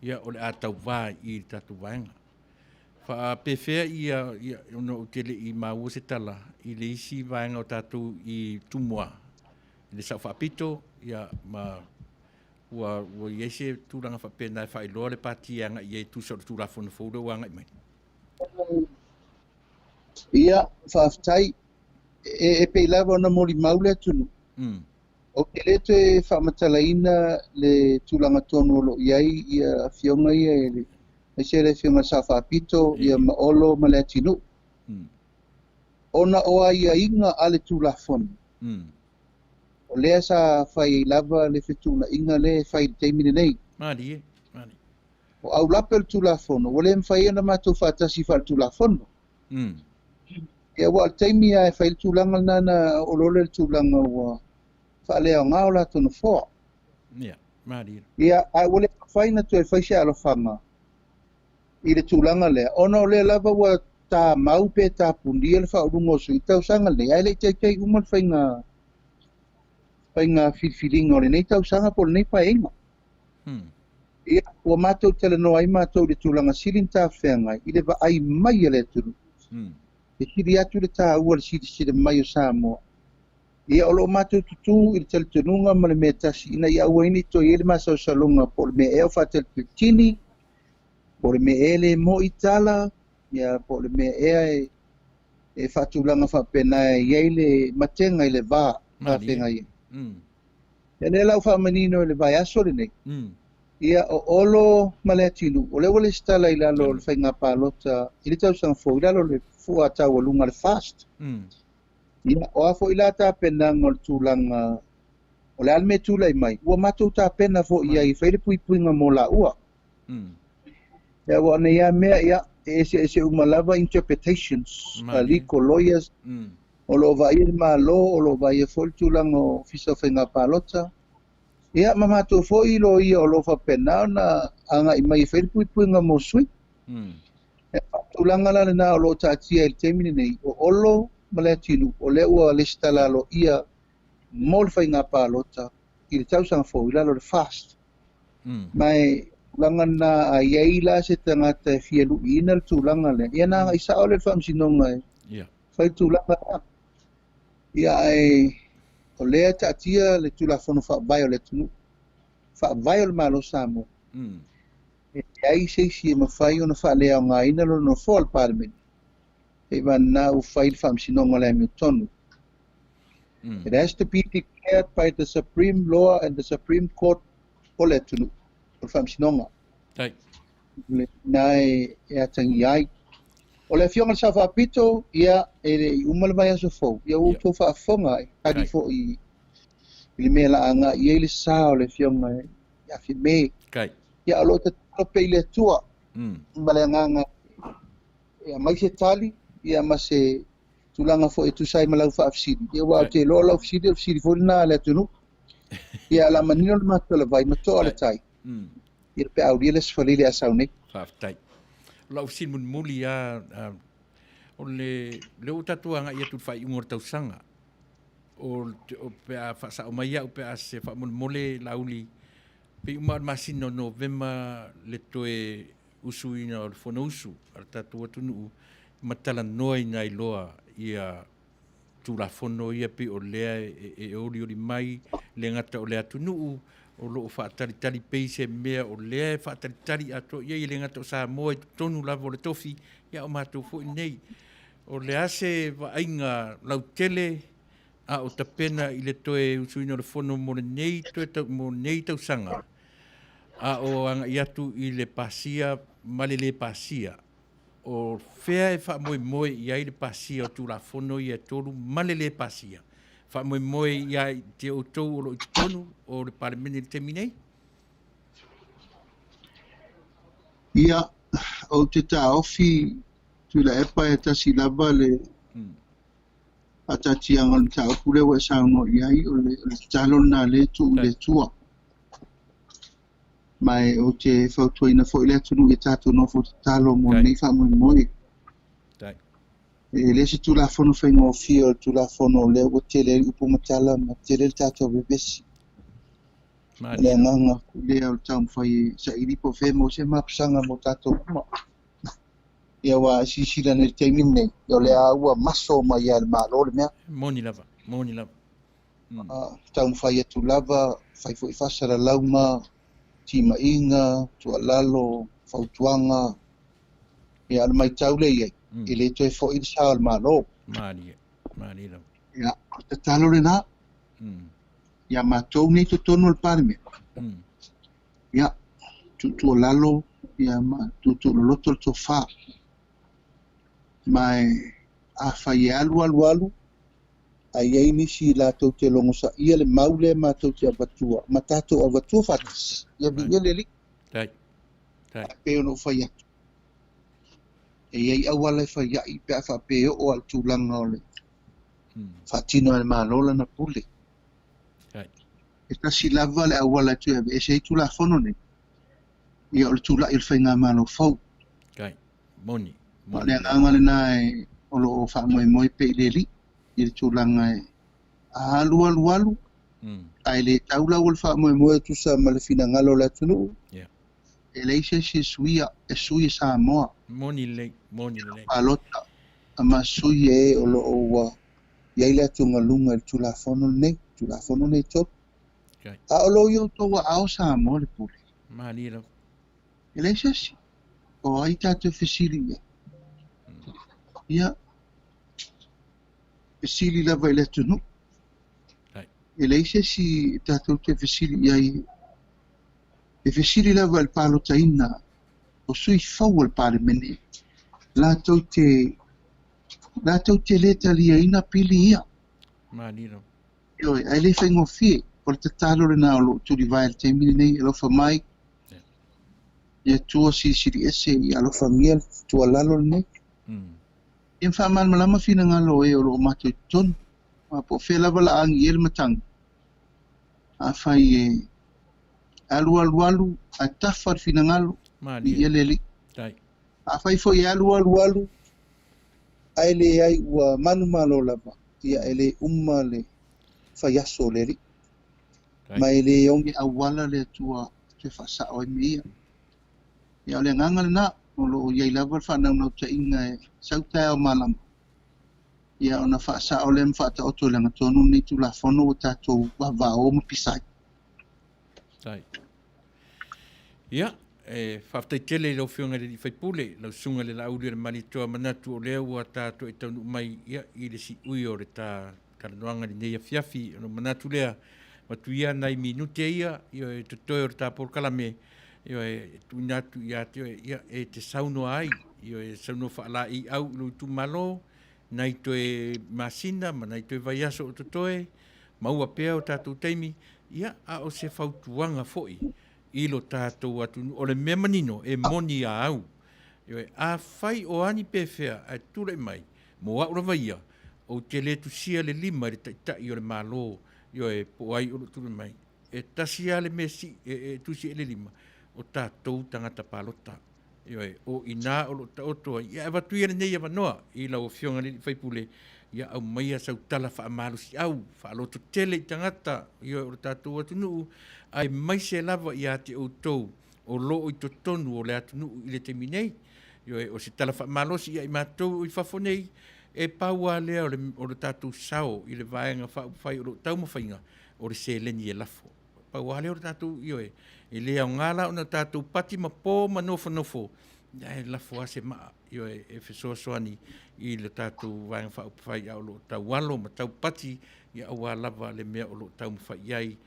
ia, o le a tauva i le tatou vaega. Faapefea ia, ia, ona ou te le i maua se tala i le isi vaega o tatou i Tumua, i le Sao Faapito, ia, ma ua, ua i ai se tulaga faapena e faailoa le pati e agai i ai e tusa o le Tulafono fou lea ua agai mai. Ia, faafetai. E, e pei lava ona molimau le atunuu. Ou te le toe faamatalaina le tulaga tonu o lo o i ai ia afioga ia e le, aemaise le afioga i le Sao Faapito ia ma Olo ma Leatinuu. Ona o aiaiga a le Tulafono, o lea sa fai ai lava le fetuunaiga lea e fai i le taimi lenei. Malie, malie. O aulape o le Tulafono, ua le mafai ona matou faatasi faale-Tulafono. Ia, aua o le taimi lava e fai ai le tulaga lena na oo loa lea i le tulaga ua faaleaoga o latou nofoa. Ia, malie. Ia, ae ua le mafai ona toe fai se alofaga i le tulaga lea, ona o lea lava ua tamau pe tapunia le faauluga o sui i le tausaga lenei, ae le i taitai uma le faiga, faiga filifiliga o lenei tausaga po o lenei paeaiga. Ia, ua matou talanoa ai matou i le tulaga sili ona talafeagai i le vaai mai a le atunuu. E sili atu le taua o le silasila mai o Samoa. Ia, o lo o matou tutū i le talitonuga ma le mea tasi ina ia aua ai ne i toe i ai le masalosaloga po o le mea ea o faatalitalitini, po o le mea ea e le mo'i tala, ia, po o le mea ea e, e faatulaga faapena e i ai le matega i le va faafeagai ai. Ia lea la ua faamanino i le vaiaso lenei, ia o Olo ma Leatinuu, o lea ua lesitala i lalo o le faiga palota i le tausaga fou i lalo o le fua taualuga le FAST. Ia o a foi la tapenaga o le tulaga o le a le mea e tulai mai, ua matou tapena foi i ai e fai le puipuiga mo laua. Ia aua o nei lava mea, ia, e eseese uma lava interpretations a legal lawyers, O lo o vaaia le Malo, o lo o vaaia foi le tulaga o Ofisa o Faiga Palota, ia ma matou foi loia o lo o faapena ona agai mai e fai le puipuiga mo sui. E tulaga la lena o lo o taatia i le taimi lenei, o Olo ma Leatinuu, o lea ua lesitala aloaia mo le faiga palota i le tausaga fou i lalo o le FAST. Ma e tulaga lena a i ai la se tagata e fia luiina le tulaga lea, ia ona agai sao lea i le faamasinoga e fai tulaga lea. Ia ae o lea e taatia le Tulafono Faavae o le atunuu, Faavae o le Malo o Samoa. E leai se isi e mafai ona faaleaogaina lona nofoa o le Palemene, seivagana ua fai le Faamasinoga o le Amiotonu. It has to be declared by the Supreme Law and the Supreme Court o le atunuu, o le Faamasinoga. Lena e atagia ai. O le Afioga i le Sao Faapito, ia, e le i uma le vaiaso fou, ia ua outou faafofoga e tali foi i le mea o le a agai i ai le sa o le Afioga ia Fiame. Ia, o lo o tatalo pea i le Atua ma le agaga e aumai se tali ia ma se tulaga foi e tusa ai ma lau faafesili. Ia, aua ou te iloa o lau fesili, o le fesili foi lena a le atunuu. Ia, o le a manino le matou alavai ma toa le tai. Ia pe aulia le Aso Faraile a sau nei. Faafetai. O lau fesili mulimuli lava, o le, lea ua tatou agai atu i le faaiuga o le tausaga, o, o pe a faasao mai au pe a se faamolemole Laauli, pei uma lava o le masina o Novema le toe usuina o le Fonousu a le tatou atunuu ma talanoaina ai loa ia Tulafono ia pei o lea e olioli mai le gata o le atunuu o lo o faatalitali pei se mea o lea e faatalitali atoa i ai e le gata o Samoa i totonu lava o le tofi, ia o matou foi nei. O le a se vaaiga lautele a o tapena i le toe usuina o le Fono mo lenei toe tau, mo lenei tausaga, a o agai atu i le pasia ma le lē pasia? O fea e faamoemoe i ai le pasia o Tulafono ia e tolu ma le lē pasia? Faamoemoe ia te outou o lo o i totonu o le Palemene i le taimi nei? Ia, ou te taofi Tuilaepa e tasi lava le faataatiaga o le mataupu lea ua e saunoa i ai, o le tatalo lena lea e tuu i le Atua. Ma e ou te fautuaina foi le atunuu ia tatou nofo tatalo mo lenei faamoemoe. E le o se Tulafono faigofie, o le Tulafono o lea ua tele ai upu ma tala ma tele le tatou vevesi. O le agaga lea o le taumafai e saili po o fea e maua se mapusaga mo tatou uma. Ia aua a silasila nei i le taimi lenei, o lea ua maso mai lava e le Malo le mea. Moni lava, moni lava. Taumafai atu lava, fai foi faasalalauga, timaiga, tuualalo, fautuaga. Ia, o le matau lea i ai, e le toe foi le sa o le Malo. Malie, malie lava. Ia, o le tatalo lena, ia matou nei i totonu o le Palemene, ia, tuutuualalo, ia, ma tuutuuloloto le tofa. Ma e, afai e alu, alu, alu, ae i ai nisi latou te logosaia le mau lea matou te avatua, ma tatou avatua faatasi, ia viia le Alii. Tai. Tai. Ae pei ona ou fai atu, e i ai auala e fai ai pe a faapea e oo lava i le tulaga o le faatino e le Malo lana pule. Tai. E tasi lava le auala e toe aveese ai Tulafono nei, ia o le tulai o le Faigamalo fou. Tai. Moni. O le agaga lena e, o lo o faamoemoe pea i le Alii i le tulaga e alu alu alu, ae le tau lau o le faamoemoe e tusa ma le finagalo o le atunuu. Yeah. E leai se isi e suia, e sui e Samoa. Moni lelei, moni lelei. Palota ma sui e o lo o ua i ai le atugaluga i le Tulafono lenei, Tulafono nei e tolu. Okay. A o lo i outou aao Samoa le pule. Malie lava. E leai se isi. O ai tatou e fesili i ai? Ia, fesili lava i le atunuu. E leai se isi tatou te fesili i ai. E fesili lava i le palotaina o sui fou o le Palemene, latou te, latou te le taliaina pili ia. Malie lava. Ioe, ae le faigofie. O le tatalo lena o lo o tulivae i le taimi lenei, alofa mai, le Atua Silisili Ese ia alofagia le tuualalo lenei. Ia ma faamalamalama finagalo o e o lo o matou i totonu, aua po o fea lava la agi i ai le matagi, afai e alu alu alu ae tafa le finagalo, viia le Alii. Afai foi e alu alu alu ae leai ua manumalo lava, ia e le uma le faiaso o le Alii. Ma e le oge auala le Atua e toe faasao ai mea ia. Ia, o le agaga lena, o lo o i ai lava le faanaunautaiga e sau taeao malama, ia ona faasao lea ma faataoto i lagatonu lenei Tulafono ua tatou vavao ma pisa ai. Tai. Ia, e faafetai tele i lau Afioga i le Alii Faipule, lau Susuga i le Laauli o le Malietoa, manatu o lea ua tatou e taunuu mai ia, i le siui o le ta talanoaga i lenei afiafi. Ona manatu lea, avatu ia nai minute ia, ioe, totoe o le ta polokalame, ioe, e tuuina atu ia te oe, ia, e te saunoa ai, ioe, saunoa faalaeiau i lou itumalo, nai toe masina ma nai toe vaiaso o totoe, maua pea o tatou taimi, ia, a o se fautuaga foi i lo tatou atunuu. O le mea manino, e moni a au, ioe, afai o a ni pefea ae tulai mai, Mo au lava ia, ou te le tusia le lima i le Taitai o le Malo, ioe, po o ai o lo o tulai mai. E tasi lava le mea sii e tusi ai le lima, o tatou tagata palota. Ioe, o i ina o lo o taoto ai. Ia, e avatu ia lenei avanoa i lau Afioga i le Alii Faipule, ia aumaia sau tala faamalosiau, faalototele i tagata, ioe, o le tatou atunuu, aemaise lava ia te outou o lo o i totonu o le atunuu i le taimi nei. Ioe, o se tala faamalosi ia i matou o i fafo nei, e pau lava lea o le, o le tatou sao i le Vaega Faaupufai o lo o taumafaiga, o le seleni e lafo. Pau lava lea o le tatou, ioe, e le aoga la ona tatou pati ma po ma nofonofo, Ia e lafo lava se maa, ioe, e fesoasoani i le tatou Vaega Faaupufai a o lo o taualo ma taupati, ia aua lava le mea o lo o taumafai i ai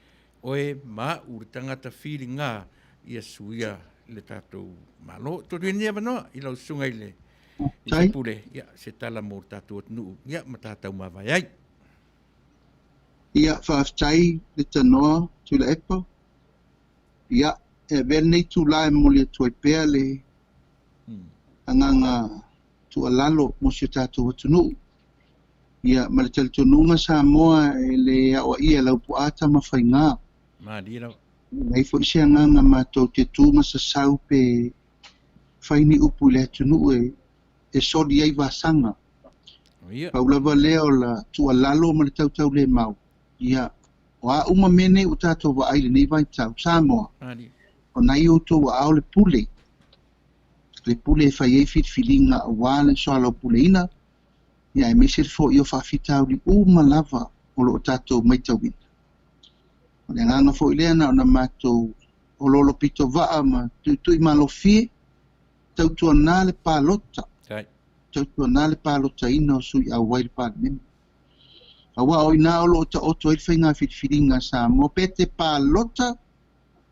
oe ma au le tagata filiga ia suia le tatou Malo. Tuu atu ia lenei avanoa i lau susuga i le sui usufono, ia, se tala mo le tatou atunuu, ia, ma tatou mavae ai. Ia, faafetai le tanoa Tuilaepa. Ia, e avea lenei itula e momoli atu ai pea le agaga tuualalo mo si o tatou atunuu. Ia, ma le talitonuga Samoa e le aoaia e Laupua Tamafaiga. Malie lava. E leai foi se agaga matou te tu ma sasau pe fai ni upu i le atunuu e e soli ai vasaga. Ia. Pau lava lea o la tuualalo ma le tautaulemau, ia, o a uma mea nei ua tatou vaai i lenei vaitau, Samoa, o nai outou aao le pule, le pule e fai ai filifiliga aua le soalaupuleina, ia aemaise le foia o faafitauli uma lava o lo o tatou maitauina. O le agaga foi lea na ona matou oloolo pitovaa ma tuituimalofie, tautuana le palota, tautuana le palotaina o sui auai i le Palemene. Aua o i ina o lo o taoto ai le faiga filifiliga a Samoa, pe te palota,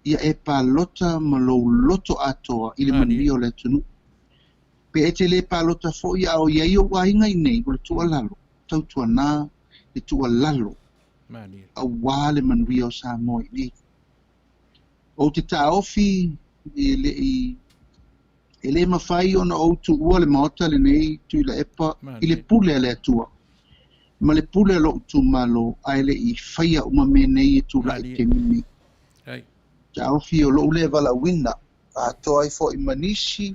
ia e palota ma lou loto atoa i le manuia o le atunuu. Pe e te le palota foi a o i ai ou aiga i inei, o le tuualalo, tautuana le tuualalo aua le manuia o Samoa i inei. Ou te taofi e le i e le mafai ona ou tuua le maota lenei Tuilaepa i le pule a le Atua ma le pule a lou itumalo ae le i faia uma mea nei e tulai i le taimi lenei. Taofi o lou le valaauina atoa ai foi ma nisi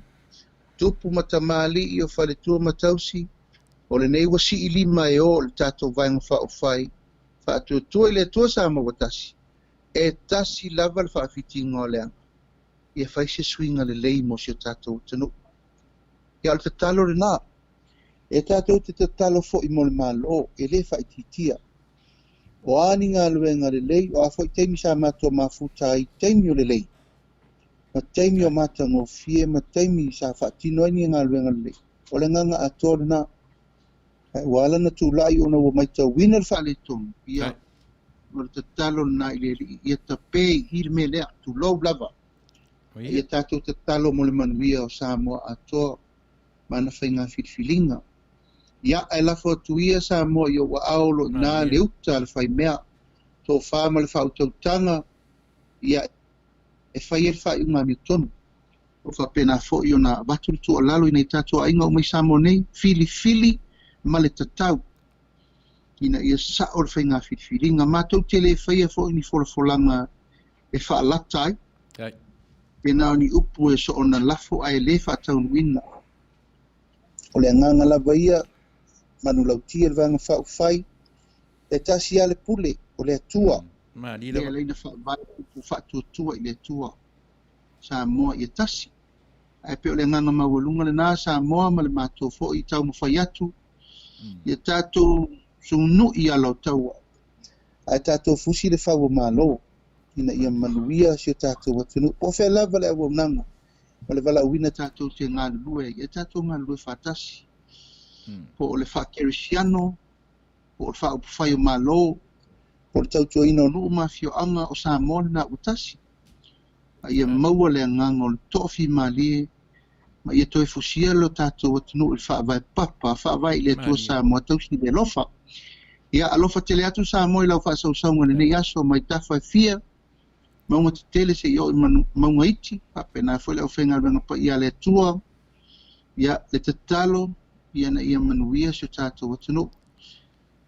tupu ma tamalii o faletua ma tausi o lenei ua sii lima e o i le tatou Vaega Faaupufai Faatuatua i le Atua Samoa ua Tasi. E tasi lava le faafitiga o le aga, ia fai se suiga lelei mo si o tatou atunuu. Ia o le tatalo lena. E tatou te tatalo foi mo le Malo, e le faaitiitia. O a ni galuega lelei, o a foi taimi sa matou mafuta ai i taimi o lelei, ma taimi o matagofie, ma taimi sa faatino ai ni galuega lelei, o le agaga atoa lena. Ae ua ala ona tulai ona ua maitauina le faaletonu, ia, o le tatalo lena i le Alii, ia tape i i le mea lea, tulou lava. A ia tatou tatalo mo le manuia o Samoa atoa ma ana faiga filifiliga. Ia, ae lafo atu ia Samoa i ou aao o lo o i ina le uta a le faimea, tofa ma le faautautaga, ia, e fai ai le faaiuga amiotonu. O faapena foi ona avatu le tuualalo i nai tatou aiga uma i Samoa nei, filifili ma le tatau ina ia sao le faiga filifiliga. Matou te le faia foi ni folafolaga e faalata ai, pe na o ni upu e soona lafo ae le faataunuuina. O le agaga lava ia, manulauti e le Vaega Faaupufai, e tasi lava le pule, o le Atua, lea e ala ai ona faavae upu faatuatua i le Atua. Samoa ia tasi. Ae pei o le agaga maualuga lena Samoa ma le matou foi taumafai atu ia tatou sunui ala o taua ae tatou fusi le fau o Malo ina ia manuia si o tatou atunuu. Po o fea lava le auaunaga ma le valaauina tatou te galulue ai, ia tatou galulue faatasi. Po o le faakerisiano, po o le faaupufai o Malo, po o le tautuaina o nuu ma afioaga o Samoa lena ua tasi. A ia maua le agaga o le toafimalie ma ia toe fusia lo tatou atunuu i le faavae papa, faavae i le Atua Samoa tausi i le alofa. Ia alofa tele atu Samoa i lau faasausauga i lenei aso mai tafa e fia, mauga tetele seia oo i mauga iti, faapena foi le aufaigaluega paia a le Atua. Ia le tatalo ina ia manuia si o tatou atunuu.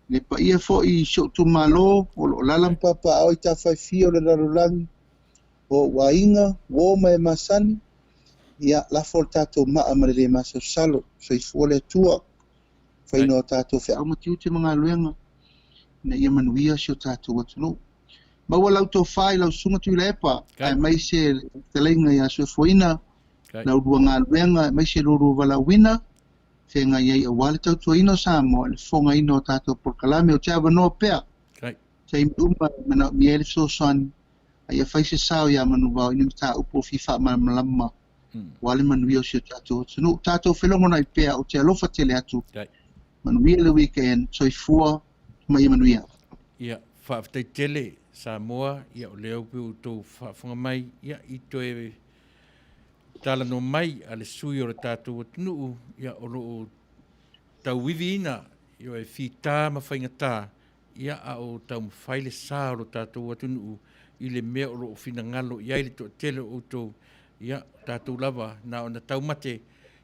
Le paia foi i si ou itumalo o lo o lala ma papaaao i tafa e fia o le lalolagi, o ou aiga, uo ma e masani, ia lafo le tatou maa ma le le masalosalo. Soifua le Atua, faina o tatou feau ma tiute ma galuega ina ia manuia si o tatou atunuu. Maua lau tofa i lau Susuga Tuilaepa, aemaise le fetalaiga ia Soifuaina, lau lua galuega aemaise lo lua valaauina, feagai ai aua le tautuaina o Samoa i le fofogaina o tatou polokalame. Ou te avanoa pea, taimi uma e manaomia ai le fesoasoani, a ia fai se sao ia Manuvao i ni mataupu o fia faamalamalama. Aua le manuia o si o tatou atunuu. Tatou felogonai pea, ou te alofa tele atu. Manuia le weekend, soifua ma ia manuia. Ia, faafetai tele Samoa, ia o lea ua outou faafofoga mai, ia i toe talanoa mai a le sui o le tatou atunuu, ia o lo o tauiviina ioe fita ma faigata, ia a o taumafai le sa o lo tatou atunuu i le mea o lo o finagalo i ai le toatele o outou, ia o tatou lava na ona taumate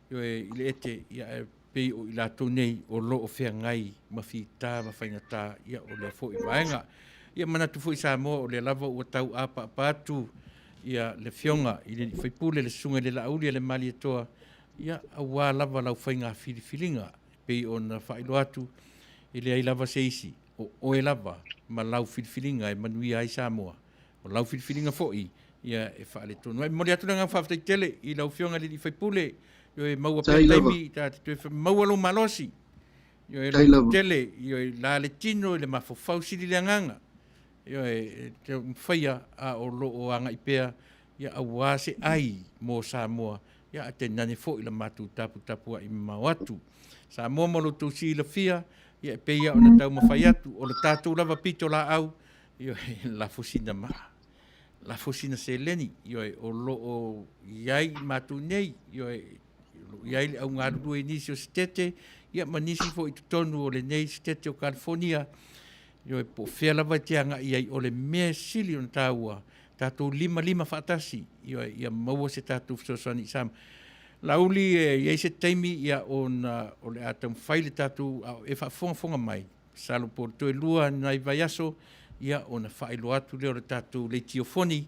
ioe i le ete, ia ae pei o i latou nei o lo o feagai ma fita ma faigata, ia o lea foi vaega. Ia manatu foi Samoa o lea lava ua tau apaapa atu ia le Afioga i le Sui Usufono le Susuga i le Laauli a le Malietoa, ia aua lava lau faiga filifiliga e pei ona faailoa atu, e leai lava se isi, o oe lava ma lau filifiliga e manuia ai Samoa. O lau filifiliga foi, ia e faaletonu ai. E momoli atu le agaga faafetai tele i lau Afioga i le Sui Usufono, ioe maua pea taimi ta te toe maua lou malosi. Ioe tele, ioe la le tino i le mafaufau sili le agaga. Ioe, e te faia a o lo o agai pea ia aua se ai mo Samoa, ia ae tainane foi la matou taputapuai mamao atu. Samoa ma lo outou silafia, ia e pei lava ona taumafai atu, o le tatou lava pitolaau, ioe, lafo sina maa, lafo sina seleni, ioe, o lo o i ai i matou nei, ioe, o lo o i ai le au galulue i nisi o setete, ia ma nisi foi i totonu o lenei setete o California, ioe, po o fea lava e te agai ai, o le mea e sili ona taua, tatou limalima faatasi, ioe, ia maua se tatou fesoasoani i Samoa. Laauli, e i ai se taimi, ia, ona o le a taumafai le tatou, a o e faafogafoga mai, masalo po o le toe lua nai vaiaso, ia, ona faailoa atu lea o le tatou leitiofoni,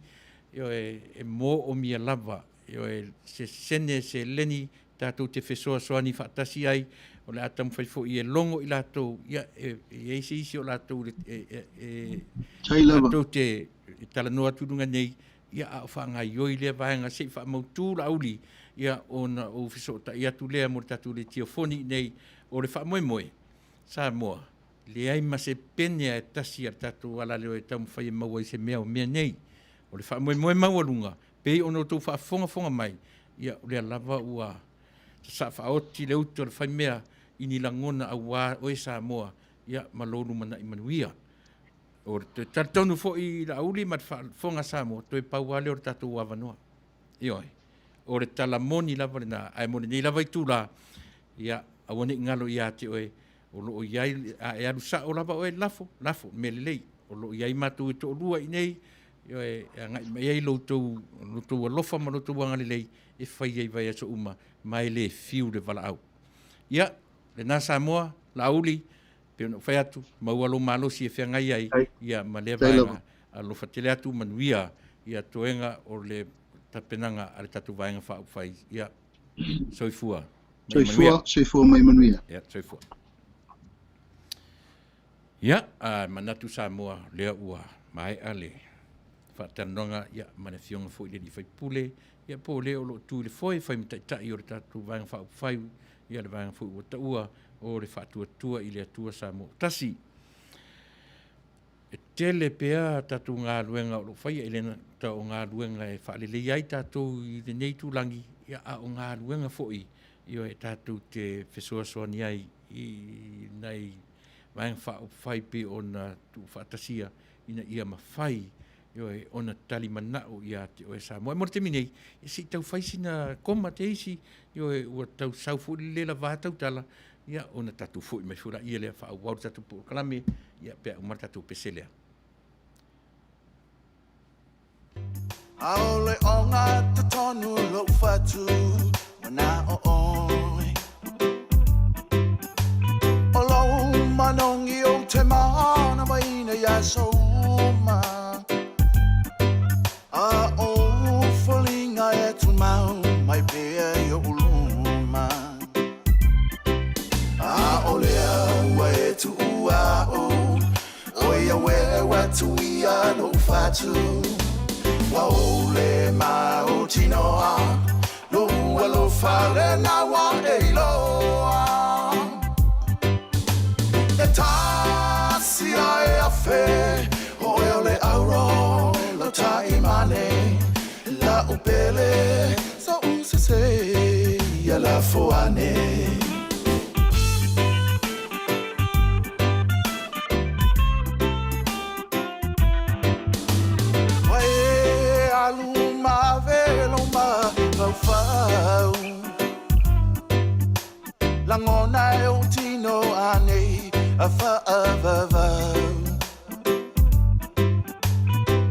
ioe, e moomia lava, ioe, se sene seleni tatou te fesoasoani faatasi ai, o le a taumafai foi e logo i latou, ia, e i ai se isi o latou e latou te talanoa atu i luga nei, ia, a o faagaoioi lea vaega se i faamautu Laauli, ia, ona ou fesootai atu lea mo le tatou letiofoni nei. O le faamoemoe, Samoa, leai ma se pene a e tasi a le tatou alaleo e taumafai e maua ai se mea o mea nei. O le faamoemoe maualuga, pei ona outou faafogafoga mai, ia, o lea lava ua sasaa faaoti le utu a le faimea i ni lagona aua oe Samoa, ia, ma lou lumanai manuia. O le talitonu foi i Laauli ma le faafofoga a Samoa, toe pau lava lea o le tatou avanoa. Ioe, o le tala moni lava lena, ae mo lenei lava itula, ia, aua ne i galo ia te oe, o lo o i ai, a e alu sao lava oe, lafo, lafo, mea lelei. O lo o i ai matou e toalua i inei, ioe, e agai mai ai lo outou alofa ma lo outou agalelei e fai ai vaiaso uma, ma e le fiu le valaau. Ia, lena Samoa, Laauli, pei ona ou fai atu, maua lou malosi e feagai ai, ia, ma lea vaega. Alofa tele atu, manuia ia toega o le tapenaga a le tatou Vaega Faaupufai. Ia, soifua. Soifua, soifua mai manuia. Ia, soifua. Ia, a manatu Samoa, lea ua maea le faatalanoaga ia, ma le afioga foi i le alii faipule, ia po o le o lo o tu i le foe, fai ma taitai o le tatou Vaega Faaupufai, ia le vaega foi ua taua o le Faatuatua i le Atua Samoa ua Tasi. E tele pea tatou galuega o lo o faia, e le gata o galuega e faaleleia ai tatou i lenei itulagi, ia, a o galuega foi ioe, tatou te fesoasoani ai i nai vaega faaupufai pei ona tuufaatasia ina ia mafai ioe, ona talimanao ia te oe Samoa. E mo le taimi nei, ia se i tau fai sina koma te isi, ioe, ua tau sau foi le lela va tautala, ia ona tatou foi mai foi laia lea faaauau le tatou polokalame, ia pe a uma le tatou pese lea. Aole o ngā totonu lou fatu Mana o oe O lou manongi o te mana waina ia souma A o folinga e tumau mai pea i o uluma A o lea ua e tuua o O ia wewa tuia no fatu Wa o le ma o tinoa Lo ua lo fale na wa e iloa E tasi a e afe O e o le auro Lo taimane La upele So u. sese ia lafo ane. Ua e alu ma ave lou mafaufau Lagona e ou tino anei a faavavau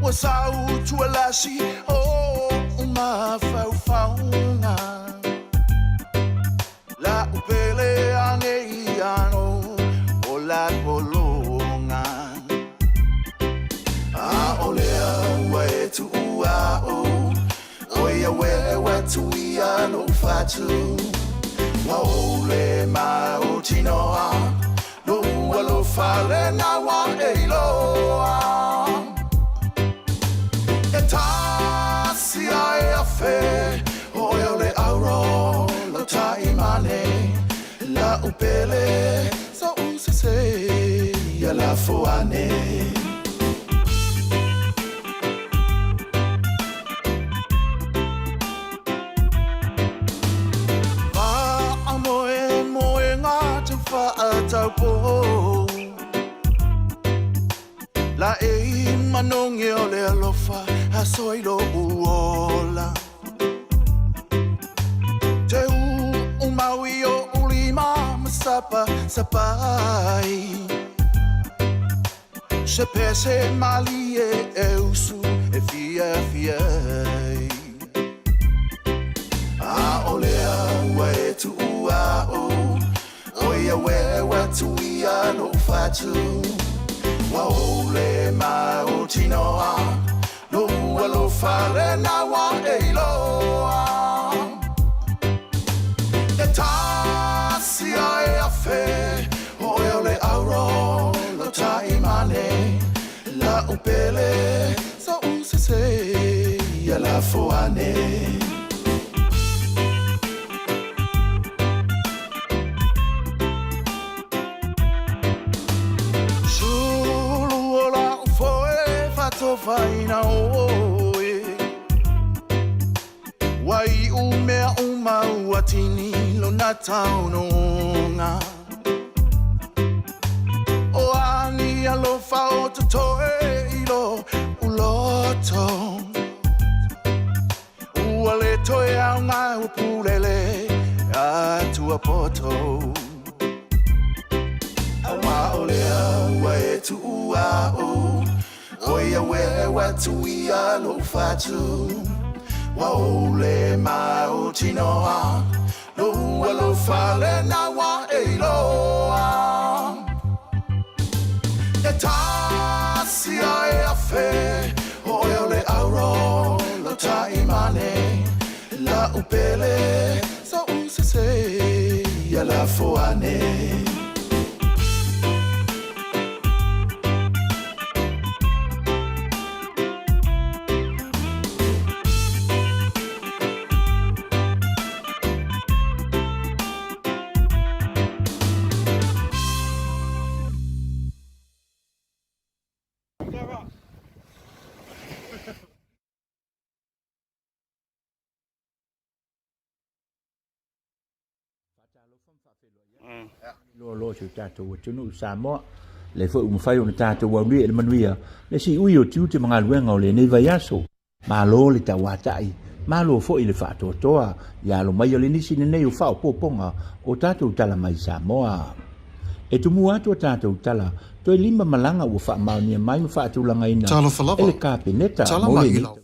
Ua sau tualasi o ou mafaufauga La'u pele anei ano o la pologa A'ole au ua e tu'ua o Oi a ueu atu ia lou fatu Ua ou le mautinoa Lou alofa lena ua e iloa E tasi a e afe Oe o le auro lau taimane La'u pele so'u sese ia lafo ane. Faamoemoega tau faataupou Laei manogi o le alofa aso i lou ola Te uumau i oʻu lima ma sapa sapai Se pese malie e usu e fiafia ai ʻAʻole au ua e tuʻu aʻu ʻOi a ueu atu ia loʻu fatu Ua ou le mautinoa Lou alofa lena ua e iloa E tasi a e afe Oe o le auro lau taimane La'u pele so'u sese ia lafo ane. Sulu o la'u foe faatofaina oe Ua iʻu mea uma ua tini lona taunuuga O a ni alofa o totoe i loʻu loto Ua le toe aoga ua pulele atu a poto Aua ʻole au ua e tuʻu aʻu ʻOi a ueu atu ia loʻu fatu Ua ou le mautinoa Lou alofa lena ua e iloa E tasi a e afe Oe o le auro lau taimane La'u pele so'u sese ia lafo ane. Loaloa si o tatou atunuu Samoa, lea foi ua mafai ona tatou aulia i le manuia le siui o tiute ma galuega o lenei vaiaso. Malo le tauatai, malo foi le faatoatoa i alo mai o le nisi lenei o faaopoopoga o tatou tala mai Samoa. E tumua atu a tatou tala, toe lima malaga ua faamaonia mai ma faatulagaina Talofa e lava. le Kapeneta Tala mo mai i lenei lau.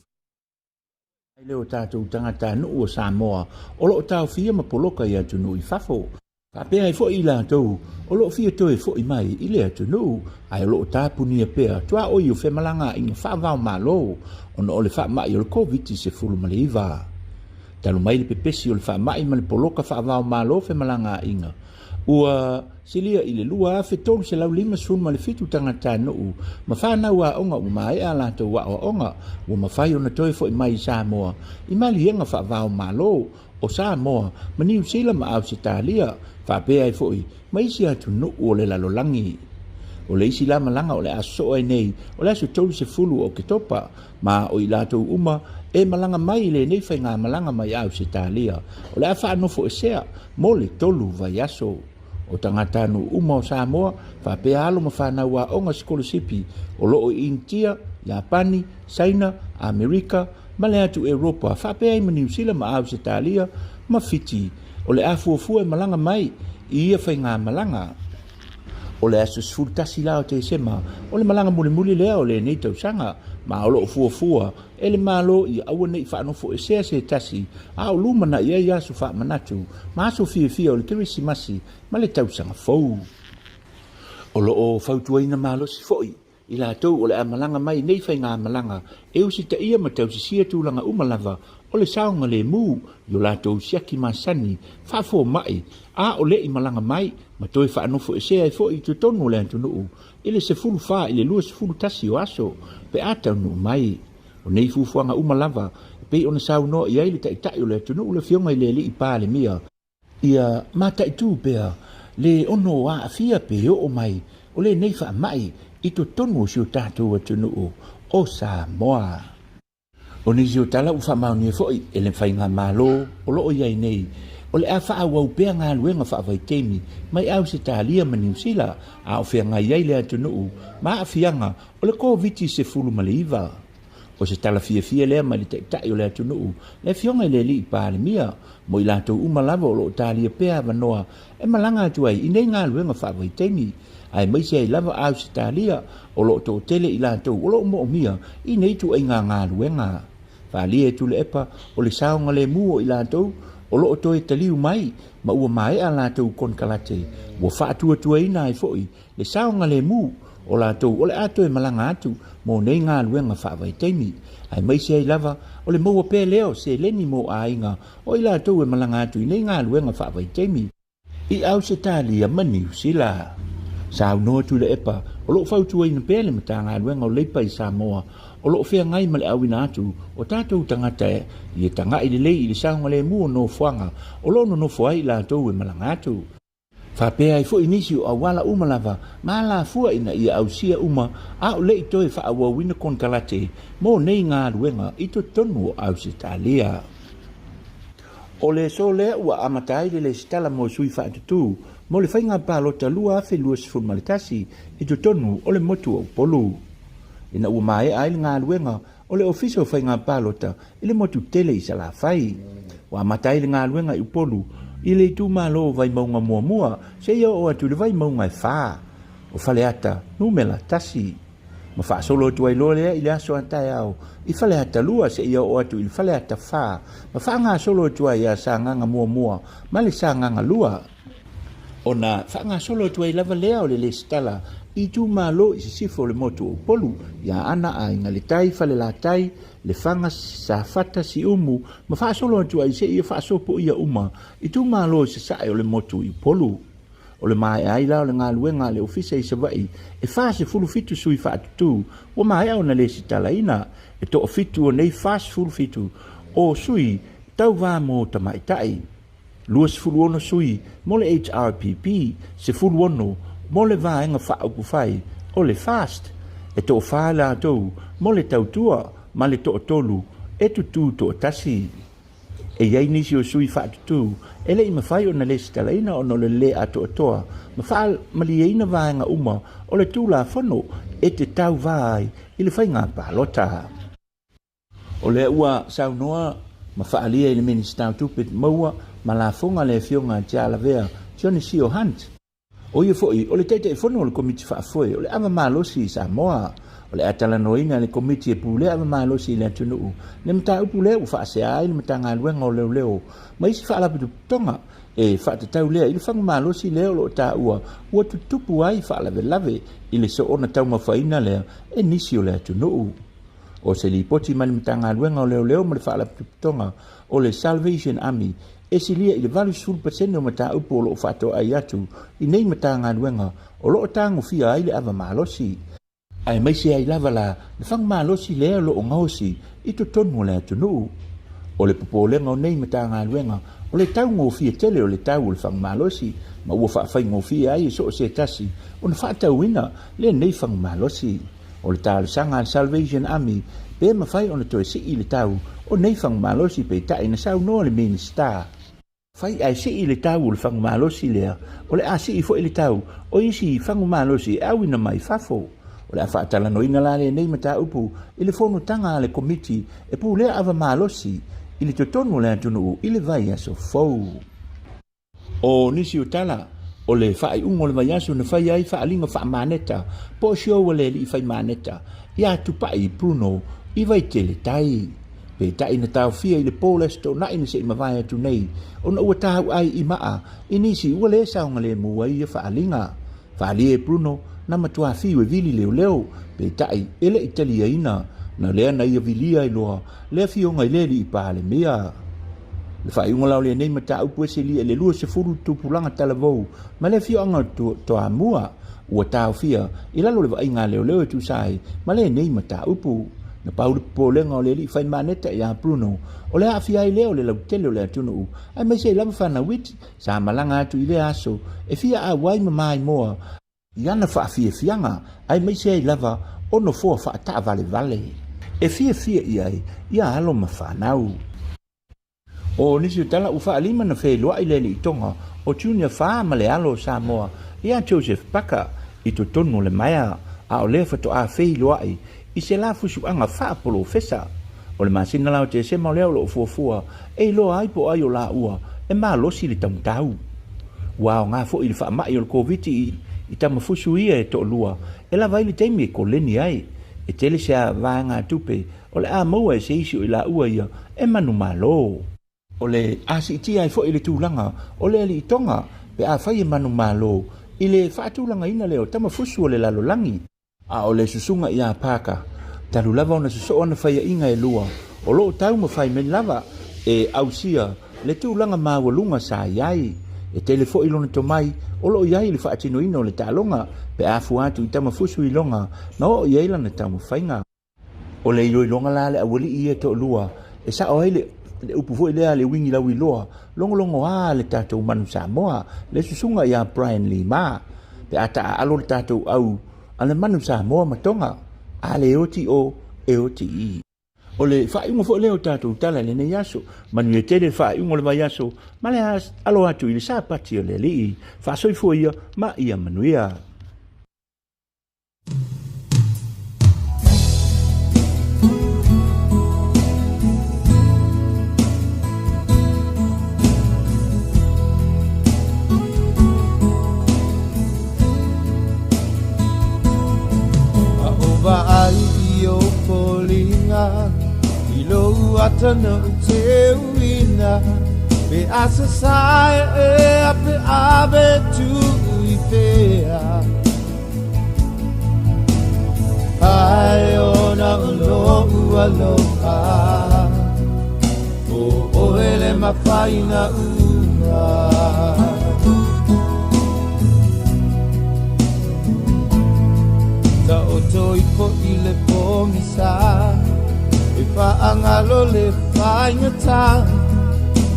Ai lea o tatou tagatanuu o Samoa o lo o taofia ma poloka i atunuu i fafo. Faapea ai foi i latou o lo o fia toe foi mai i le atunuu, ae o lo o tapunia pea tuaoi o femalagaaiga faava-o-Malo ona o le faamai o le Koviti-19. Talu mai le pepesi o le faamai ma le poloka faava-o-Malo femalagaaiga, ua silia i le 2,357 tagatanuu ma fanau aoga ua maea a latou aoaoga ua mafai ona toe foi mai i Samoa i maliega faava-o-Malo o Samoa ma Niu Sila ma Ausetalia, faapea ai foi ma isi atunuu o le lalolagi. O le isi la malaga o le a sosoo ai nei o le aso 30 o Oketopa, ma o i latou uma e malaga mai i lenei faigamalaga mai Ausetalia, o le a faanofoesea mo le tolu vaiaso. O tagatanuu uma o Samoa, faapea alo ma fanau aoga sikolasipi o lo o i Initia, Iapani, Saina, Amerika ma le atu Europa faapea ai ma Niu Sila ma Ausetalia ma Fiti, o le a fuafua e malaga mai i ia faigamalaga. O le aso 11 la o Tesema, o le malaga mulimuli lea o lenei tausaga, ma o lo o fuafua e le Malo ia aua ne i faanofoesea se tasi a o lumanai ai aso faamanatu ma aso fiafia o le Kerisimasi ma le Tausaga Fou. O lo o fautuaina malosi foi i latou o le a malaga mai nei faigamalaga e usitaia ma tausisia tulaga uma lava o le saogalemu i o latou siaki masani faafomai a o le i malaga mai ma toe faanofoesea ai foi i totonu o le atunuu i le 14 i le 21 o aso pe a taunuu mai. O nei fuafuaga uma lava e pei ona saunoa i ai le Taitai o le atunuu le Afioga i le Alii Palemia, Ia mataitu pea le ono aafia pe oo mai o lenei faamai i totonu o si o tatou atunuu o Samoa. O nisi o tala ua faamaonia foi e le Faigamalo o lo o i ai nei, o le a faaauau pea galuega faavaitaimi mai Ausetalia ma Niu Sila a o feagai ai le atunuu ma aafiaga o le Koviti-19. O se tala fiafia lea mai le Taitai o le atunuu, le Afioga i le Alii Palemia, mo i latou uma lava o lo o talia pea avanoa e malaga atu ai i nei galuega faavaitaimi, aemaise ai lava Ausetalia o lo o toatele i latou o lo o moomia i nei ituaiga galuega. Faaalia e Tuilaepa o le saogalemu o i latou o lo o toe taliu mai ma ua maea a latou konekarate, ua faatuatuaina ai foi le saogalemu o latou o le a toe malaga atu mo nei galuega faavaitaimi, aemaise ai lava o le maua pea lea o seleni mo aiga o i latou e malaga atu i nei galuega faavaitaimi i Ausetalia ma Niu Sila. Saunoa Tuilaepa, o lo o fautuaina pea le Matagaluega o Leipa i Samoa o lo o feagai ma le auina atu o tatou tagata ia tagai lelei i le saogalemu o nofoaga o lo o nonofo ai i latou e malaga atu. Faapea ai foi nisi o auala uma lava ma alafua ina ia ausia uma a o le i toe faaauauina konekarate mo nei galuega i totonu o Ausetalia. O le aso lea ua amata ai le lesitala mo sui faatutū mo le faiga palota 2021 i totonu o le motu o Upolu. Ina ua maea ai le galuega o le Ofisa o Faiga Palota i le motu tele i Salafai. Ua amata ai le galuega i Upolu i le itumalo o Vaimauga muamua seia oo atu i le Vaimauga e fa o Faleata numera tasi. Ma faasolo atu ai loa lea i le aso a taeao i Faleata lua seia oo atu i le Faleata fa ma faagasolo atu ai ia Sagaga muamua ma le Sagaga lua. Ona faagasolo atu ai lava lea o le lesitala i itumalo i sisifo o le motu o Upolu, i Aana, Aiga i le Tai, Falelatai, Lefaga, Safata, Siumu ma faasolo atu ai seia faasopoia uma itumalo i sasae o le motu i Upolu. O le maea ai la o le galuega a le Ofisa i Savaii e 47 sui faatutū ua maea ona lesitalaina, e toafitu o nei 47 o sui tauva mo tamaitai. 26 sui mo le HRPP, 16 mo le Vaega Faaupufai o le FAST, e toafa i latou mo le Tautua ma le toatolu e tutū toatasi. E i ai nisi o sui faatutū e le i mafai ona lesitalaina ona o le lē atoatoa ma faamalieina vaega uma o le Tulafono e te tauva ai i le faiga palota. O lea ua saunoa ma faaalia i le Minisita o Tupe Maua ma Lafoga le Afioga a Tialavea Johnny Sio Hunt, o ia foi o le Taitaifono o le Komiti Faafoe o le Ava Malosi i Samoa. O le a talanoaina e le Komiti e pulea ava malosi i le atunuu le mataupu lea ua faasea ai le Matagaluega o Leoleo ma isi faalapotopotoga e faatatau lea i le fagu malosi lea o lo o taua ua tutupu ai faalavelave i le soona taumafaina lea e nisi o le atunuu. O se lipoti mai le Matagaluega o Leoleo ma le Faalapotopotoga o le Salvation Army, e silia i le 80 pasene o mataupu o lo o faatoai atu i nei Matagaluega o lo o tagofia ai le ava malosi, aemaise ai lava la le fagu malosi lea o lo o gaosi i totonu o le atunuu. O le popolega o nei Matagaluega, o le taugofie tele o le tau o le fagu malosi ma ua faafaigofie ai e so o se tasi ona faatauina lenei fagu malosi. O le talosaga a le Salvation Army pe mafai ona toe sii le tau o nei fagu malosi peitai na saunoa le Minisita. Fai ae sii le tau o le fagu malosi lea, o le a sii foi le tau o isi fagu malosi e auina mai fafo. O le a faatalanoaina la lenei mataupu i le fonotaga a le Komiti e pulea ava malosi i le totonu o le atunuu i le vaiaso fou. O nisi o tala, o le faaiuga o le vaiaso na faia ai faaaliga faamaneta po o show a le alii fai maneta ia Tupai Bruno i Vaitele Tai. Peitai na taofia i le po le Aso Toonai na se i mavae atu nei ona ua tauai i maa i nisi ua le saogalemu ai ia faaaliga. Faaalia e Bruno na matua fiu e vili leoleo, peitai e le i taliaina na lea na ia vilia ai loa le afioga i le alii Palemia. Le faaiuga la o lenei mataupu e selia i le 20 tupulaga talavou ma le afioaga o Toamua ua taofia i lalo o le vaaiga a leoleo e tusa ai ma lenei mataupu. Na pau le popolega o le alii fai maneta ia Bruno o le aafia ai lea o le lautele o le atunuu aemaise ai lava fanau iti sa malaga atu i lea aso e fia auai ma maimoa i ana faafiafiaga aemaise ai lava o nofoa faataavalevale e fiafia i ai ia alo ma fanau. O nisi o tala ua faalima na feiloai le alii Tonga o Junior Fa ma le alo o Samoa ia Joseph Paka i totonu o le maea, a o lea faatoa feiloai i se la fusuaga faapolofesa. O le masina la o Tesema o lea o lo o fuafua e iloa ai po o ai o laua e malosi le taumatau. Ua aoga foi le faamai o le Koviti i tamafusu ia e toalua e lava ai le taimi e koleni ai. E tele se vaegatupe o le a maua e se isi o i laua ia e manumalo. O le a siitia ai foi le tulaga o le alii Tonga pe afai e manumalo i le faatulagaina lea o tamafusu o le lalolagi. A o le susuga ia Parker, talu lava ona sosoo ana faiaina e lua, o lo o taumafai mai lava e ausia le tulaga maualuga sa i ai. E tele foi lona tomai o lo o i ai i le faatinoina o le taaloga pe a fua atu i Tamafusu Iloga na oo i ai lana taumafaiga. O le iloiloga la a le aualii ia e toalua, e sao ai le upu foi lea a le uigi lauiloa, logologoa le tatou manu Samoa, le susuga ia Brian Lee Ma, pe a taaalo le tatou au a le manu Samoa ma Tonga, a le oti o, e oti i. O le faaiuga foi lea o tatou tala i lenei aso. Manuia tele le faaiuga o le vaiaso ma le alo atu i le Sapati o le Alii. Faasoifua ia ma ia manuia. A o vaai i ou foliga I lou ata na ou teuina Pe a sasae ea pe ave tuu i fea Ai ona o lo'u aloha O oe le mafaina uma Taoto ifo i le pogisa E faagalo le faigata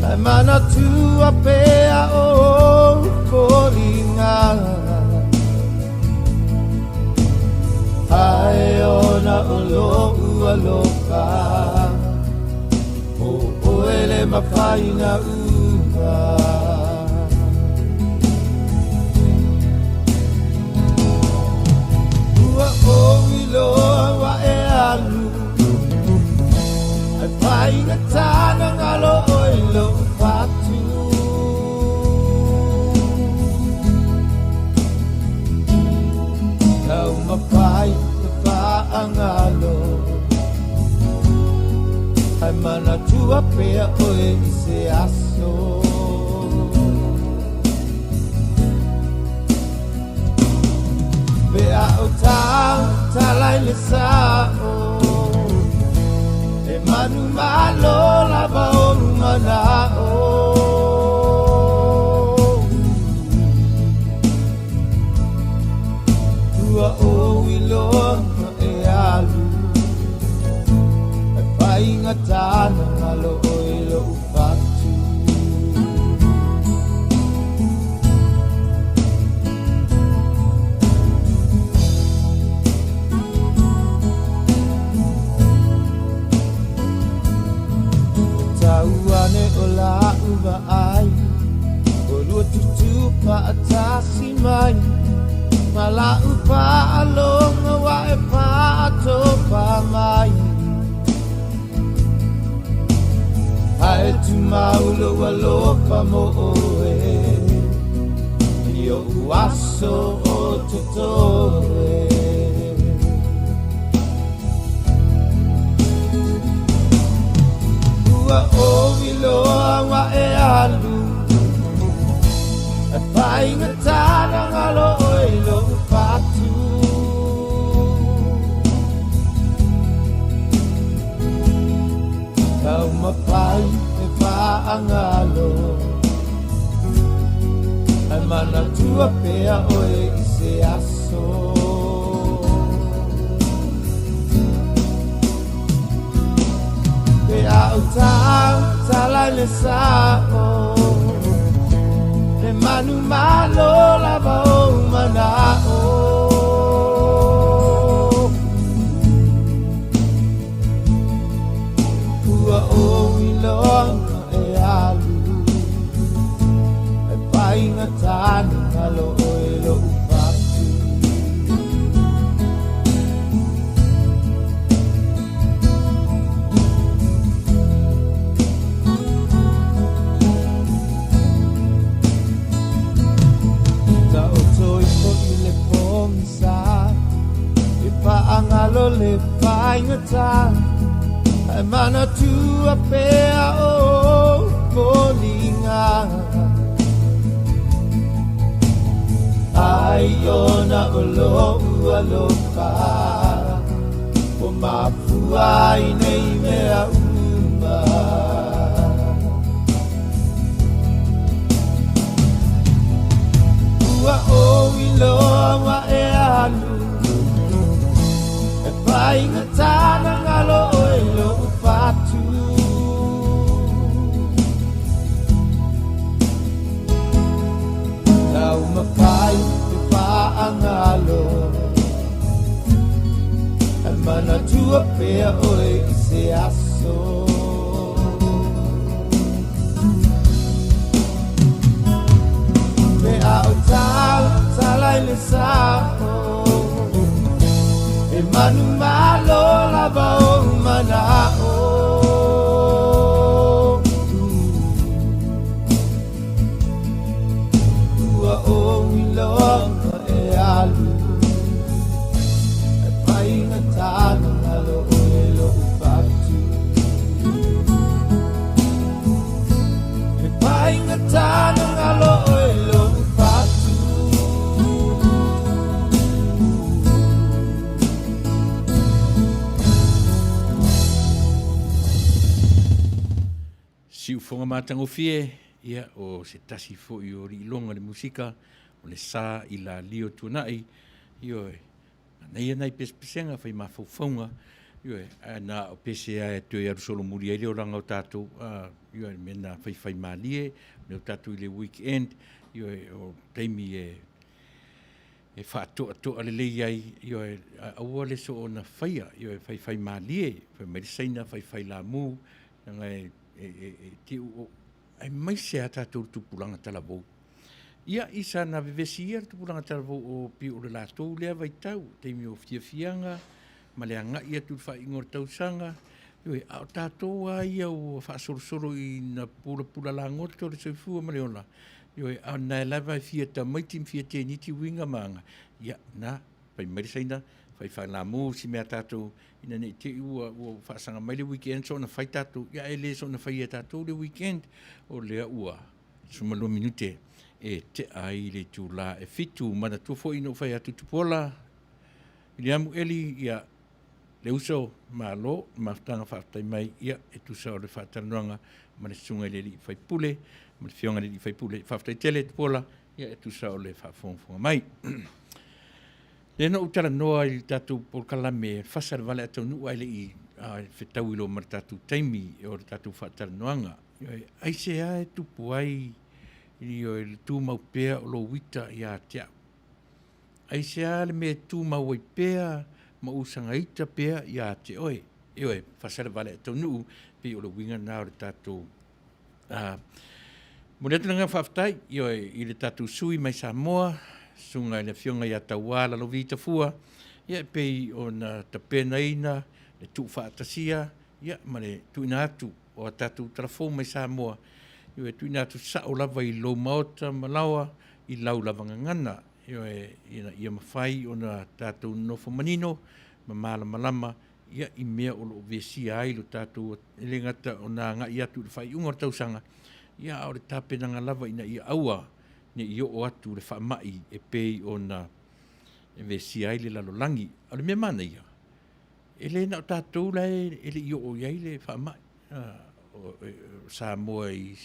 Ae manatua pea ou foliga Ae ona o lo'u aloha O oe le mafaina uma Ua ou iloa ua e alu Ai faigata na ngalo oe i lou patu Taumafai e faagalo Ae manatua pea oe i se aso Pe a o tautala i le sao E manumalo lava ou manao Ua ou iloa e alu E faigata na ngalo oe i lou fatu. ane o la'u vaai Olua tutū fa'atasi mai Ma la'u fa'alogo ua e fa'atofa mai Ae tumau lou alofa mo oe I o'u aso o totoe. Ua ʻoi loa ua e alu E faigata na galo ʻoe i loʻu patu Taumafai e faagalo Ae manatua pea ʻoe i se aso Pe a ou tautala i le sa'o He manu malo lava ou mana'o Ua ʻoi loa e alu E faigata na galo ʻoe i loʻu patu Taoto ifo i le pogisa E faagalo le faigata Ae manatua pea ou foliga Ai ona o lo'u alofa Ua mafua ai nei mea uma Ua ʻoi loa ua e alu E faigata na galo ʻoe i loʻu patu Taumafai e faagalo E manatua pea ʻoe i se aso Pe a ou tautala i le sa'o He manu malo lava ou mana'o Ua ʻoi loa e alu E faigata na galo ʻoe i loʻu patu E faigata na galo ʻoe i loʻu patu Siufoga matagofie, ia, o se tasi foi o liiloga le musika, o le sa i la lio tuanai, ioe, manaia nai pesepesega fai mafaufauga, ioe, ae na o pese lava e toe alu solomuli ai le olaga o tatou, a, ioe, le mea na faifaimalie, o lea ua tatou i le weekend, ioe, o taimi e, e faatoatoa lelei ai, ioe, aua le soona faia, ioe, faifaimalie, fai mai le Saina, faifailamu, leaga e, e, e, e tiu o, aemaise a tatou le tupulaga talavou. Ia, i sa na vevesi ia le tupulaga talavou o pei o le latou lea vaitau, taimi o fiafiaga, ma le agai atu i le faaiuga o le tausaga, ioe, a o tatou lava ia ua faasolosolo ina pulapula lagoto le soifua ma le ola, ioe, a o lena lava e fia tamaiti ma fia teniti uiga ma aga, ia, na, fai mai le Saina, fai faalamu si mea tatou, ina ne i te i ua, ua faasaga mai le weekend soona fai tatou, ia e le soona faia e tatou le weekend, o lea ua 12 minute e tea ai le itulā e fitu. Manatua foi na ou fai atu Tupuola, Viliamu Eli, ia, le uso, malo, mafutaga faafetai mai, ia, e tusa o le faatalanoaga ma le susuga i le alii faipule, ma le afioga i le alii faipule. Faafetai tele Tupuola, ia, e tusa o le faafogafoga mai. Lea na ou talanoa i le tatou polokalame fasa le vale a taunuu ae le i fetaui loa ma le tatou taimi o le tatou faatalanoaga. Aisea e tupu ai le tumau pea o lou ita ia te au? Aisea le mea e tumau ai pea ma usagaita pea ia te oe? Ioe, fasa le vale a taunuu, pei o le uiga lena o le tatou. Momoli atu le agaga faafetai, ioe, i le tatou sui mai Samoa, susuga i le Afioga ia Tauā Lalovi Tafua, ia e pei ona tapenaina le tuufaatasia, ia, ma le tuuina atu o a tatou talafou mai Samoa, ioe, e tuuina atu sao lava i lou maota ma laoa i lau lava gagana, ioe, ina ia mafai ona tatou nonofo manino ma malamalama ia i mea o lo o vesia ai lo tatou, e le gata ona agai atu i le faaiuga o le tausaga, ia a o le tapenaga lava ina ia aua ne i oo atu le faamai e pei ona e vesia ai le lalolagi. O le mea manaia, e le na o tatou la e le i oo i ai le faamai, o Samoa i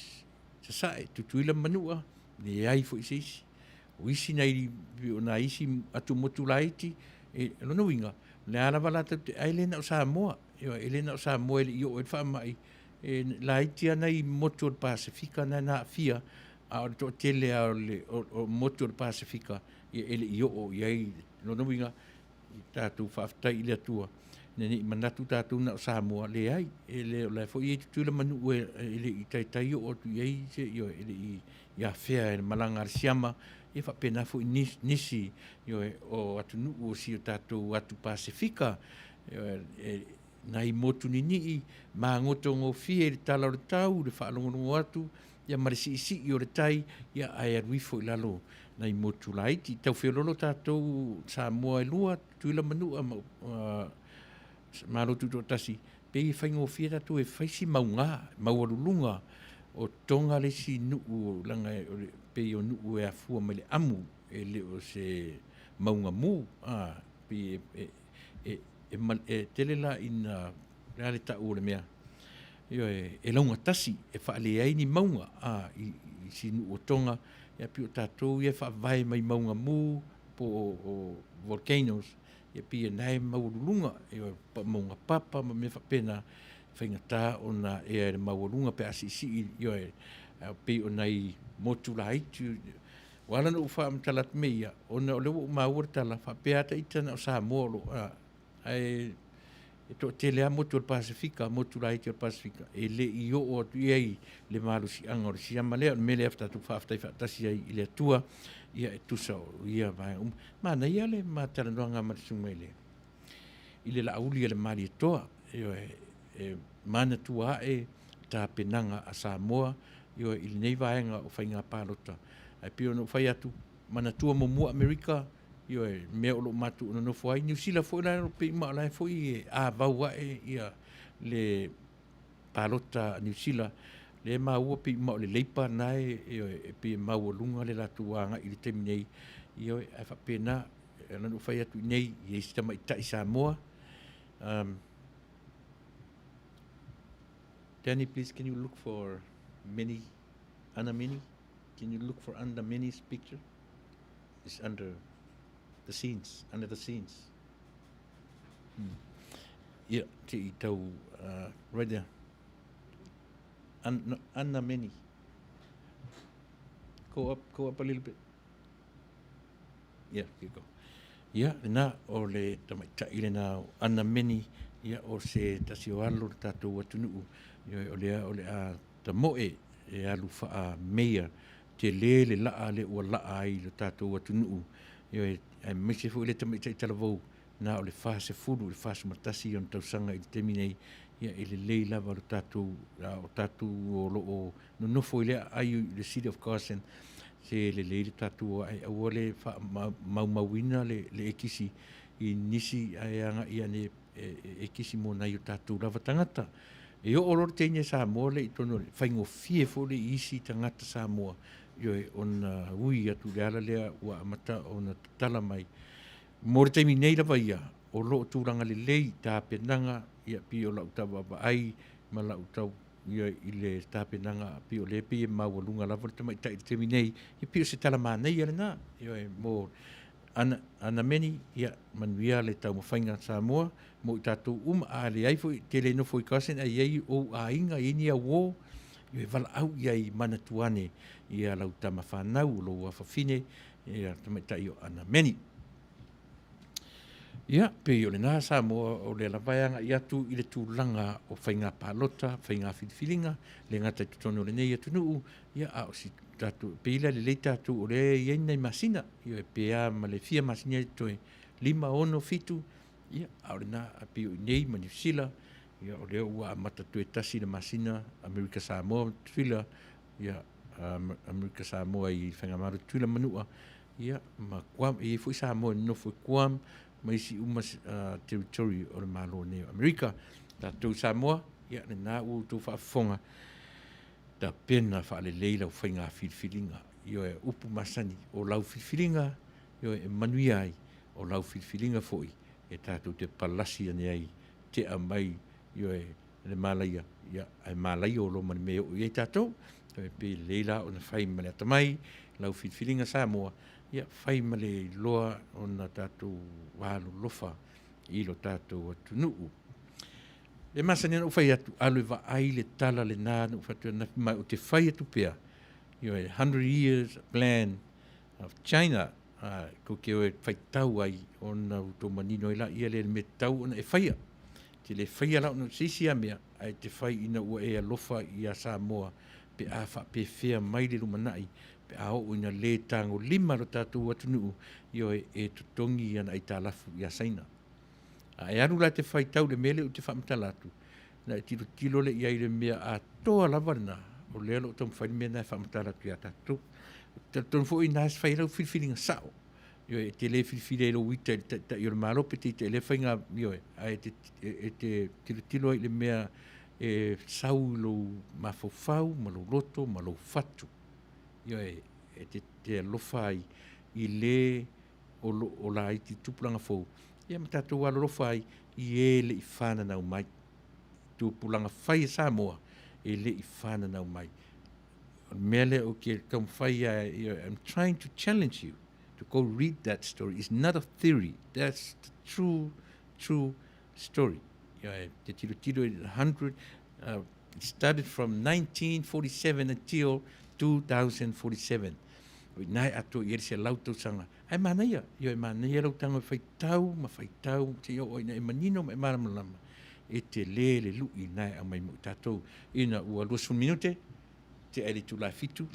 Sasae, Tutuila ma Manua, leai foi se isi. O isi nai, o nai isi atumotu laiti, e, o lona uiga, o le a lava latou te, ae le na o Samoa, e le na o Samoa e le i oo ai le faamai, e laiti lava nai motu o le Pasefika na na aafia, a o le toatele lava o le o, o motu o le Pasefika, ia e le i oo i ai. O lona uiga, tatou faafetai i le Atua, ina ne i manatu tatou na o Samoa, leai, e le, o la e foi e i ai Tutuila ma Nuu e, e le i taitai oo atu i ai se, ioe, e le i i afea e le malaga a le siama, ia faapena foi nisi, nisi ioe, o atunuu o si o tatou atu Pasefika, ioe, e, nai motu ninii, magotogofie i le tala o le tau, le faalogologo atu, ia ma le siisii o le tai, ia ae alu ifo i lalo nai motu laiti. Tau feololo tatou Samoa e lua, Tutuila ma Manua ma uh, Malo Tutoatasi, pei e faigofie tatou e fai si mauga, maualuluga o Tonga le isi nuu leaga e pei o nuu e afua mai le amu, e le o se mauga mu, a, pei e, e, e, e tele la ina, le a le tau o le mea, ioe, e laugatasi, e faaleai ni mauga, a, i, i si nuu o Tonga, ia pei o tatou ia e faavae mai mauga mu, po o, o volcanoes, ia pei na e maualuluga, ioe, mauga papa ma mea faapena, faigata ona ea e le maualuga pe a siisii, ioe, pei o nai motu laiti. Ua ala ona ou faamatala atu mea ia, ona o lea ua ou maua le tala, faapea lava ita na o Samoa o lo o, ae e toatele lava motu o le Pasefika, motu laiti o le Pasefika, e le i oo atu i ai le malosiaga o le siama lea. O le mea lea tatou faafetai faatasi ai i le Atua, ia e tusa o ia vaega uma. Manaia le ma talanoaga ma le susuga i le i le Laauli a le Malietoa, ioe, e manatua ae tapenaga a Samoa, ioe, i lenei vaega o faiga palota. Ae pei ona ou fai atu, manatua muamua Amerika, ioe, mea o lo o matou nonofo ai. Niu Sila foi la, pei uma o la e foi e avau ae ia le palota a Niu Sila, lea e maua pei uma o le Labour na e, ioe, e pei e maualuga le latou agai i le taimi nei, ioe, ae faapena, e ala ona ou fai atu i inei, i ai si tamaitai Samoa. Danny, please, can you look for Many, Anna Many? Can you look for Anna Many's picture? It's under the scenes, under the scenes. Ia, te i tau, uh, right there. An, no, Anna Many. Go up, go up a little bit. Ia, here you go. Ia, lena, o le tamaitai lena o Anna Many, ia, o se tasi o alo o le tatou atunuu, ia, o lea o le a tamoe e alu faa-meia tele le laa lea ua laa ai lo tatou atunuu, ia, aemaise foi le tamaitai talavou, na o le 40 i le 41 ona tausaga i le taimi nei, ia e lelei lava lo tatou, a o tatou o lo o nonofo i lea aai i le City of Carson, se lelei le tatou ae aua le faamaumauina le, le ekisi i nisi ae agai ane e, e ekisi mo nai o tatou lava tagata. E oo loa le teine Samoa lea i totonu o le faigofie foi le isi tagata Samoa, ioe, ona ui atu i le ala lea ua amata ona tatala mai. Mo le taimi nei lava ia, o lo o tulaga lelei tapenaga, ia pei o lau tau vaavaai ma lau tau ia i le tapenaga, pei o lea pei e maualuga lava le tamaitai i le taimi nei, ia pei o se tala manaia lena, ioe, mo Ana, Ana Meni, ia manuia le taumafaiga a Samoa mo i tatou uma, a leai foi te le nofo i Carson ae i ai ou aiga, i ai ni auō, ioe, valaau i ai manatua ane ia lau tama fanau, o lou afafine, ia tamaitai o Ana Meni. Ia, pei o lena Samoa o lea lava e agai atu i le tulaga o faiga palota, faiga filifiliga, le gata i totonu o lenei atunuu, ia a o si tatou, pei la lelei tatou o lea e i ai ni nai masina, ioe, pe a ma le fia masina e totoe, 5, 6, 7, ia, a o lena, a pei o i inei ma Niu Sila, ia o lea ua amata toe tasi le masina Amerika Samoa ma Tutuila, ia, Amerika Samoa i Faigamalo Tutuila Manua, ia, ma Guam, e i ai foi Samoa e nonofo i Guam, ma isi uma uh, territory o le Malo nei o Amerika. Tatou i Samoa, ia, lena ua outou faafofoga, tapena faalelei lau faiga filifiliga. Ioe, upu masani, o lau filifiliga, ioe, e manuia ai, o lau filifiliga foi, e tatou te palasi ane ai, tea mai, ioe, le malaia, ia, ae malaia o lo ma le mea e oo i ai tatou. E pei lelei la ona fai ma le atamai, lau filifiliga Samoa, ia, fai ma le iloa ona tatou alolofa i lo tatou atunuu. E masani ona ou fai atu, alu e vaai le tala lena na ou fai atu ananafi, ma ou te fai atu pea, ioe, 100 years plan of China, a, tou te o e faitau ai ona ua outou manino ai laia lea i le mea tatau ona e faia. E te le faia la ona o se isi lava mea, ae e te fai ina ua e alofa ia Samoa pe a faapefea mai le lumanai, pe a oo ina le tagolima lo tatou atunuu, ioe, e totogi ana aitalafu ia Saina. A e alu la e te faitau i le mea lea ou te faamatala atu, ona e tilotilo lea i ai i le mea atoa lava lena, o lea o lo o taumafai le mea lena e faamatala atu ia tatou. Ou te talitonu foi o lena e fai ai lau filifiliga sao. Ioe, e te le filifili ai i lou ita i le Taitai o le Malo pe te ita i lea faiga, ioe, ae e te, e te tilotilo ai i le mea e sau i lou mafaufau ma lou loto ma lou fatu. Ioe, e te, te alofa ai i le o lo o laiti tupulaga fou, ia ma tatou alolofa ai i e le i fananau mai. Tupulaga fai a Samoa e le i fananau mai. O le mea lea ou te taumafai a, I'm trying to challenge you to go read that story. It's not a theory. That's the true, true story. Ia, te tilotilo i 100, it started from 1947 until 2047. O ina e atoa i ai le 100 tausaga. Ae manaia, ioe, e manaia lau tago e faitau ma faitau seia oo ina e manino ma e malamalama, e tele le lui na e aumai mo i tatou. Ina ua 20 minute, tea i le itula e fitu,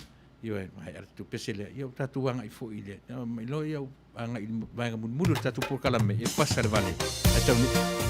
ioe, maea le tatou pese lea, ia ua tatou agai foi i le, mai loa ia agai i le vaega mulimuli o le tatou polokalame, e pasa le vale, ae taunuu.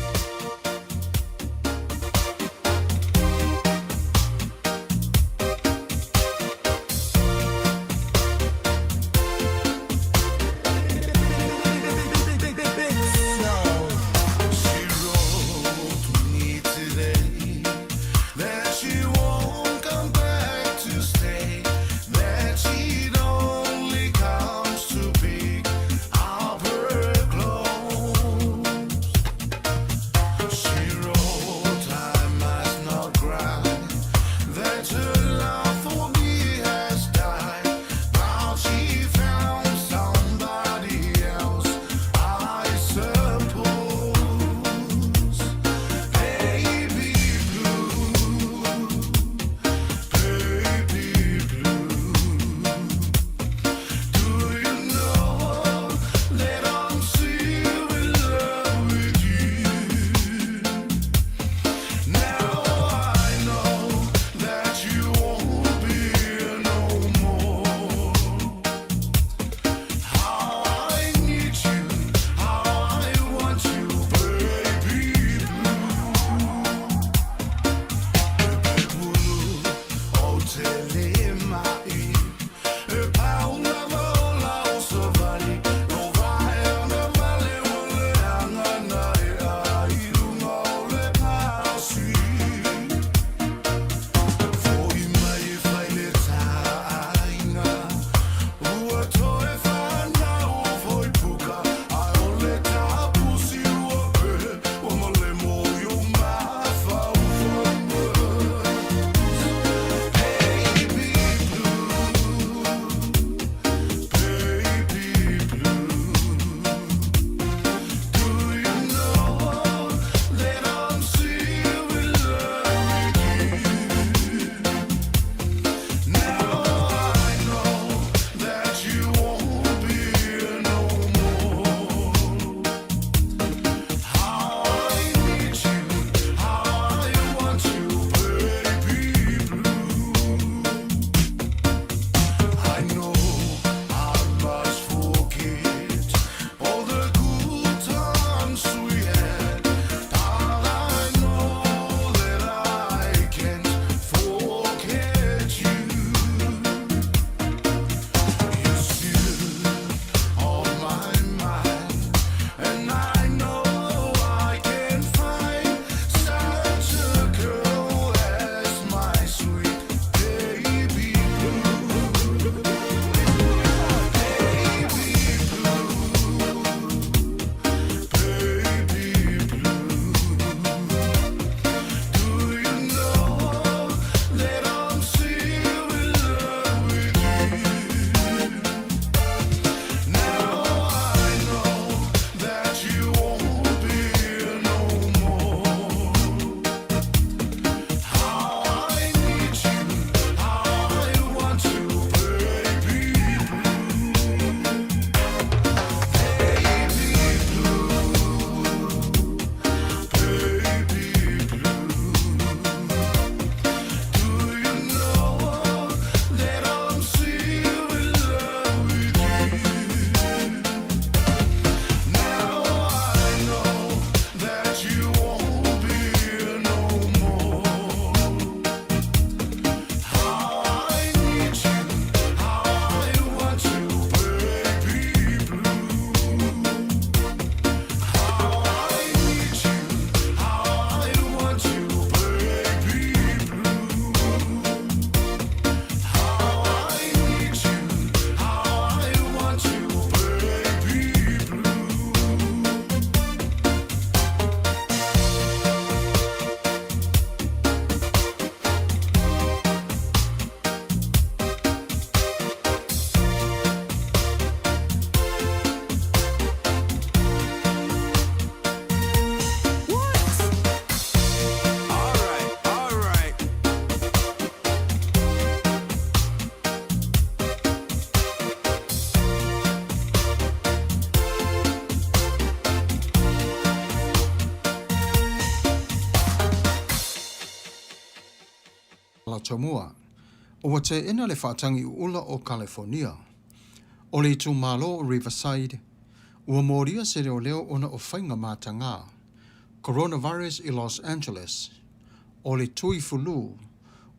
Tumua. Ua teena le faatagi uula o Kalifonia. O le itumalo o Riverside, ua molia se leoleo ona o faiga matagā. Coronavirus i Los Angeles. O le tui fulu,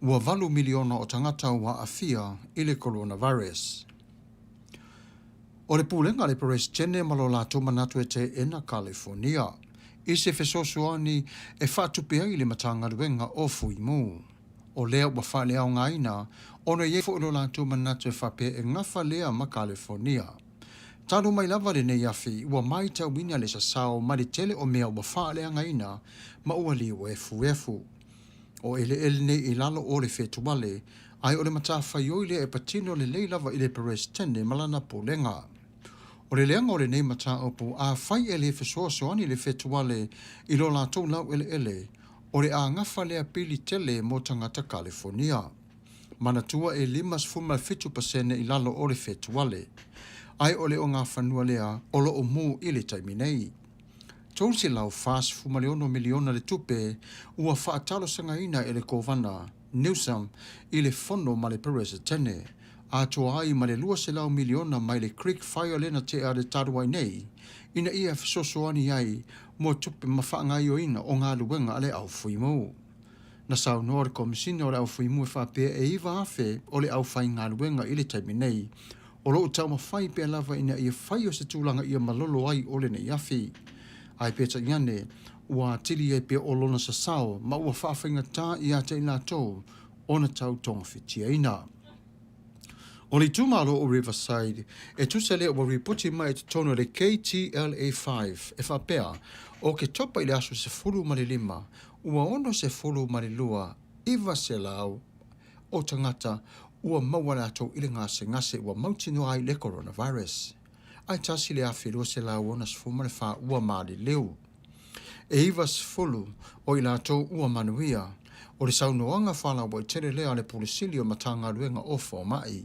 ua 8 miliona o tagata ua aafia i le coronavirus. O le pulega a le Peresetene ma lo latou manatu e teena Kalifonia i se fesoasoani e faatupe ai le Matagaluega o Fuimu. O lea ua faaleaogaina ona e i ai foi lo latou manatu e faapea e gafa lea ma Kalifonia. Talu mai lava lenei afi, ua matauina le sasao ma le tele o mea ua faaleagaina ma ua liuefuefu. O eleele nei i lalo o le fetuale, ae o le matafaioi lea e patino lelei lava i le Peresetene ma lana pulega. O le leaga o lenei mataupu, afai e le fesoasoani le fetuale i lo latou laueleele, o le a gafa lea pili tele mo tagata Kalifonia. Manatua e 57% i lalo o le fetuale, ae o le ogafanua lea o lo o mu i le taimi nei. $346 miliona le tupe ua faatalosagaina e le Kovana Newsom i le fono ma le Peresetene, atoa ai ma le 200 miliona mai le Creek Fire lea na tea le talu ai nei, ina ia fesoasoani ai mo tupe ma faagaoioiga o galuega a le au fuimu. Na saunoa le Komesina o le Au Fuimu e faapea e 9,000 o le aufaigaluega i le taimi nei, o lo o taumafai pea lava ina ia fai o se tulaga ia malolo ai o lenei afi. Ae peitai ane, ua atili ai pea o lona sasao ma ua faafaigata ia te i latou ona tau togafitiaina. O le itumalo o Riverside, e tusa lea ua ripoti mai i totonu o le KTLA 5 e faapea, o Oketopa i le aso 15, ua 62, 900 o tagata ua maua latou i le gasegase ua mautinoa ai le coronavirus, ae 1,264 ua maliliu. E 90 o i latou ua manuia. O le saunoaga faalauaitele lea a le Pule Sili o Matagaluega o Fomai.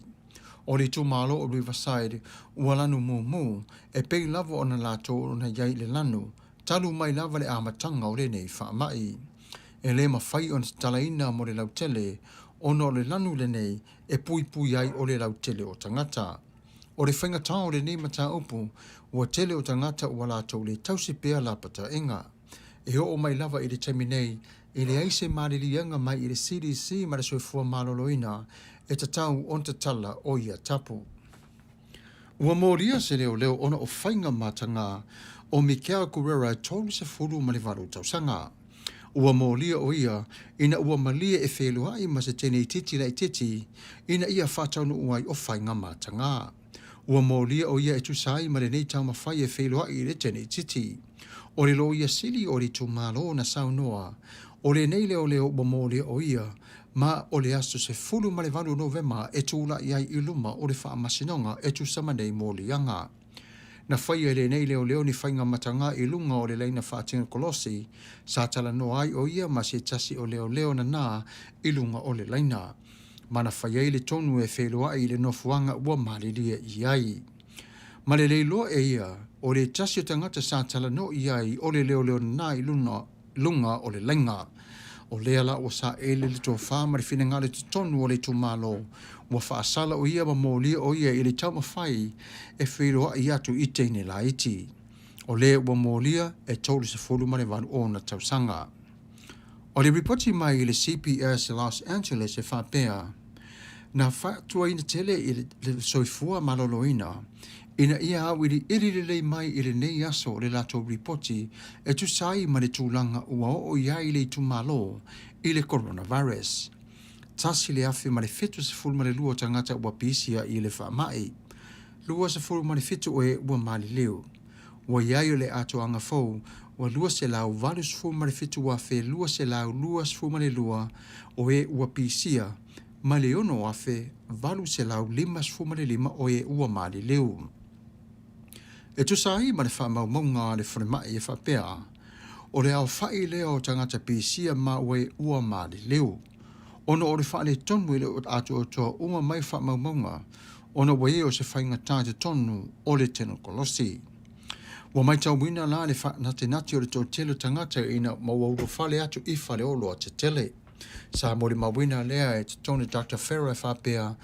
O le itumalo o Riverside ua lanu mumu, e pei lava ona latou ona i ai i le lanu, talu mai lava le amataga o lenei faamai. E le mafai ona tatalaina mo le lautele ona o le lanu lenei e puipui ai o le lautele o tagata. O le faigata o lenei mataupu, ua tele o tagata ua latou le tausi pea lapataiga. E oo mai lava i le taimi nei, e leai se maliliega mai i le CDC ma le Soifua Maloloina e tatau ona tatala o ia tapu. Ua molia se leoleo ona o faiga matagā o Mikel Guerrera e 38 tausaga. Ua molia o ia ina ua malie e feiloai ma se teine itiiti laitiiti ina ia faataunuu ai o faiga matagā. Ua molia o ia e tusa ai ma lenei taumafai e feiloai i le teine itiiti. O le Loia Sili o le itumalo na saunoa, o lenei leoleo ua molia o ia ma o le aso 18 Novema e tulai ai i luma o le Faamasinoga e tusa ma nei moliaga. Na faia e lenei leoleo ni faiga matagā i luga o le laina faategnokolosi, sa talanoa ai o ia ma se tasi o leoleo nanā i luga o le laina, ma na fai ai le tonu e feiloai i le nofoaga ua malilie i ai. Ma le le iloa e ia, o le tasi o tagata sa talanoa i ai o le leoleo nanā i luna luga o le laina. O lea la ua saele le tofa ma le finagalo i totonu o le itumalo, ua faasala o ia ma molia o ia i le taumafai e feiloai atu i teine laiti. O lea ua molia e 38 ona tausaga. O le ripoti mai i le CPS Los Angeles e faapea, na fautuaina tele i le Soifua Maloloina ina ia auiliili lelei mai i lenei aso le latou ripoti e tusa ai ma le tulaga ua oo i ai le itumalo i le coronavirus. 1,072 tagata ua pisia i le faamai, 27 o e ua maliliu. Ua i ai o le atoaga fou ua 287,222 o e ua pisia ma le 6,855 o e ua maliliu. E tusa ai ma le faamaumauga a le falemai e faapea, o le aofai lea o tagata pisia ma o e ua maliliu, ona o le faaletonu e le o atoatoa uma mai faamaumauga ona ua i ai o se faigata i totonu o le tegnokolosi. Ua matauina la le faanatinati o le toatele o tagata ina ma ua ulufale atu i faleoloa tetele. Sa molimauina lea e totonu Doctor Farah e faapea,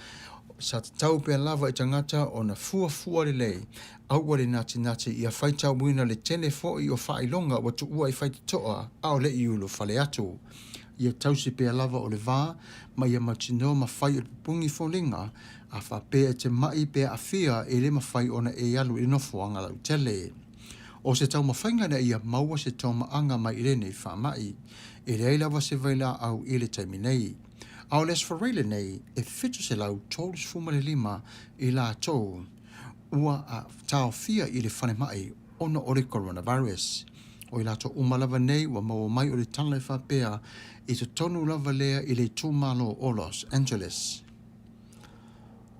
Sa tatau pea lava i tagata ona fuafua lelei, aua le natinati ia faitauina le tele foi o faailoga ua tuua i faitotoa a o le i ulufale atu. Ia tausi pea lava o le va ma ia mautinoa mafai o le pupungi foliga, a faapea e te ma'i pe aafia e le mafai ona e alu i le nofoaga lautele. O se taumafaiga ina ia maua se tomaaga mai i lenei faamai. E leai lava se vailaau i le taimi nei. A o le Aso Faraile lenei, e 735 i latou ua taofia i le falemai ona o le coronavirus. O i latou uma lava nei ua maua mai o le tala e faapea i totonu lava lea i le itumalo o Los Angeles.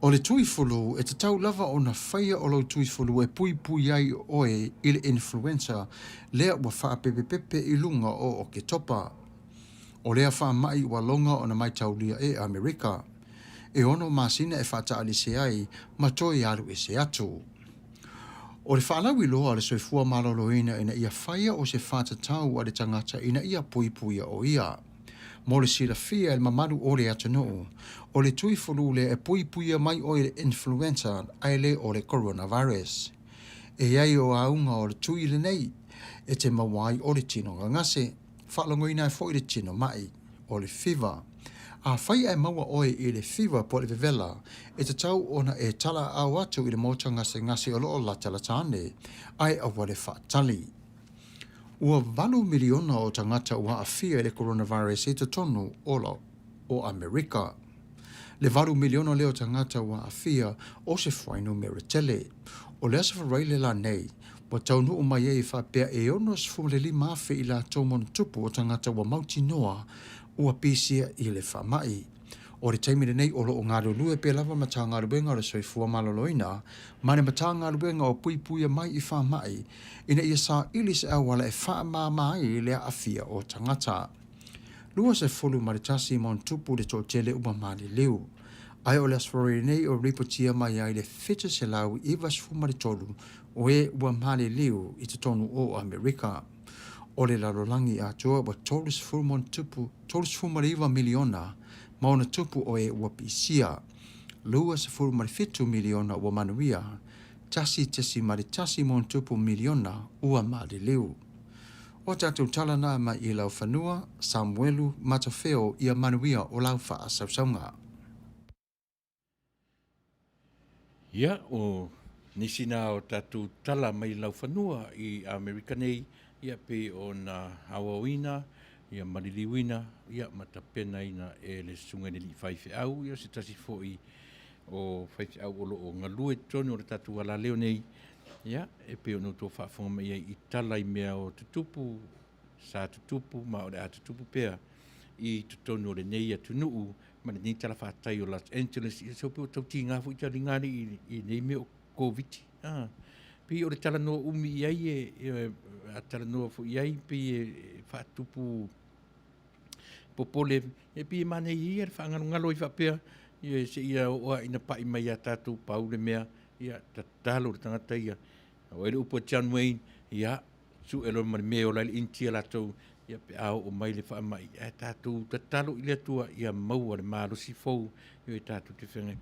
O le tui fulu, e tatau lava ona faia o lou tui fulu e puipui ai oe i le influenza lea ua faapepepepe i luga o Oketopa. O lea faamai ua loga ona maitaulia e Amerika. E ono masina e faataalise ai ma toe alu ese atu. O le faalauiloa a le soifua maloloina ina ia faia o se faatatau a le tagata ina ia puipuia o ia. Mo le silafia e le mamalu o le atunuu, o le tui fulu lea e puipuia mai oe i le influenza ae le o le coronavirus. E i ai o auga o le tui lenei e te maua ai o le tino gagase, faalogoina ai foi le tino ma'i, o le fever. Afai ae maua oe i le fever po o le vevela, e tatau ona e talaaao atu i le maota gasegase o lo o latalata ane, ae aua le faatali. Ua valu miliona o tagata ua aafia i le coronavirus i totonu o o Amerika. Le valu miliona lea o tagata ua aafia o se fuainumera tele. O le Aso Faraile la nei, ua taunuu mai ai e faapea e 65,000 i latou manutupu o tagata ua mautinoa ua pisia i le faamai. O le taimi lenei o lo o galulue pea lava Matagaluega o le Soifua Maloloina ma le Matagaluega o Puipuia Mai i Faamai ina ia saili se auala e faamama ai le aafia o tagata. 21 ma ona tupu le toatele ua maliliu. Ae o le Aso Faraile nei o ripotia mai ai le 793 o e ua maliliu i totonu o Amerika. O le lalolagi atoa ua 30 ma ona tupu, 39 miliona ma ona tupu o e ua pisia, 27 miliona ua manuia, 1.1 ma ona tupu miliona ua maliliu. O tatou tala na mai i lau fanua, Samuelu Matafeo ia manuia o lau faasausauga. Ia, o nisi na o tatou tala mai laufanua i Amerika nei, ia pei ona aoaoina, ia maliliuina, ia ma tapenaina e le Susuga i le Alii Faifeau, ia o se tasi foi o faifeau o lo o galue i totonu o le tatou alaleo nei, ia, e pei ona outou faafofoga mai ai i tala i mea o tutupu, sa tutupu ma o le a tutupu pea i totonu o lenei atunuu ma lenei talafatai o Los Angeles, ia sau pei ua tau tiga foi taliga alii i nei mea o Koviti. Ah, pei o le talanoa umi i ai e, e a talanoa foi i ai pei e faatupu popole e pei e manaia ia le faagalogalo ai faapea ia seia oo lava ina pai mai ia tatou pau le mea ia tatalo le tagata ia o ai le upu a John Wayne ia sue loa ma le mea e ola ai le Initia latou, ia pe a oo mai le faamai, ae tatou tatalo i le Atua ia maua le malosi fou e tatou te feagai.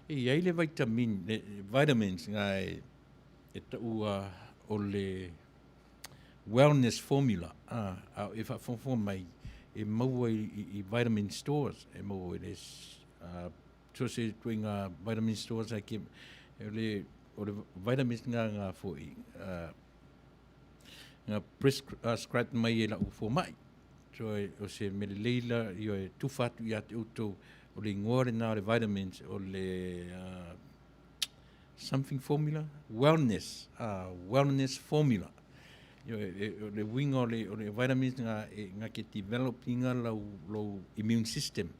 E i ai le vitamin, le vitamins na e, e taua o le wellness formula, a, a e faafogafoga mai, e maua i, i, i vitamin stores, e maua i le uh, so se ituaiga vitamin stores ai ke, o le, o le vitamins nga nga foi, uh, na prescribe mai e lau fomai. So, o se mea lelei la, ioe, e tufa atu ia te outou, o le igoa lena o le vitamins, o le uh, something formula, wellness, uh, wellness formula. Ioe, e, o le uiga o le, o le vitamins nga, e, nga ke develop inga lau, lou immune system.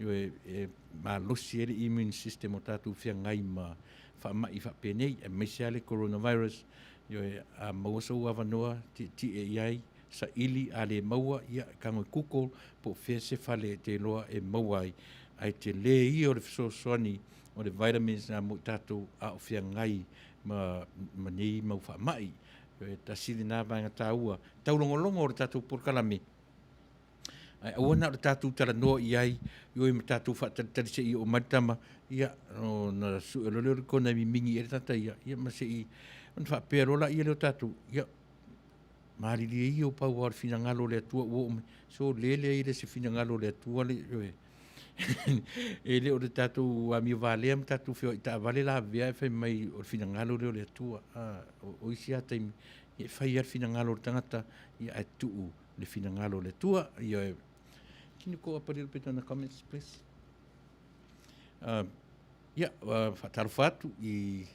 Ioe, e malosi ai le immune system o tatou feagai ma faamai faapenei, aemaise lava le coronavirus. Ioe, a maua sou avanoa, tietie i ai, saili, a le maua, ia, tago i Google, po o fea se fale e te iloa e maua ai. Ae tele ia o le fesoasoani o le vitamins na mo i tatou a o feagai ma, ma nei mau faamai. Ioe, tasi lena vaega taua taulogologo o le tatou polokalame. Ae aua na o le tatou talanoa i ai, ioe ma tatou faatalitali se i oo mai le tama, ia, ona sue loa lea o le kona e mimigi i ai le tagata ia, ia ma se i, ona faapea loa laia lea o tatou, ia, malilie ia o pau lava o le finagalo o le Atua ua oo mai, so lele ai e le o se finagalo o le Atua le, ioe. E le o le tatou amio valea ma tatou feoai taavale lavea ae fai mai o le finagalo lea o le Atua. O isi lava taimi, ia e fai lava le finagalo o le tagata, ia ae tuu le finagalo o le Atua. Ia, can you go up a little bit on the comments, please? Ia, faatalofa atu i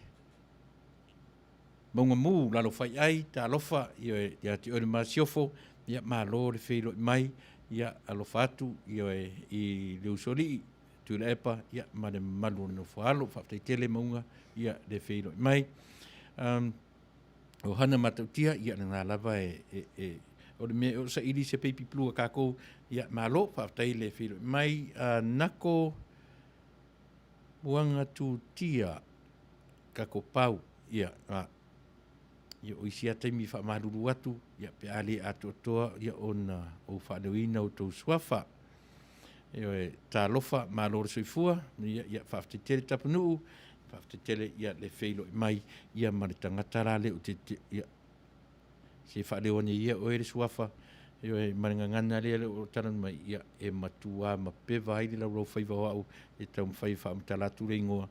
Mauga Mu, lalo fai ai, talofa, ioe, ia te oe le Masiofo, ia malo le feiloai mai, ia alofa atu, ioe, i le Usoalii, Tuilaepa, ia ma le mamalu o le Nofoaalo, faafetai tele Mauga, ia le feiloai mai. Um, o Hana Matautia, ia lena lava e, e, e o le mea o saili se baby blue a kākou, ia malo, faafetai le feiloai mai. Nako Muanga Tutia, kako pau, ia, a, ia o isi a taimi faamalulu atu, ia pe a le atoatoa, ia ona ou faaleoina outou suafa. Ioe, talofa, malo le soifua, ia, ia faafetai tele Tapunuu, faafetai tele ia le feiloai mai, ia ma le tagata la lea o te, te ia, Se faaleo ane ia oe le suafa, ioe, ma le gagana lea o lo o talanoa mai, ia, e matua mapeva ai le laulaufaiva o au e taumafai e faamatala atu le igoa,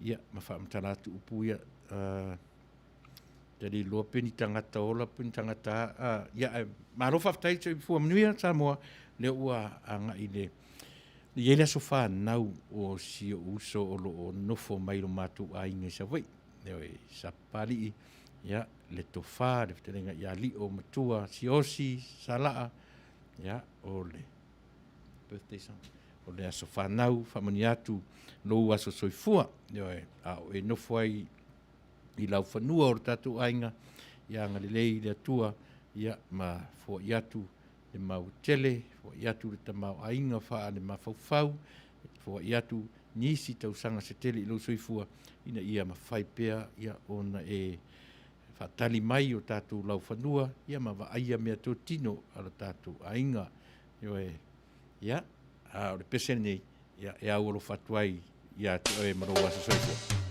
ia, ma faamatala atu upu ia, ta le iloa pe ni tagata ola pe ni tagata, ia, ae malo faafetai, soifua manuia Samoa, lea ua agai le, i ai le aso fanau o si ou uso o lo o nofo mai i lo matou aiga i Savaii, ioe, Sapalii, ia, le tofa, le fetalaiga ia Lio Matua Siaosi Salaa, ia, o le birthday song, o le aso fanau, faamanuia atu lou aso soifua, ioe, a o e nofo ai i laufanua o le tatou aiga, ia agalelei le Atua, ia, ma foai atu le mau tele, foai atu le tamaoaiga faale-mafaufau, foai atu nisi tausaga se tele i lou soifua, ina ia mafai pea ia ona e faatali mai o tatou laufanua ia ma vaaia meatotino a lo tatou aiga. Ioe, ia, a o le pese lenei, ia, e au alofa atu ai ia te oe ma lou aso soifua.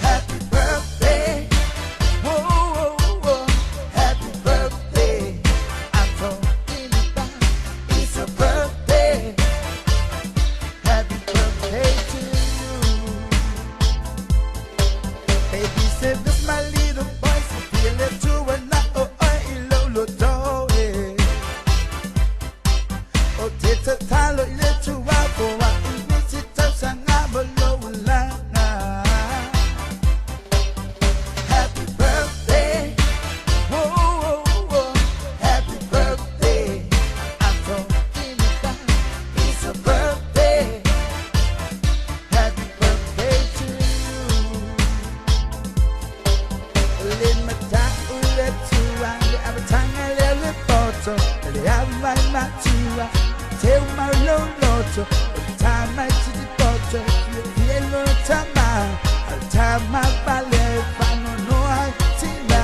Happy birthday, oh, oh, oh. Happy birthday. I'm talking about it's a birthday. Happy birthday to you. Baby said this my little boy, so feel it to and oh oh lo lo do eh. O te tatalo i le tuapo a i nisi tausaga mo lou olaga. Happy birthday, oh, oh, oh, happy birthday. I'm talking about it's a birthday. Happy birthday to you. Le matau le tua, le avatanga le le poto, le avai matua, te mau lo loto, o tama ti ti poto, le fielo tama, al tama vale fano no ai tina.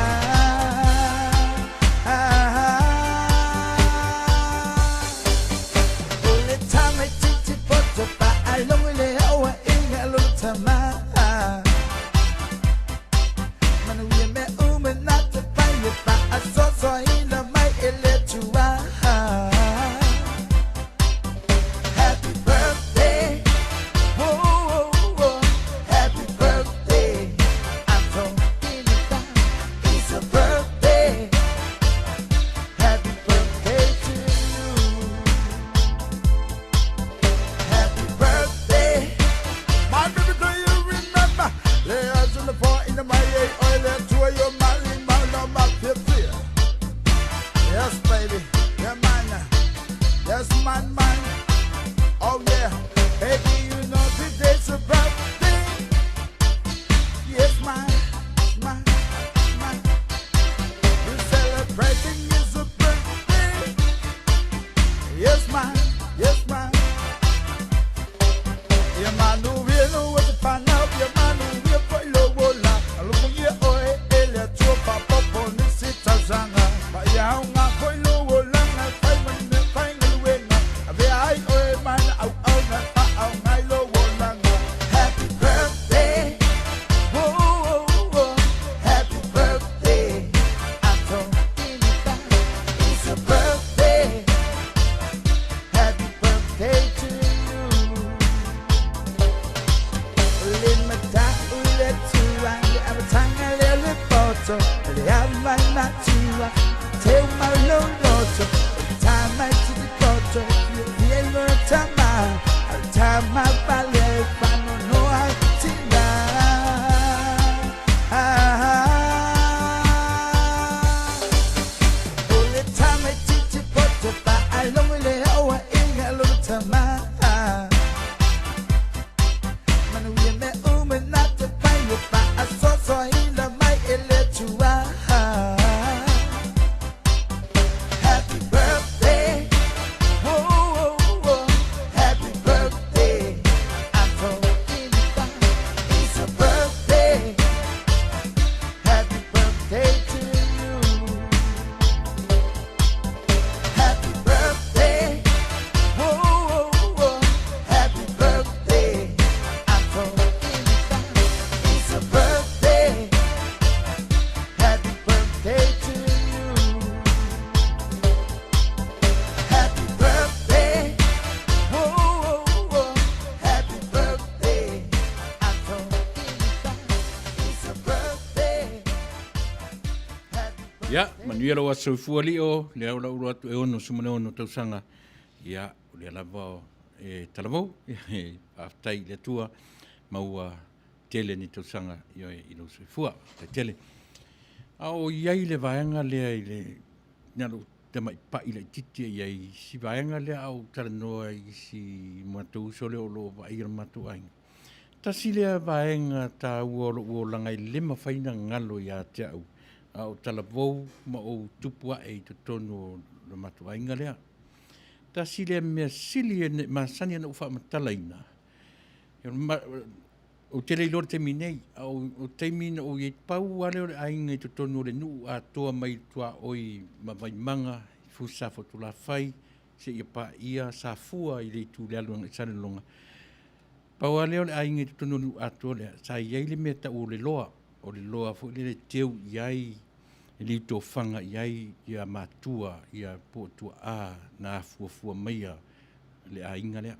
O le tama ti ti poto, pa along le awa inga lo tama. Manuia me ume na te pai e pa a soso ina mai e le tua. Happy birthday, oh, oh, oh, happy birthday. I'm talking about it's a birthday. Happy birthday to you. Happy birthday, my baby, do you remember? matua Teu mau lou loto O le tamaititi poto E fiafia i lona tama A o le tama pale E faanoanoa ai tina. O le tamaititi poto Faalogo i le aoaiga a lona tama. Manuia mea uma na te pai ua faasoasoaina mai e le Atua. Happy birthday, oh, oh, oh. Happy birthday. I'm talking about it's a birthday. Happy birthday to you. Happy birthday. Oh, oh, oh. Happy birthday. I'm talking about it's a birthday. Happy birthday to you. Happy birthday. Oh, oh, oh. Happy birthday. I'm talking about it's a birthday. Ia, manuia lou aso soifua lio, lea o lau alo atu e 66 tausaga. Ia, o lea lava e talavou, faafetai i le Atua, maua tele ni tausaga ioe i lou soifua. Faafetai tele. A o i ai le vaega lea i le na lou tamaipai laitiiti e i ai i si vaega lea a ou talanoa i si matou uso lea o lo o vaaia le matou aiga. Tasi lea vaega taua o lou olaga e le mafai ona galo ia te au a o talavou ma ou tupu ae i totonu o le matou aiga lea. Tasi lea mea sili e masani ona ou faamatalaina, Ou te le iloa i le taimi nei, a o le taimi na ou i ai, pau lava lea o le aiga i totonu o le nuu atoa mai tuaoi ma Vaimaga, Fusa Fotulafai, seia paia Safua i le itu i le alu agai i Salelologa. Pau lava lea o le aiga i totonu o le nuu atoa lea, sa i ai le mea e tau o le loa, o le loa foi lele e teu i ai, e liutofaga i ai ia matua, ia po o tuaa na afuafua maia le aiga lea.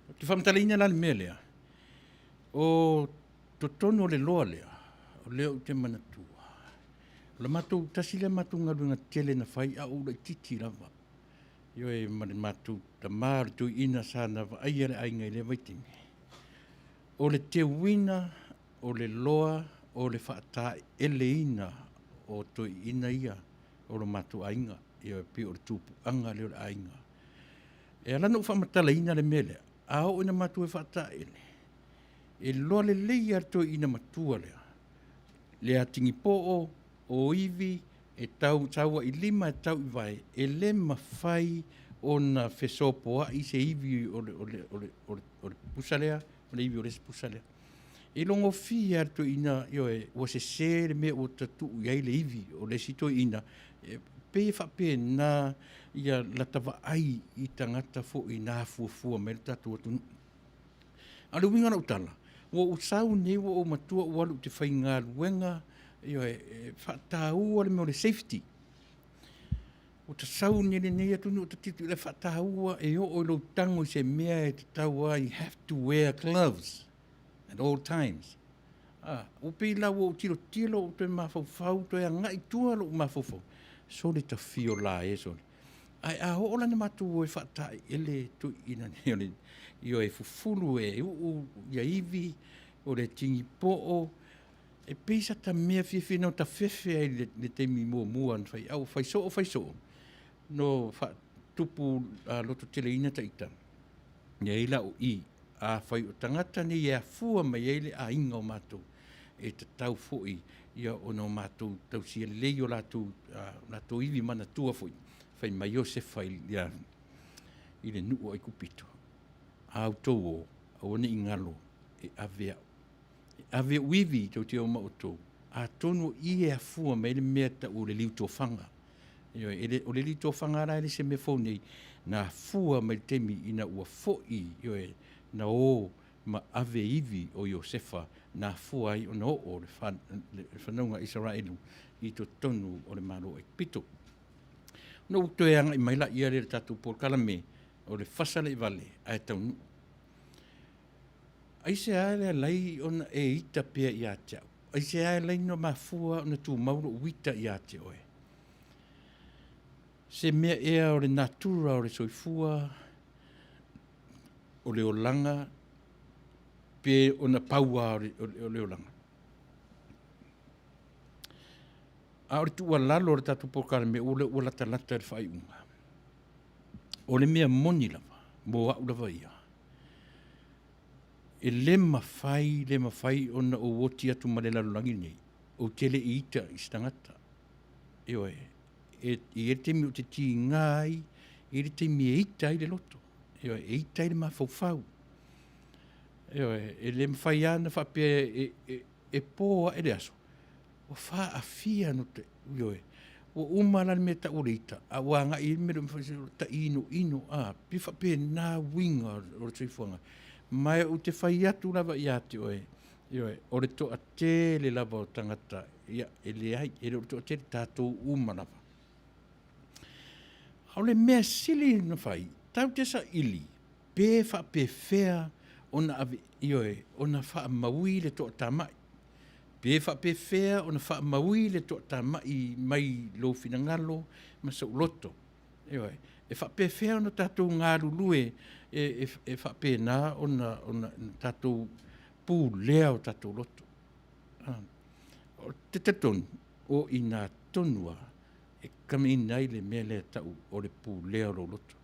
Ou te faamatalaina la le mea lea, o totonu o le loa lea, o lea ou te manatua, o le matou, tasi lea matou galuega tele na fai a o ou laitiiti lava. Ioe, ma le matou tama o le toeaina sa na vaaia le aiga i lea vaitaimi. O le teuina o le loa o le faataeleina o toeaiina ia o lo matou aiga, ioe, pei o le tupuaga lea o le aiga. E ala ona ou faamatalaina le mea lea, a oo ina matou e faataele, e loa lelei lava le toeaina matua lea, le atigipoo, o ivi, e tau sauailima, e tau i vae, e le mafai ona fesopoai se ivi o le, o le, o le, o le, o le pusa lea ma le ivi o le isi pusa lea. E logofie lava le toeaina, ioe, ua sese le mea ua tatuu i ai le ivi o le isi toeaina, e pei e faapena ia lata vaai i tagata foi na afuafua mai le tatou atunuu. A o le uiga o lau tala, ua ou sau nei ua ou matua ua alu ou te faigaluega, ioe, e faataua le mea o le safety. Ua ta sau nei lenei atunuu ta tilotilo e faataua e oo i lou tago i se mea e tatau lava, you have to wear gloves at all times. Ah, ua pei la ua ou tilotilo ua toe mafaufau, toe agai i tua lou mafaufau. Sole tafio la e sole. Ae a oo la na matou o e faataeleele toeaiina nei o le ioe fufulu e uu ia ivi o le tigipoo, e pei sata mea fiafia na tafefe ai i le taimi muamua na fai ai, a ua fai soo fai soo, no faatupu lototeleina ta ita. E i ai la o i, afai o tagata nei e afua mai ai le aiga o matou, e tatau foi ia ona o matou tausia lelei o latou, latou ivi manatua foi, fai mai Iosefa i, ia, i le nuu o Aikupito, a outou o, aua ne i galo e ave au. E ave ou ivi tou te o ma outou, atonu o i e afua mai ai le mea tau o le liutofaga. Ioe, e le, o le liutofaga la e le se mea fou nei, na afua mai le taimi ina ua foi, ioe, na o ma ave ivi o Iosefa, na afua ai ona oo le, fa, le fanauga a Isaraelu i totonu o le Malo o Aikupito. Ona ou toe agai mai laia lea i le tatou polokalame, o le fasa le i vale ae taunuu. Aisea le alai ona e ita pea ia te au? Aisea e laina mafua ona tumau lou ita ia te oe? Se mea ea o le natura o le soifua, o le olaga, pe ona pau lava o le, o le olaga? A o le tuualalo o le tatou polokalame ua lea ua latalata i le faaiuga. O le mea moni lava, mo au lava ia, e le mafai, le mafai ona ou oti atu ma le lalolagi lenei, ou te le i ita i se tagata. Ioe, e i ai le taimi ou te tiga ai, e i ai le taimi e ita ai le loto. Ioe, e ita ai le mafaufau. Ioe, e le mafai lava ona faapea e, e, e po ae le aso, ua faaafia no te, ioe, ua uma la le mea tau o le ita, a ua agai i le mea le tainoino, a, pe faapena uiga o le soifuaga. Ma ou te fai atu lava ia te oe, ioe, o le toatele lava o tagata, ia, e leai, e le o le toatele, tatou uma lava. A o le mea sili na fai, tatou te saili pe faapefea ona ave, ioe, ona faamaui le toatamai. Pe faapefea ona faamaui le toatamai mai lou finagalo ma sou loto. Ioe, e faapefea ona tatou galulue e, e, e faapena ona, ona tatou pulea o tatou loto. Ah. O te talitonu, o i nā tonu lava e kamiina ai le mea lea tau o le pulea o lou loto.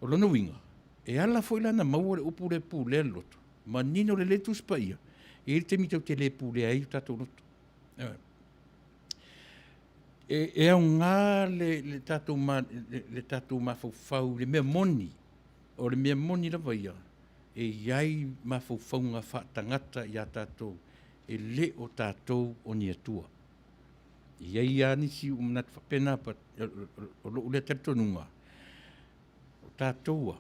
O lona uiga, e ala foi la na maua le upu lea pulea le loto, manino lelei le Tusi Paia, e i ai le taimi tatou te le pulea ai o tatou loto. E, e aoga le, le, tatou, ma, le, le tatou mafaufau i le mea moni, o le mea moni lava ia, e i ai mafaufauga faatagata iā tatou, e le o tatou o ni Atua. E i ai lava nisi ua manatu faapena, but o lou lea talitonuga, o tatou a,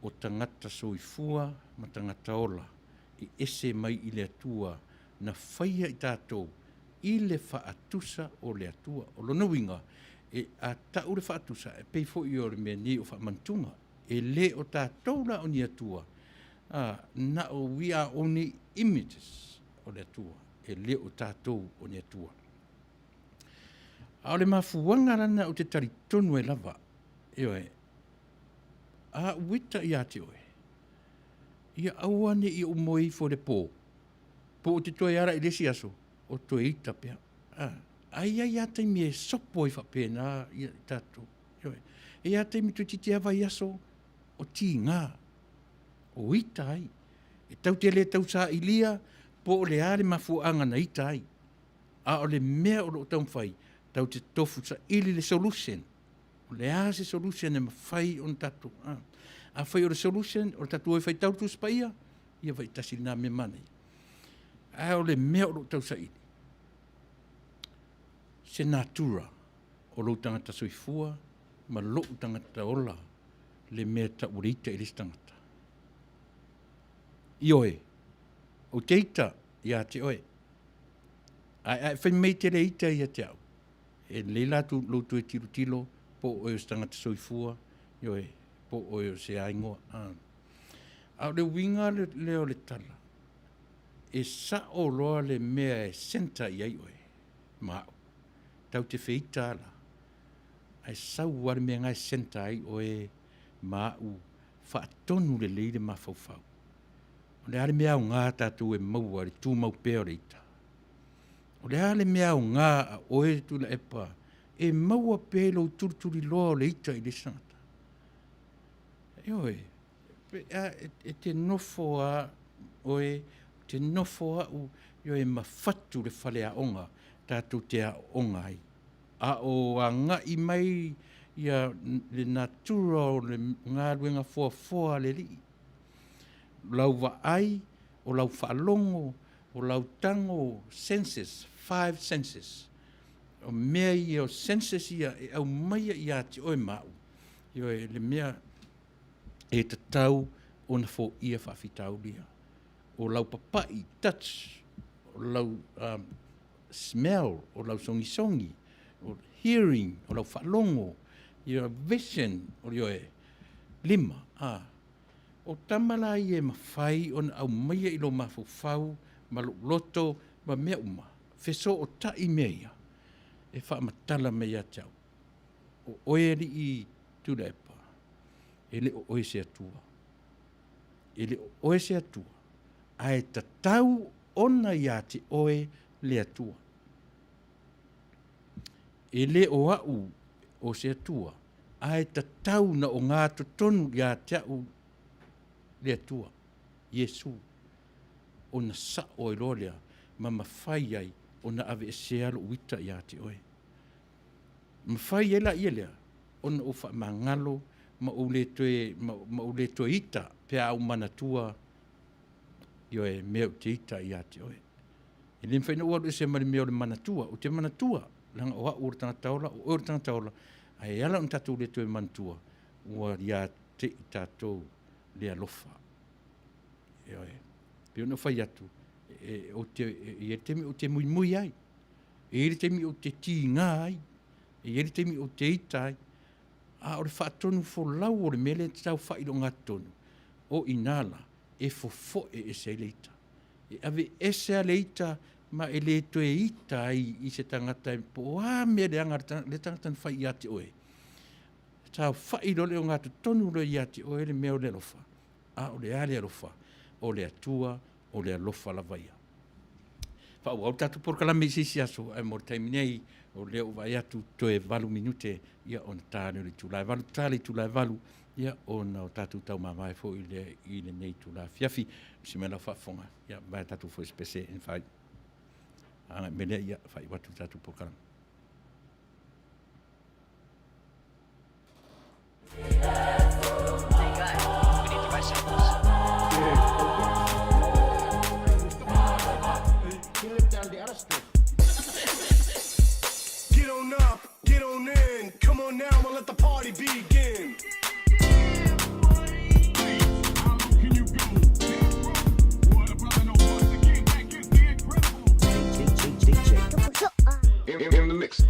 o tagata soifua ma tagata ola e ese mai i le Atua na faia i tatou i le faatusa o le Atua. O lona uiga, e, a tau le faatusa, e pei foi o le mea nei o faamantuga. E le o tatou la o ni Atua, a, na o we are only images o le Atua, e le o tatou o ni Atua. A o le mafuaga lana ou te talitonu ai lava, ioe, a ou ita ia te oe, ia aua ne i ou moe ifo i le pō, po ou te toe ala i le isi aso, o toe ita pea. A, a i ai lava taimi e sopo ai faapena ia i tatou. Ioe. E i ai lava taimi toeitiiti lava vaiaso o tiga, o ita ai. E tau te le tausailia po o le a le mafuaaga na ita ai. A o le mea o lo o taumafai, tau te tofu saili le solution. O le a se solution e mafai ona tatou, a. Afai o le solution, o le tatou o e faitau le Tusi Paia, ia vaitasi lena mea manaia. Ae o le mea o lo o tausaili, se natura o lou tagata soifua ma lou tagata ola le mea e tau o le ita i le isi tagata. Ioe, ou te ita ia te oe, ae a e fai mai te le ita ia te au, e lelei la lou toe tilotilo po o oe o se tagata soifua, ioe, po o oe o se aigoa. A. A o le uiga lea o le tala, e sao loa le mea e centre i ai oe ma au. Tau te feita ala, ae sau lava le mea na e centre ai oe ma au, faatonu lelei le mafaufau. O le a le mea aoga tatou e maua i le tumau pea o le ita? O le a le mea aoga a oe Tuilaepa e maua pea i lou tulituliloa o le ita i le isi tagata? Ioe, e te nofo a oe, te nofo au, ioe, ma fatu le faleaoga tatou te aooga ai. A o agai mai ia le natura o le galuega foafoa a le Alii. Lau vaai, o lau faalogo, o lau tago, senses, five senses. O mea ia, o senses ia e aumaia ia te oe ma au, ioe, le mea e tatau ona foia faafitauli ia. O lau papai, touch, o lau um, smell, o lau sogisogi, o hearing, o lau faalogo, your vision, o ioe, lima, a. O tama la ia e mafai ona aumaia i lou mafaufau ma lou loto ma mea uma, fesootai mea ia e faamatala mai ia te au, o oe alii Tuilaepa, e le o oe se Atua. E le o oe se Atua, ae tatau ona ia te oe le Atua. E le o au o se Atua, ae tatau na ogatotonu ia te au le Atua, Iesu, ona sa'o ai loa lea ma mafai ai ona aveesea lo'u ita ia te oe. Mafai ai laia lea ona ou faamagalo ma ou le toe, ma, ma ou le toe ita pe a ou manatua, ioe, mea ou te ita ia te oe. E le mafai ona ou alu ese ma le mea o le manatua. Ou te manatua, leaga o au o le tagata ola, o oe o le tagata ola, ae e ala ona tatou le toe manatua, ua ia te i tatou le alofa. Ioe. Pei ona ou fai atu, e, ou te, e i ai le taimi ou te muimui ai, e i ai le taimi ou te tiga ai, e i ai le taimi ou te ita ai, a o le faatonu folau o le mea lea e te tau faailogatotonu, o i nā la e fofoe ese ai le ita. E ave ese a le ita ma e le toe ita ai i se tagata po o a mea leaga le tagata na fai ia te oe. Saofai loa le ogatotonu loa ia te oe le mea o le alofa, a o le a le alofa? O le Atua, o le alofa lava ia. Faaauau le tatou polokalame i se isi aso, ae mo le taimi nei, o lea ua vaai atu toe 8 minute, ia ona ta lea o le itula e 8, ta le itula e 8, ia ona o tatou taumamae foi lea i lenei itula afiafi. Misi mai lau faafofoga, ia vae tatou foi spese e fai. Agai mai lea, ia faaiu atu le tatou polokalame. Get on up, get on in. Come on now and let the party begin. In the mix.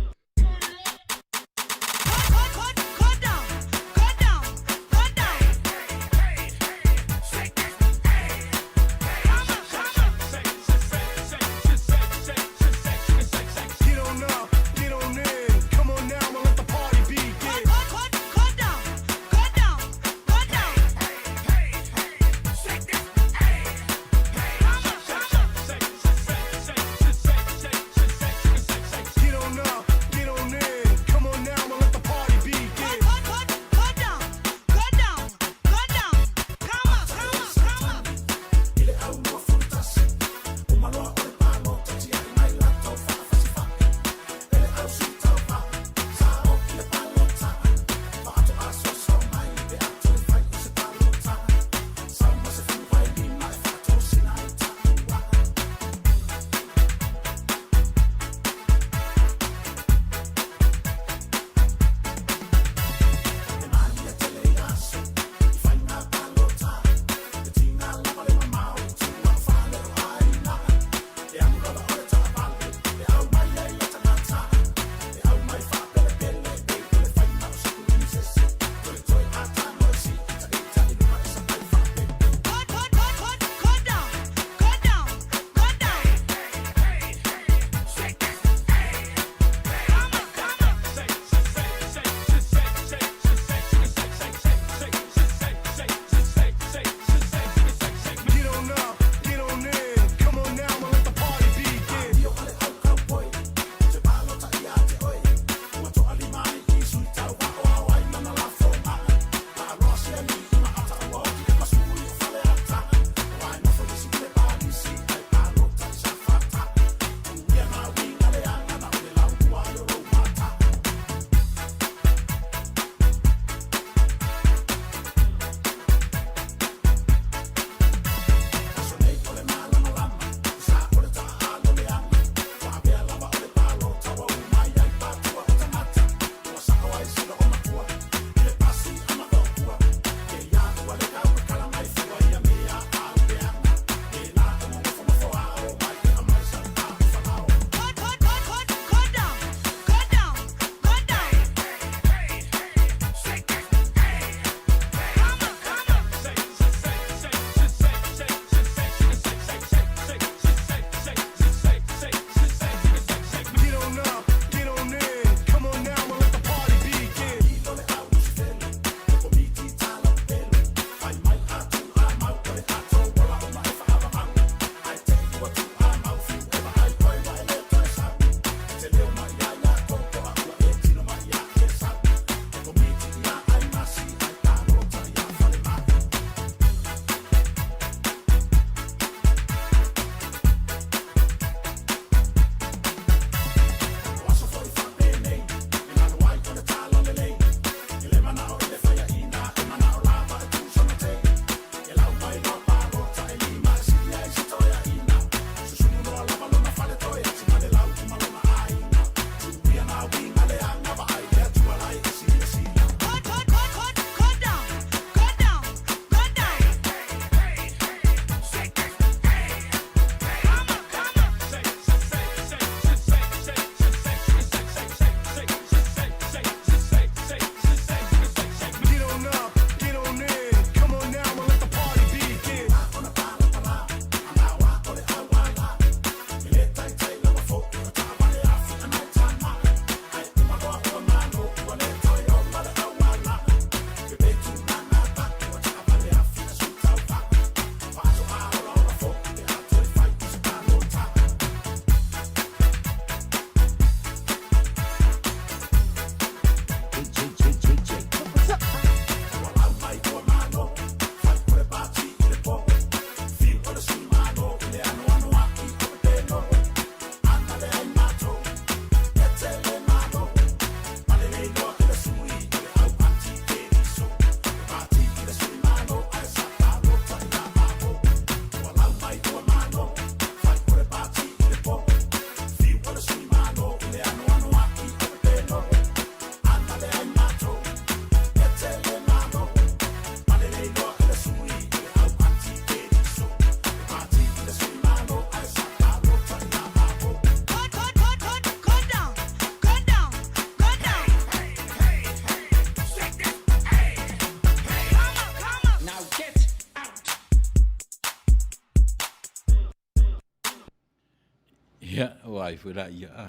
Ia, ua ai foi laia, a.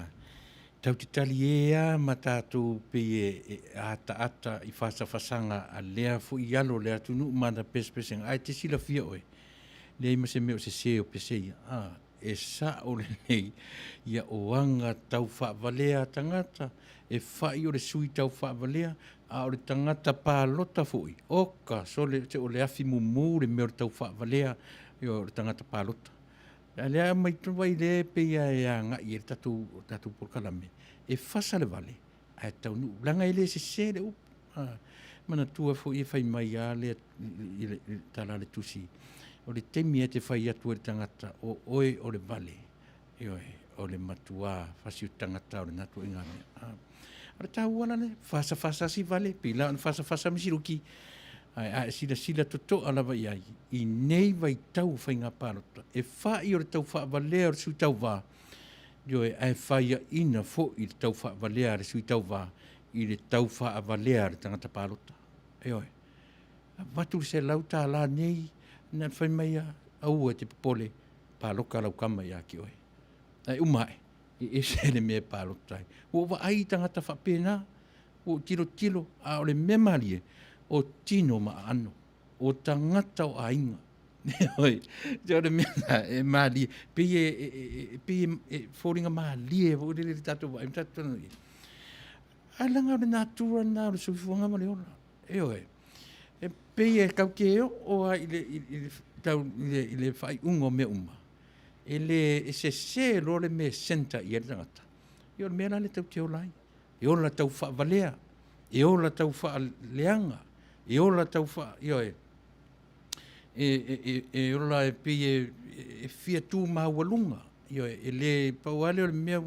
Tatou te talie lava ma tatou pei e ataata i fasafasaga a lea foi alo o le atunuu ma ana pesepesega, ae te silafia oe, leai ma se mea o sese o pese ia, a. E sao lelei, ia o aga tau faavalea a tagata, e fai o le sui tau faavalea, a o le tagata palota foi, oka, sole, se o le afi mumu le mea o le tau faavalea, ioe, o le tagata palota. A lea aumai tonu ai lea e pei lava e agai i ai le tatou, tatou polokalame, e fasa le vale ae taunuu, leaga e le sese le upu. A, manatua foi e fai mai lava le, i le tala a le Tusi, o le taimi e te fai atu ai i le tagata o oe o le vale, ioe, o le matuā fasi o tagata o lena ituaiga mea. A, o le taua la lea, fasafasa si vale, pei la ona fasafasa ma siluki, ae a e silasila totoa lava i ai, i nei vaitau o faiga palota, e fai o le tau faavalea o le sui tauva, ioe, ae faiaina foi le tau faavalea a le sui tauva i le tau faavalea a le tagata palota. Ioe. Avatu le $100 nei, na fai mai lava, aua e te popole, paloka lau kama ia te oe. Ae uma ae, e ese le mea e palota ai. Ua ou vaai i tagata faapena, ua ou tilotilo, a o le mea malie, o tino ma aano, o tagata o aiga. Oi, o le mea lena, e malie, pei e, e, e, pei e, e foliga malie foi lele le tatou vaai, ma tatou talanoa i ai. Ae leaga o le natura lena o le soifuaga ma le ola. Ioe. E pei e tau te oo lava i le, i, i le, tau, i le, i le faaiuga o mea uma. E le, e sese loa le mea e centre i ai le tagata. Ia o le mea la lea tatou te ola ai. E ola tau faavalea, e ola tau faaleaga, e ola tau faa, ioe, e, e, e, e ola e pei e, e fia tu maualuga, ioe, e le, pau lava lea o le mea,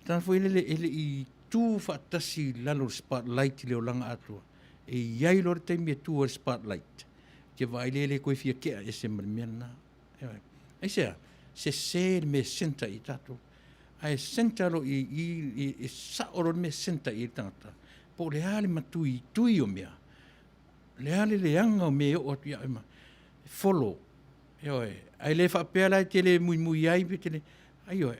tana foi lele e le i tu faatasi i lalo o le spotlight i le olaga atoa. E i ai loa le taimi e tu ai le spotlight, te vaai lea e le toe fia tea ese ma le mea lena. Ioe. Aisea? Sese le mea e centre i tatou. Ae centre loa i, i, i, e sao loa le mea e centre i le tagata. Po o le a le matuitui o mea, le a le leaga o mea e oo atu ia oe ma e follow. Ioe. Ae le faapea la e te le muimui ai pe te le, aioe.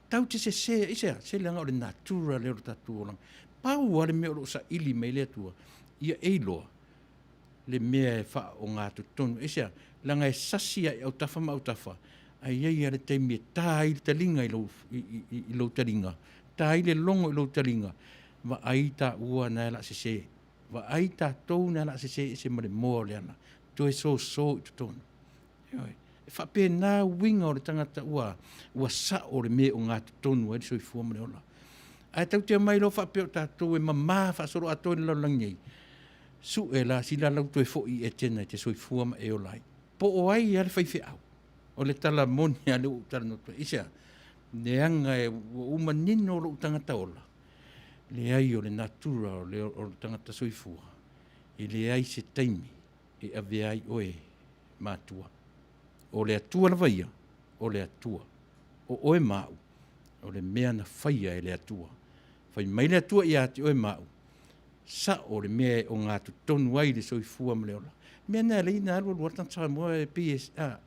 Tau te sese, aisea? Se leaga o le natura lea o le tatou olaga. Pau lava le mea o lo o saili mai le Atua, ia e iloa le mea e faaogatotonu. Aisea? Leaga e sasi lava i autafa ma autafa, ae i ai lava le taimi e ta ai le taliga i lou, i, i, i lou taliga, ta ai le logo i lou taliga, vaai taua na e la sese. Vaai tatou na la sese ese ma le moa o le ala, toe soso i totonu. Ioe. E faapena uiga o le tagata ua, ua sao le mea e ogatotonu ai le soifua ma le ola. Ae tatou te omai loa faapea o tatou e mama faasoloatoa i le lalolagi nei, sue la sila lau toe foi i Etena e te soifua ma e ola ai. Po o ai lava le faifeau. O le tala moni lava lea ua ou talanoa atu ai. Aisea? Leaga e, ua ou manino lou tagata ola, leai o le natura o le, o le tagata soifua, e leai se taimi e avea ai oe matua. O le Atua lava ia, o le Atua. O oe ma au, o le mea na faia e le Atua. Fai mai le Atua ia te oe ma au, sao le mea e ogatotonu ai le soifua ma le ola. Mea na alai na alu alu le tagata Samoa e pei e, a,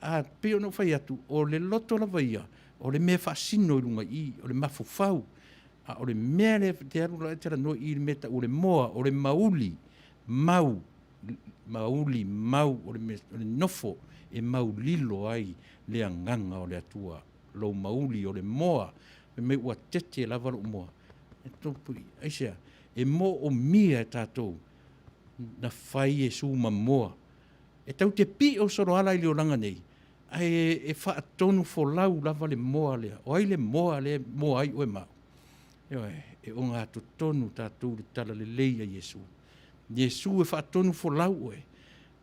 a pei ona ou fai atu, o le loto lava ia, o le mea faasino i luga i i, o le mafaufau. A o le mea lea te alu la e talanoa i i le mea tau o le moa, o le mauli, mau, mauli, mau, o le, mea, o le nofo e maulilo ai le agaga o le Atua, lou mauli, o le moa, fai mai ua tete lava lou moa. E topui, aisea, e moomia e tatou na fai e sumamoa. E tau te pio solo ala i le olaga nei, ae e faatonu folau lava le moa lea. O ai le moa lea e moa ai oe ma au? Ioe, e ogatotonu tatou i le talalelei a Iesu. Iesu e faatonu folau oe,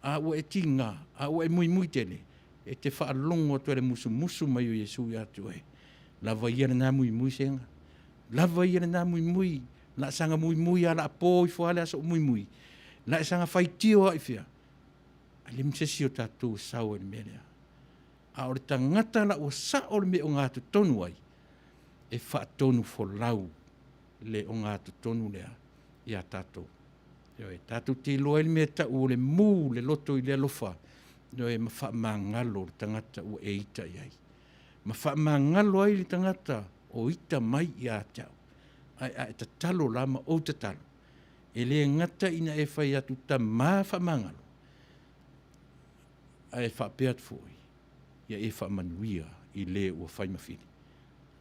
a ua e tiga, a ua e muimui tele, e te faalogo atu ai i le musumusu mai o Iesu ia te oe. Lava ia lena muimui sega. Lava ia lena muimui, la saga muimui a la po ifo a le aso o muimui. La e saga faitio a i fea. Ai le ma se isi o tatou e sau ai i le mea lea. A o le tagata la ua sao le mea e ogatotonu ai, e faatonu folau le ogatotonu lea ia tatou. Ioe, tatou te iloa ai le mea e tau o le mu le loto i le alofa, ioe, ma faamagalo le tagata ua e ita i ai. Ma faamagalo ai le tagata o ita mai ia te au. Ae a e tatalo la ma ou tatalo, e le gata ina e fai atu tamā faamagalo, ae faapea atu foi, ia e faamanuia i le ua fai ma fili.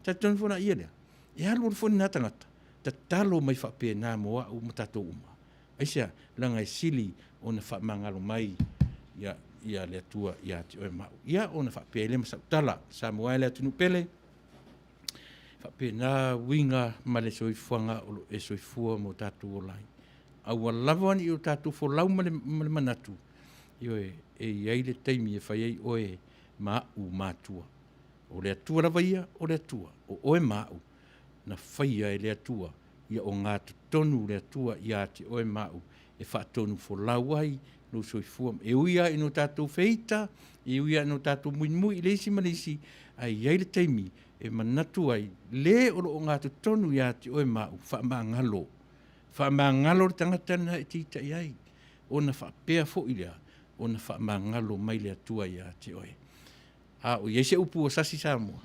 Talitonu foi la ia lea, e alu alu foi lena tagata, tatalo mai faapena mo au ma tatou uma. Aisea? Leaga e sili ona faamagalo mai ia, ia le Atua ia te oe ma au. Ia ona faapea ai lea ma sau tala, Samoa e le atunuu pele, faapena uiga ma le soifuaga o lo o e soifua ma o tatou ola ai. Aua lava ne i o tatou folau ma le, ma le manatu, ioe, e i ai le taimi e fai ai oe ma au matua. O le Atua lava ia, o le Atua, o oe ma au, na faia e le Atua, ia ogatotonu le Atua ia te oe ma au, e faatonufolau ai lou soifua. E ui lava ina o tatou feita, e ui lava ina o tatou muimui i le isi ma le isi, ae i ai le taimi e manatu ai, le o lo o ogatotonu ia te oe ma au, faamagalo. Faamagalo le tagata lena e te ita i ai, ona faapea foi lea, ona faamagalo mai le Atua ia te oe. A o i ai se upu ua sasi Samoa,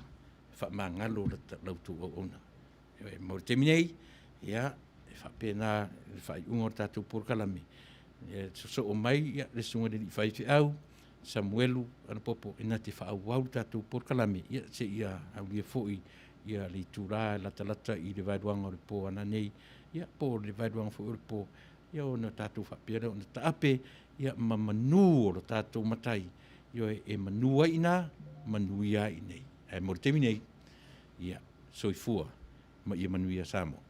faamagalo la outou auauna. Mo le taimi nei, ia, e faapena le faaiuga o le tatou polokalame. E sosoo mai ia, le susuga i le alii faifeau, Samuelu Anapopo, e na te faaauau le tatou polokalame, ia, seia aulia foi ia le itula e latalata i le vaeluaga o le po a nanei, ia, po o le vaeluaga foi o le po, ia ona tatou faapea lea ona taape, ia, ma manu o lo tatou Matai, ioe, e manu ai i ina, manuia ai i inei. Ae mo le taimi nei, ia, soifua ma ia manuia Samoa.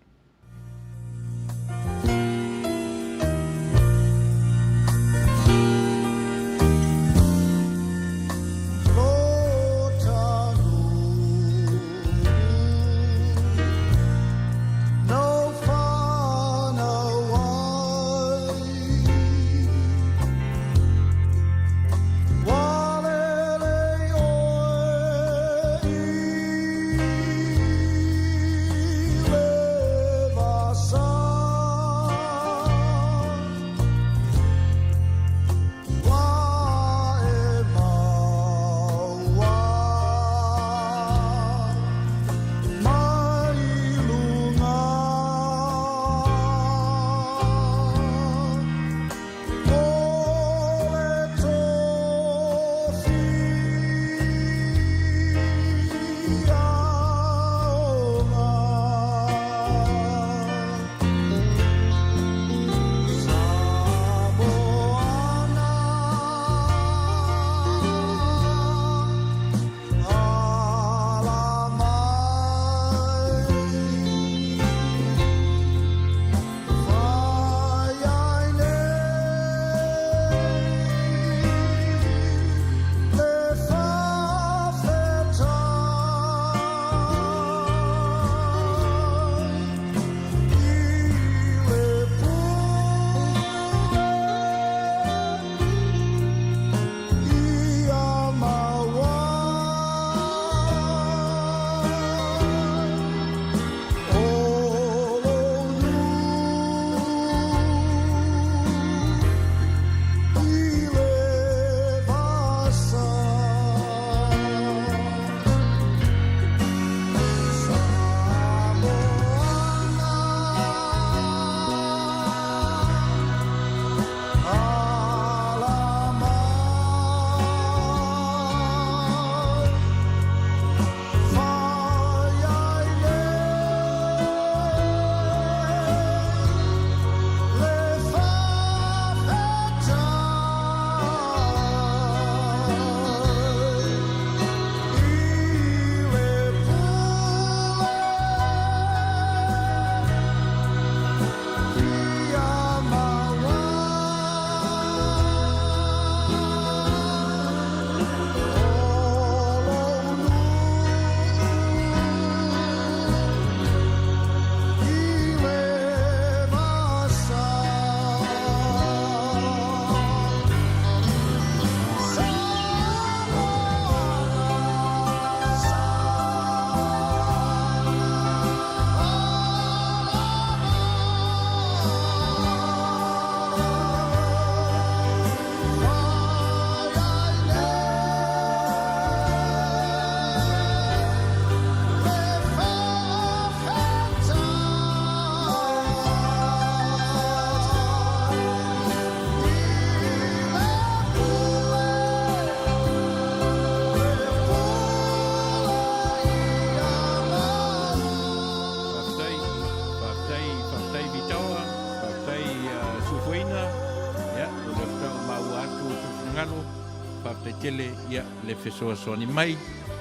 tele ia le fesoasoani mai,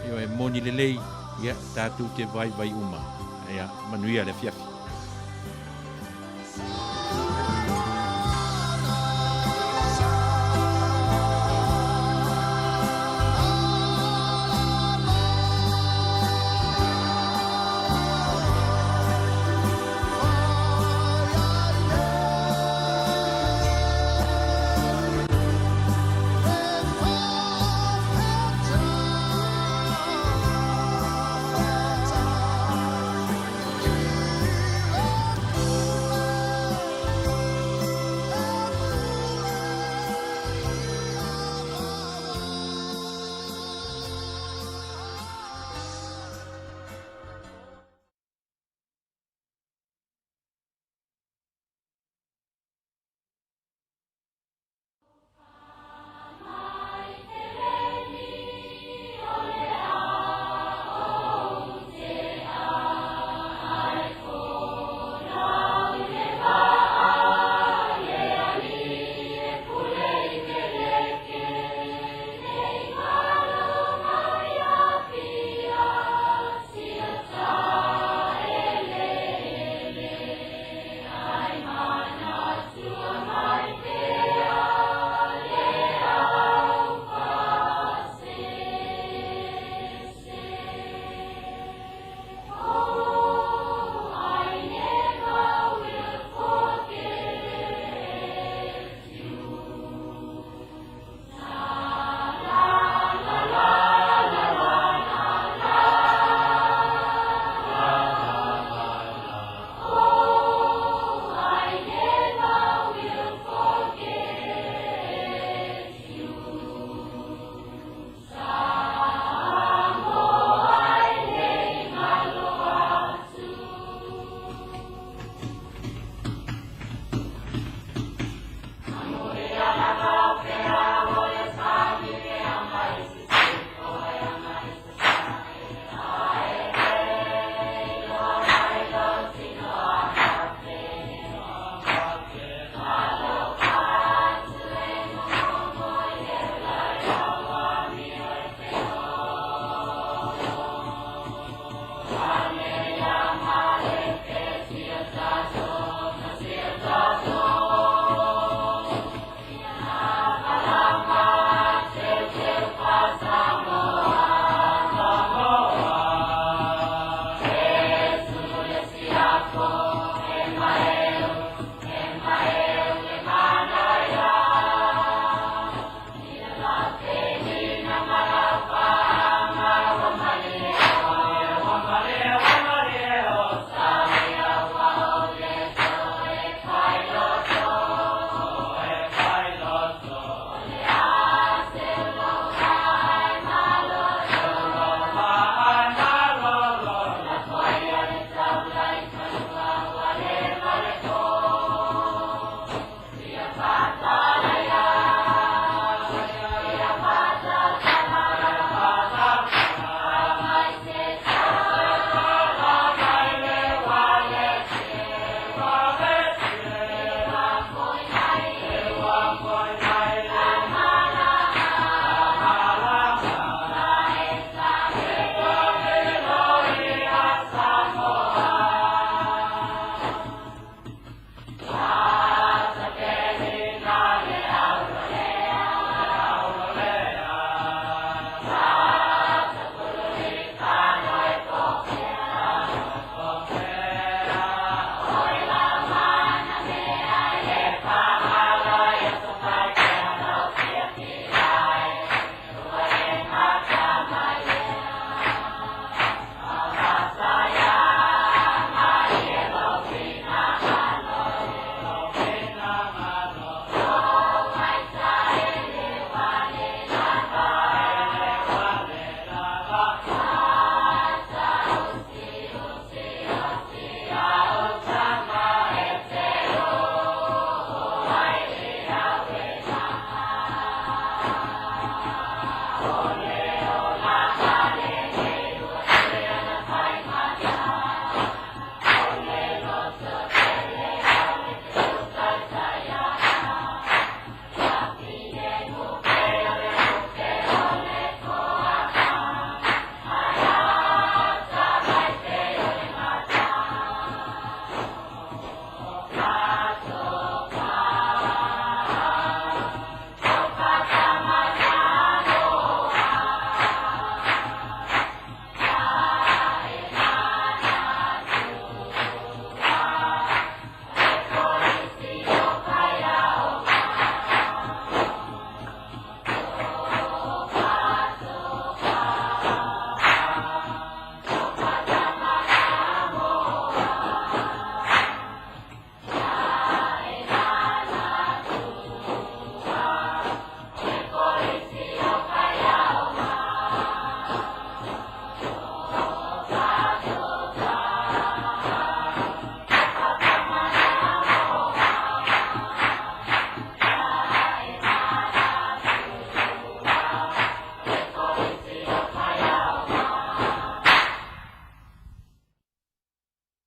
ioe, moni lelei, ia tatou te vaivai uma. Ia manuia le afiafi.